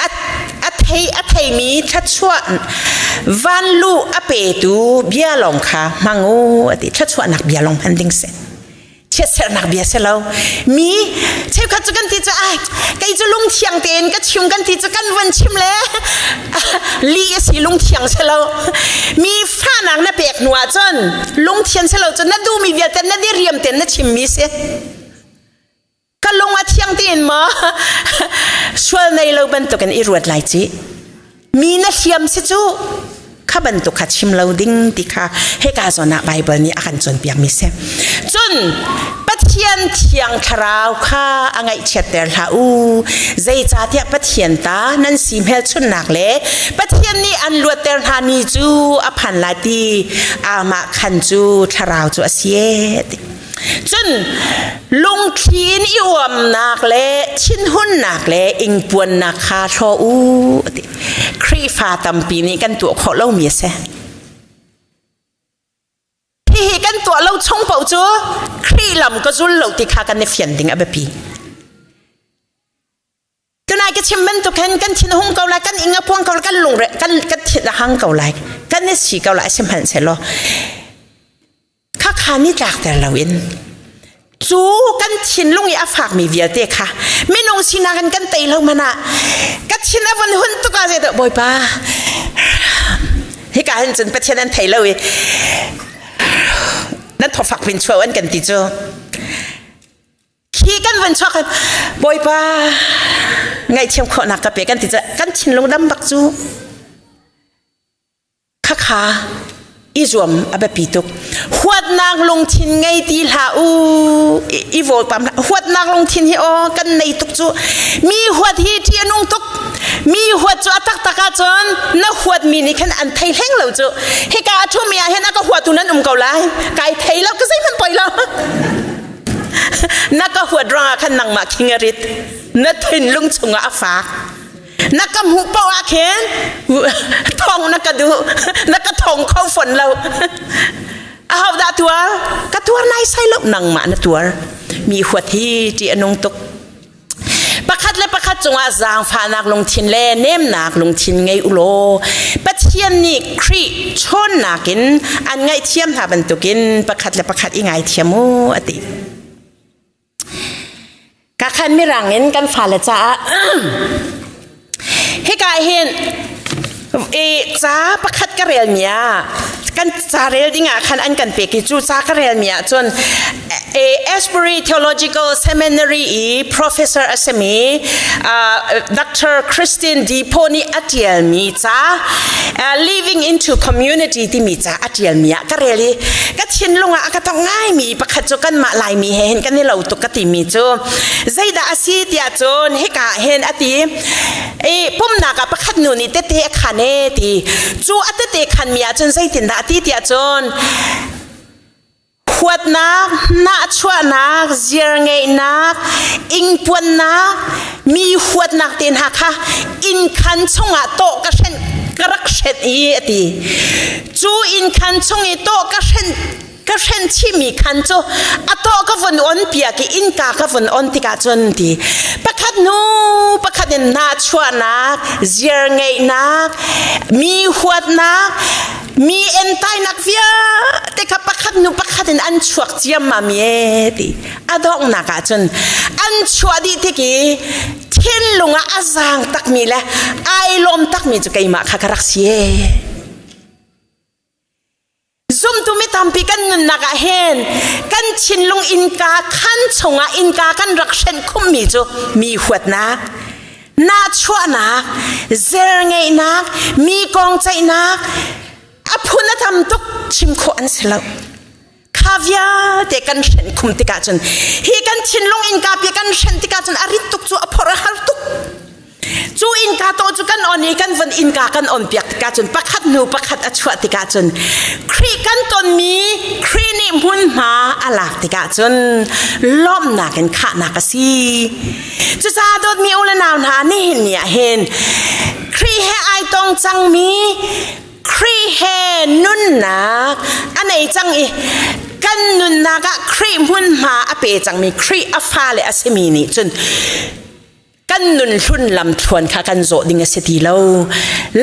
Speaker 11: a thei a theimi thluachuah vanluh a petu bia lawng kha hmang u a ti. Thluachuahnak bia lawng hman ding si. Chiatserhnak bia si lo. Mi cheukhat cu kan ti cu ai kei cu lungthiang tein ka chim kan ti cu kan van chim le li a si lungthiang si lo. Mi fahnak na pek hnu ah cun lungthian si lo cun na duhmi vialte na diriam tein na chimmi si. Ka lung a thiang tiin maw sual nei lo bantukin i ruat lai ci. Mi na hliam si cu kha bantuk kha chim lo ding ti kha hika zawn ah Bible nih a kan cawnpiak mi si. Cun Pathian thiang thlarau kha a ngaihchiatter hlah u. Zeicahtiah Pathian ta nan si hmelchunhnak le Pathian nih an luatter hna ni cu a phan lai ti amah khan cu thlarau cu a si e ti. Cun lungthli in i uamnak le thinhunnak le ingpuannak kha hlaw u ti. Khrihfa tampi nih kan tuah khawh lomi a si. Hihi kan tuah lo chung paoh cu Khrih lam ka zul lo ti kha kan i fian ding a biapi. Tunai ka chim bantuk hin kan thin hung ko lai, kan ing a puang ko lai, kan lungre kan kan thin a hang ko lai, kan i si ko lai sihmanhsehlaw khakha ni tlakter loin. Cu kan thinlung i a fakmi vialte kha minung sinak in kan tei lo man ah ka thin a vun hun tuk ah zeidah Bawipa hika hin cun Pathian an thei lo i nan thawfak pin chuah an kan ti cu khi kan vun chuak Bawipa ngaihthiam khawhnak ka pe kan ti cu kan thinlung dam bak cu Khakha i zuam a biapi tuk. Huatnak lungthin ngei ti hlah u i vawlpam hlah. Huatnak lungthin hi aw kan nei tuk cu. Mi huat hi ṭih a nung tuk. Mi huat cu a taktak ahcun na huatmi nih khan an thei hleng lo cu. Hika a ṭhumi ah hin a ka huatu nan um ko lai. Kai thei lo ka zeihmanh poi lo. Na ka huat ruangah khan nangmah khing a rit. Na thinlung chungah a fak. Na ka hmuh paoh ah khin thong na ka duh na ka thong kho fon lo aho dah tuar ka tuar nai sai lo nangmah na tuar mi huat hi ṭih a nung tuk pakhat le pakhat cungah zaangfahnak lungthin le nemnak lungthin ngei u law Pathian nih Khrih chawnnak in an ngaihthiam hna bantukin pakhat le pakhat i ngaithiam u ati Ka khan mirang in kan fale caah hika hin i ca pakhat ka rel mi ah kan ca rel ding ah khan an kan pek i cu ca ka rel mi ah cun Asbury Theological Seminary i professor a simi Dr. Christine Depo nih a ṭialmi ca Living into Community timi ca a ṭialmi ah ka rel i ka thinlung ah a ka tong ngaimi pakhat cu kanmah Laimi he hin kan i lo tuk ka timi cu zeidah a si tiah cun hika hin a ti i pumnak ah pakhat nu nih tete a khan e ti cu a tete khan mi ah cun zeitindah a ti tiah cun huatnak nahchuahnak ziarngeihnak ingpuannak mi huatnak te hna kha inn khan chungah tawh ka hrenh ka rak hrenh i a ti cu inn khan chung i tawh ka hrenh ka hrenh chihmi khan cu a tawh ka vun on piak i innka ka vun on tikah cun ti pakhat hnu pakhat in nahchuahnak ziarngeihnak mi huatnak mi entainak vialte kha pakhat hnu pakhat in an chuak ciammam e ti a donghnak ah cun an chuah dih tik i thinlung ah a zaang takmi le ai lawm takmi cu keimah kha ka rak si e zumtu mi tampi kan nunnak ah hin kan thinlung innka khan chungah innka kan rak hrenh khummi cu mi huatnak nahchuahnak zerngeihnak mi kong ceihnak a phun a tam tuk chim khawh an si lo kha vialte kan hren khum tikah cun hi kan thinlung innka pi kan hren tikah cun a rit tuk cu a phor a har tuk cu innka to cu kan on i kan von innka kan on piak tikah cun pakhat hnu pakhat a chuah tikah cun Khrih kan tonmi Khrih nih hmunhma a lak tikah cun lawmhnak in khahnak a si Cucaah dawtmi u le nau hna nihin ni ah hin Khrih he ai tong cangmi Khrih he nunnak a nei cang i kan nunnak ah Khrih hmunhma a pe cangmi Khrih a fale a simi nih cun kan nun hlun lam thluan kha kan zawh ding a si ti lo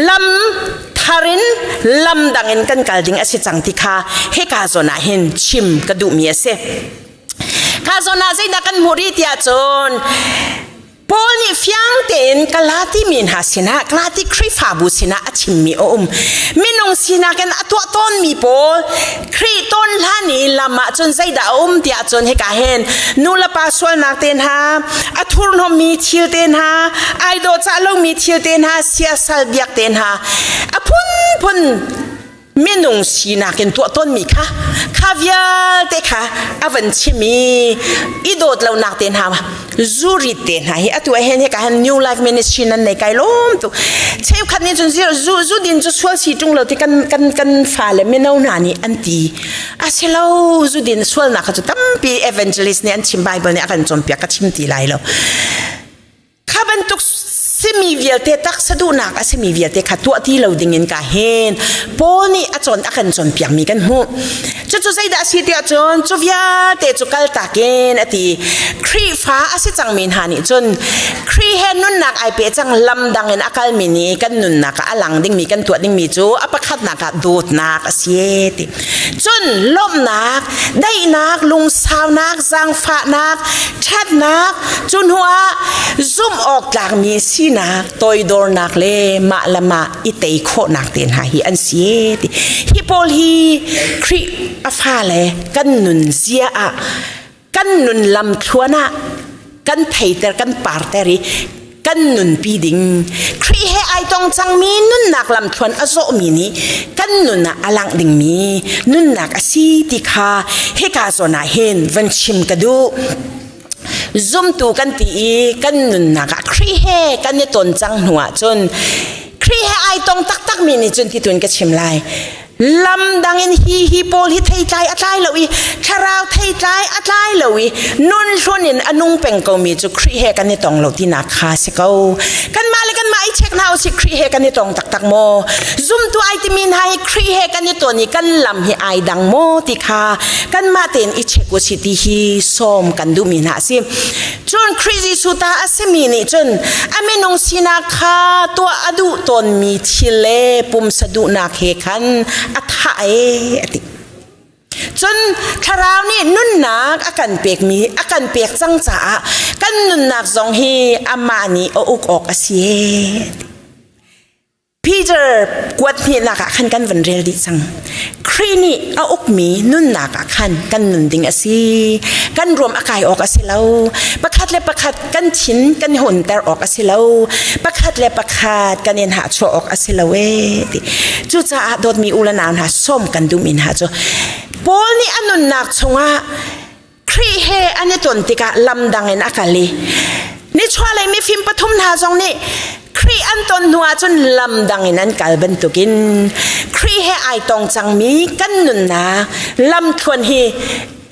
Speaker 11: lam thar in lam dang in kan kal ding a si cang ti kha hika zawn ah hin chim ka duhmi a si Kha zawn ah zeidah kan hmuh rih tiah cun Paul nih fiang tein Galati mi hna sinah Galati Khrihfabu sinah a chimmi a um. Minung sinak in a tuah tawnmi pawl Khrih tawn hlan i lam ah cun zeidah a um tiah cun hika hin nu le pa sualnak te hna, a thurhnawmmi thil te hna, ai dawhcah lomi thil te hna, siasal biak te hna, a phunphun minung sinak in tuah tawnmi kha kha vialte kha a van chim i i dawt lonak te hna zurit te hna hi atu hen he ka han new life ministry nan nei kai lom tu cheukhat nih cun zu zu din cu sual si tung lo ti kan kan kan fale mino hna nih an ti asilo zu din sualnak kha cu tampi evangelist nih an chim bible nih a kan cawnpiak ka chim ti lai lo kha bantuk sim. mi vialte taksa duhnak a simi vialte kha tuah ti lo ding in ka hen Paul nih a cawn a kan cawnpiak mi kan hmuh. Cucu zeidah a si tiah cun cu vialte cu kaltak in a ti. Khrihfa a si cangmi hna nih cun Khrih he nunnak ai pe cang lam dang in a kalmi nih kan nunnak ah a lang dingmi kan tuah dingmi cu a pakhatnak ah dawtnak a si ti. Cun lawmhnak, daihnak, lungsaunak, zaangfahnak, ṭhatnak, cu hnuah zumh awk tlakmi sinak, toidornak le mah le mah i tei khawhnak te hna hi an si ti. Hi pawl hi Khrih a fale kan nun zia ah kan nun lam thluan ah kan theiter kan parter i kan nunpi ding Khrih he ai tong cangmi nunnak lamthluan a zawhmi nih kan nun ah a langh dingmi nunnak a si ti kha hika zawn ah hin van chim ka duh. Zumtu kan ti i kan nunnak ah Khrih he kan i ton cang hnu ah cun Khrih he ai tong taktakmi nih cun ti tun ka chim lai. Lam dang in hi hi pawl hi theitlai a tlai lo i thlarau theitlai a tlai lo i nun hlun in a nung peng komi cu Khrih he kan i tong lo tinak kha si ko. Kanmah le kanmah i check hna usih Khrih he kan i tong taktak maw? Zumtu ai timi hna hi Khrih he kan i ton i kan lam hi ai dang maw ti kha kanmah tein i check usih ti hi sawm kan duhmi hna a si. Cun Khrih Jesuh ta a simi nih cun a minung sinak kha tuah a duh tawnmi thil le pumsa duhnak he khan a thah ee a ti. Cun thlarau nih nunnak a kan pekmi a kan pek cang caah kan nunnak zong hi amah nih a uk awk a si ee. Peter kuat hnihnak ah khan kan van rel dih cang. Khrih nih a ukmi nunnak ah khan kan nun ding a si. Kan ruam a kai awk a si lo. Pakhat le pakhat kan thin kan hunter awk a si lo. Pakhat le pakhat kan in hahchuah awk a si lo ee ti. Cucaah dawtmi u le nau hna sawm kan duhmi hna cu Paul nih a nunnak chungah Khrih he an i ton tikah lam dang in a kal i nichuahlei mifim pathum hna zong nih Khrih an ton hnu ahcun lam dang in an kal bantukin Khrih he ai tong cangmi kan nunnak lamthluan hi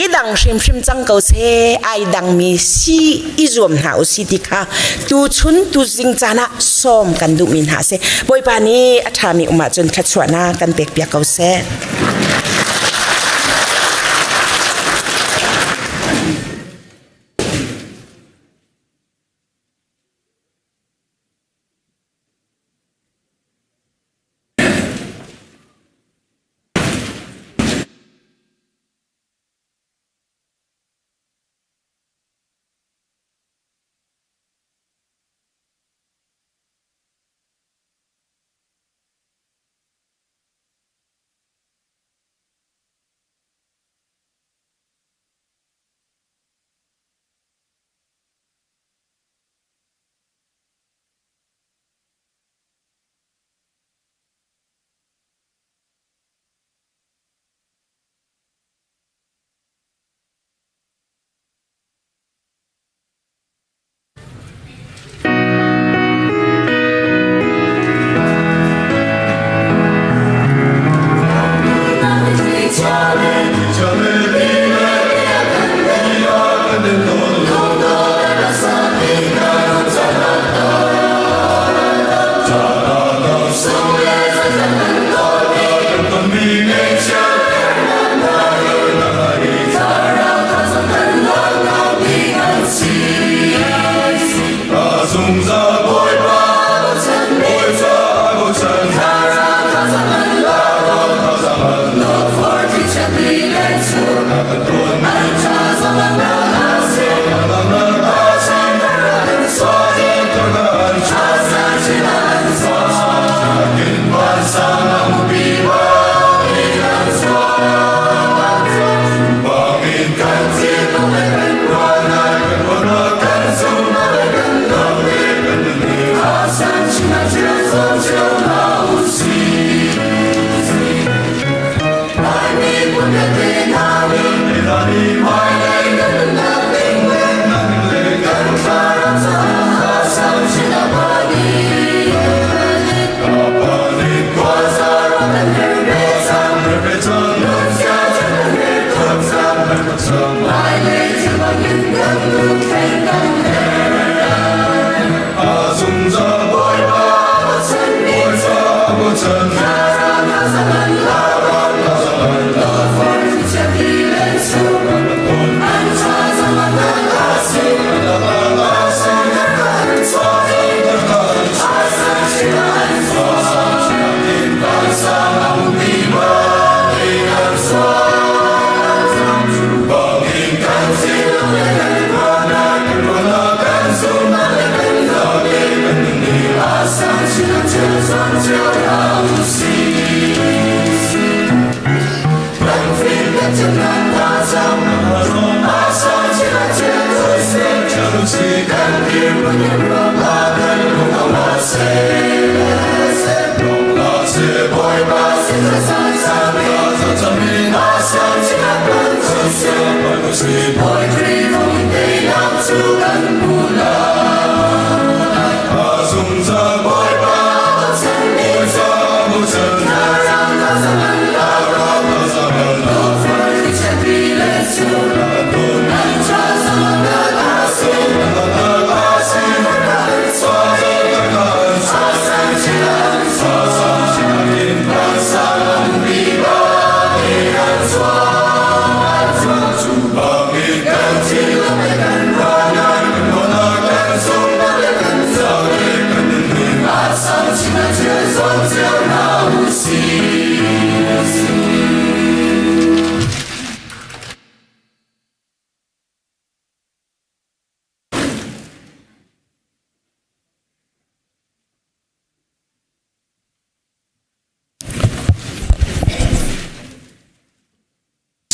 Speaker 11: i dang hrimhrim cang ko seh ai dangmi si i zuam hna u si ti kha tuchun tuzing caan ah sawm kan duhmi hna a si Bawipa nih a ṭhami um ahcun thluachuahnak kan pekpiak ko seh.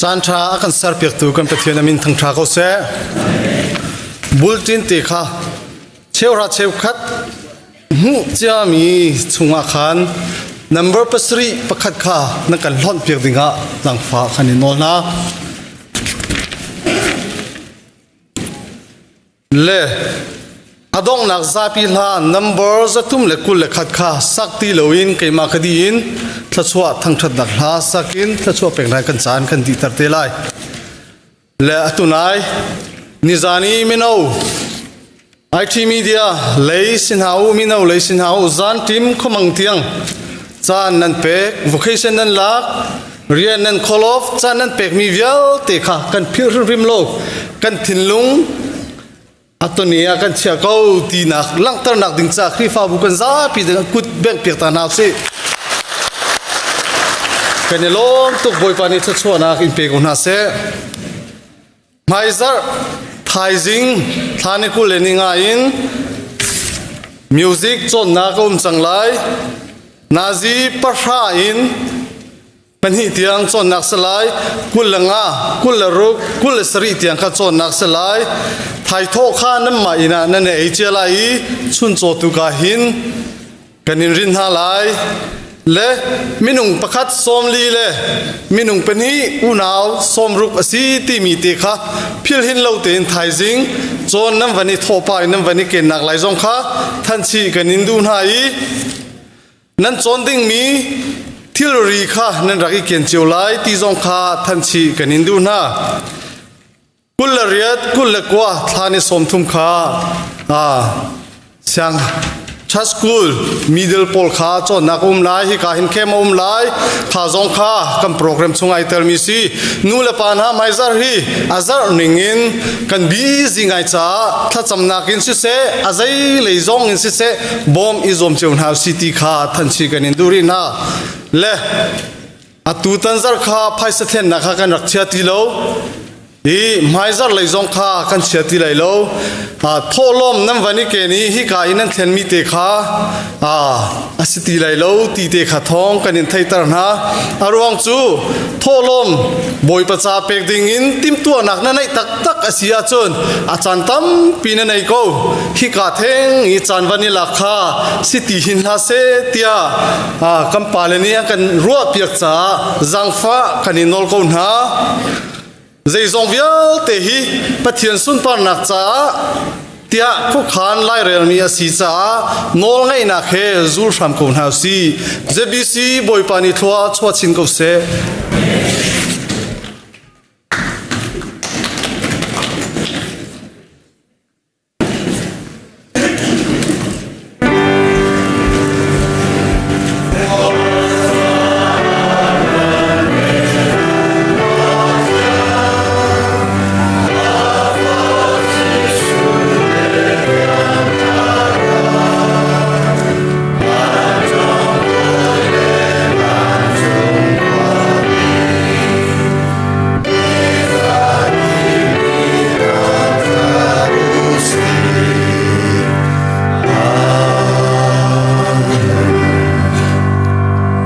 Speaker 12: Caan ṭha a kan serpiaktu kan Pathian a min thangṭha ko seh. Bulletin te kha cheuhra cheukhat hmuh ciami chungah khan number pasarih pakhat kha na kan hlonh piak dingah langfa kan in nawl hna. Le a donghnak zapi hla number 321 kha sak ti loin keimah ka di in thluachuah thangṭhatnak hla sak in thluachuah pek lai kan caan kan dihter te lai. Le atunai nizan i mino IT media lei sin hna u mino lei sin hna u zan tim khomang tiang caan nan pek vocation nan lak rian nan call off caan nan pekmi vialte kha kan philh hrimhrim lo kan thinlung atoni ah kan chia ko tinak langhternak ding ca Khrihfabu kan zapi ding kut bengh piak ta hna usih kan i lawm tuk Bawipa nih thluachuahnak in pe ko hna seh hmaizarh thaizing thla ni 20 le ni nga in music cawnnak a um cang lai nazi pahra in pahnih tiang cawnnak si lai 25 26 27 tiang kha cawnnak si lai thaithawh kha nanmah inn ah nan ei cia lai i chuncaw tu ka hin kan in rin hna lai le minung pakhat 40 le minung pahnih unau 60 a si timi te kha philhin lo tein thaizing cawn nan van i thawhpah in nan van i kennak lai zong kha thanchih kan in duh hna i nan cawn dingmi thilri kha nan rak i ken cio lai ti zong kha thanchih kan in duh hna. 28 29 thla ni 30 kha siang church school middle pawl kha cawnnak um lai hika hin khem a um lai kha zong kha kan program chung ai telmi si nu le pa hna hmaizar hi a zarh ning in kan busy ngai caah thlacamnak in siseh a zei lei zong in siseh bawm i zuam cio hna si ti kha thanchi kan in duh rih hna le atu tan zarh kha phaisa thlennak kha kan rak chia ti lo i hmaizarh lei zong kha kan chia ti lai lo. Thawhlawm nan van i ken i hika i nan thlenmi te kha a si ti lai lo ti te kha thawng kan in theiter hna. A ruang cu thawhlawm Bawipa ca pek ding in timhtuahnak na neih taktak a si ahcun a caan tampi na nei ko. Hika theng i caan van i lak kha si ti hin hlah seh tiah kan pale nih an kan ruahpiak caah zaangfah kan in nawl ko hna. Zeizong vialte hi Pathian sunparnak caah tiah khuakhan lairelmi a si caah nawlngaihnak he zul hram ko hna usih. ZBC Bawipa nih thlua chuah chin ko seh.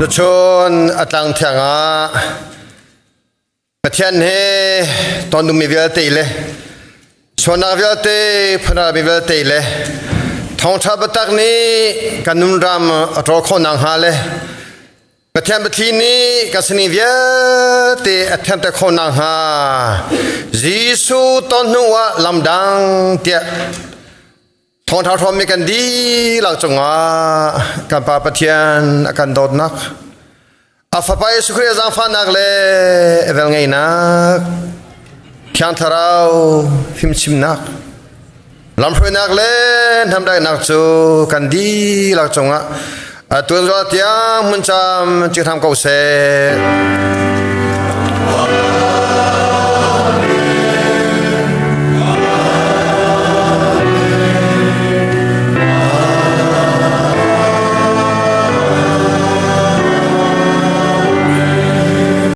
Speaker 2: Tuchun a tlang thiang ah Pathian he ton dumi vialte le sualnak vialte phanal mi vialte le
Speaker 13: Thawngṭha biatak nih kan nun ram a ṭawl khawh nakhnga le Pathian biathli nih kan sining vialte a thianter khawh nakhnga Jesuh ton hnu ah lamdang tiah thawngṭha hrawmmi kan dihlak cungah kan Pa Pathian a kan dawtnak a Fapa Jesuh Khrih a zaangfahnak le a velngeihnak Thiang Thlarau fimchimnak lamhruainak le hnamdaihnak cu kan dihlak cungah a tuanzual tiang hmun cam ci hram ko seh.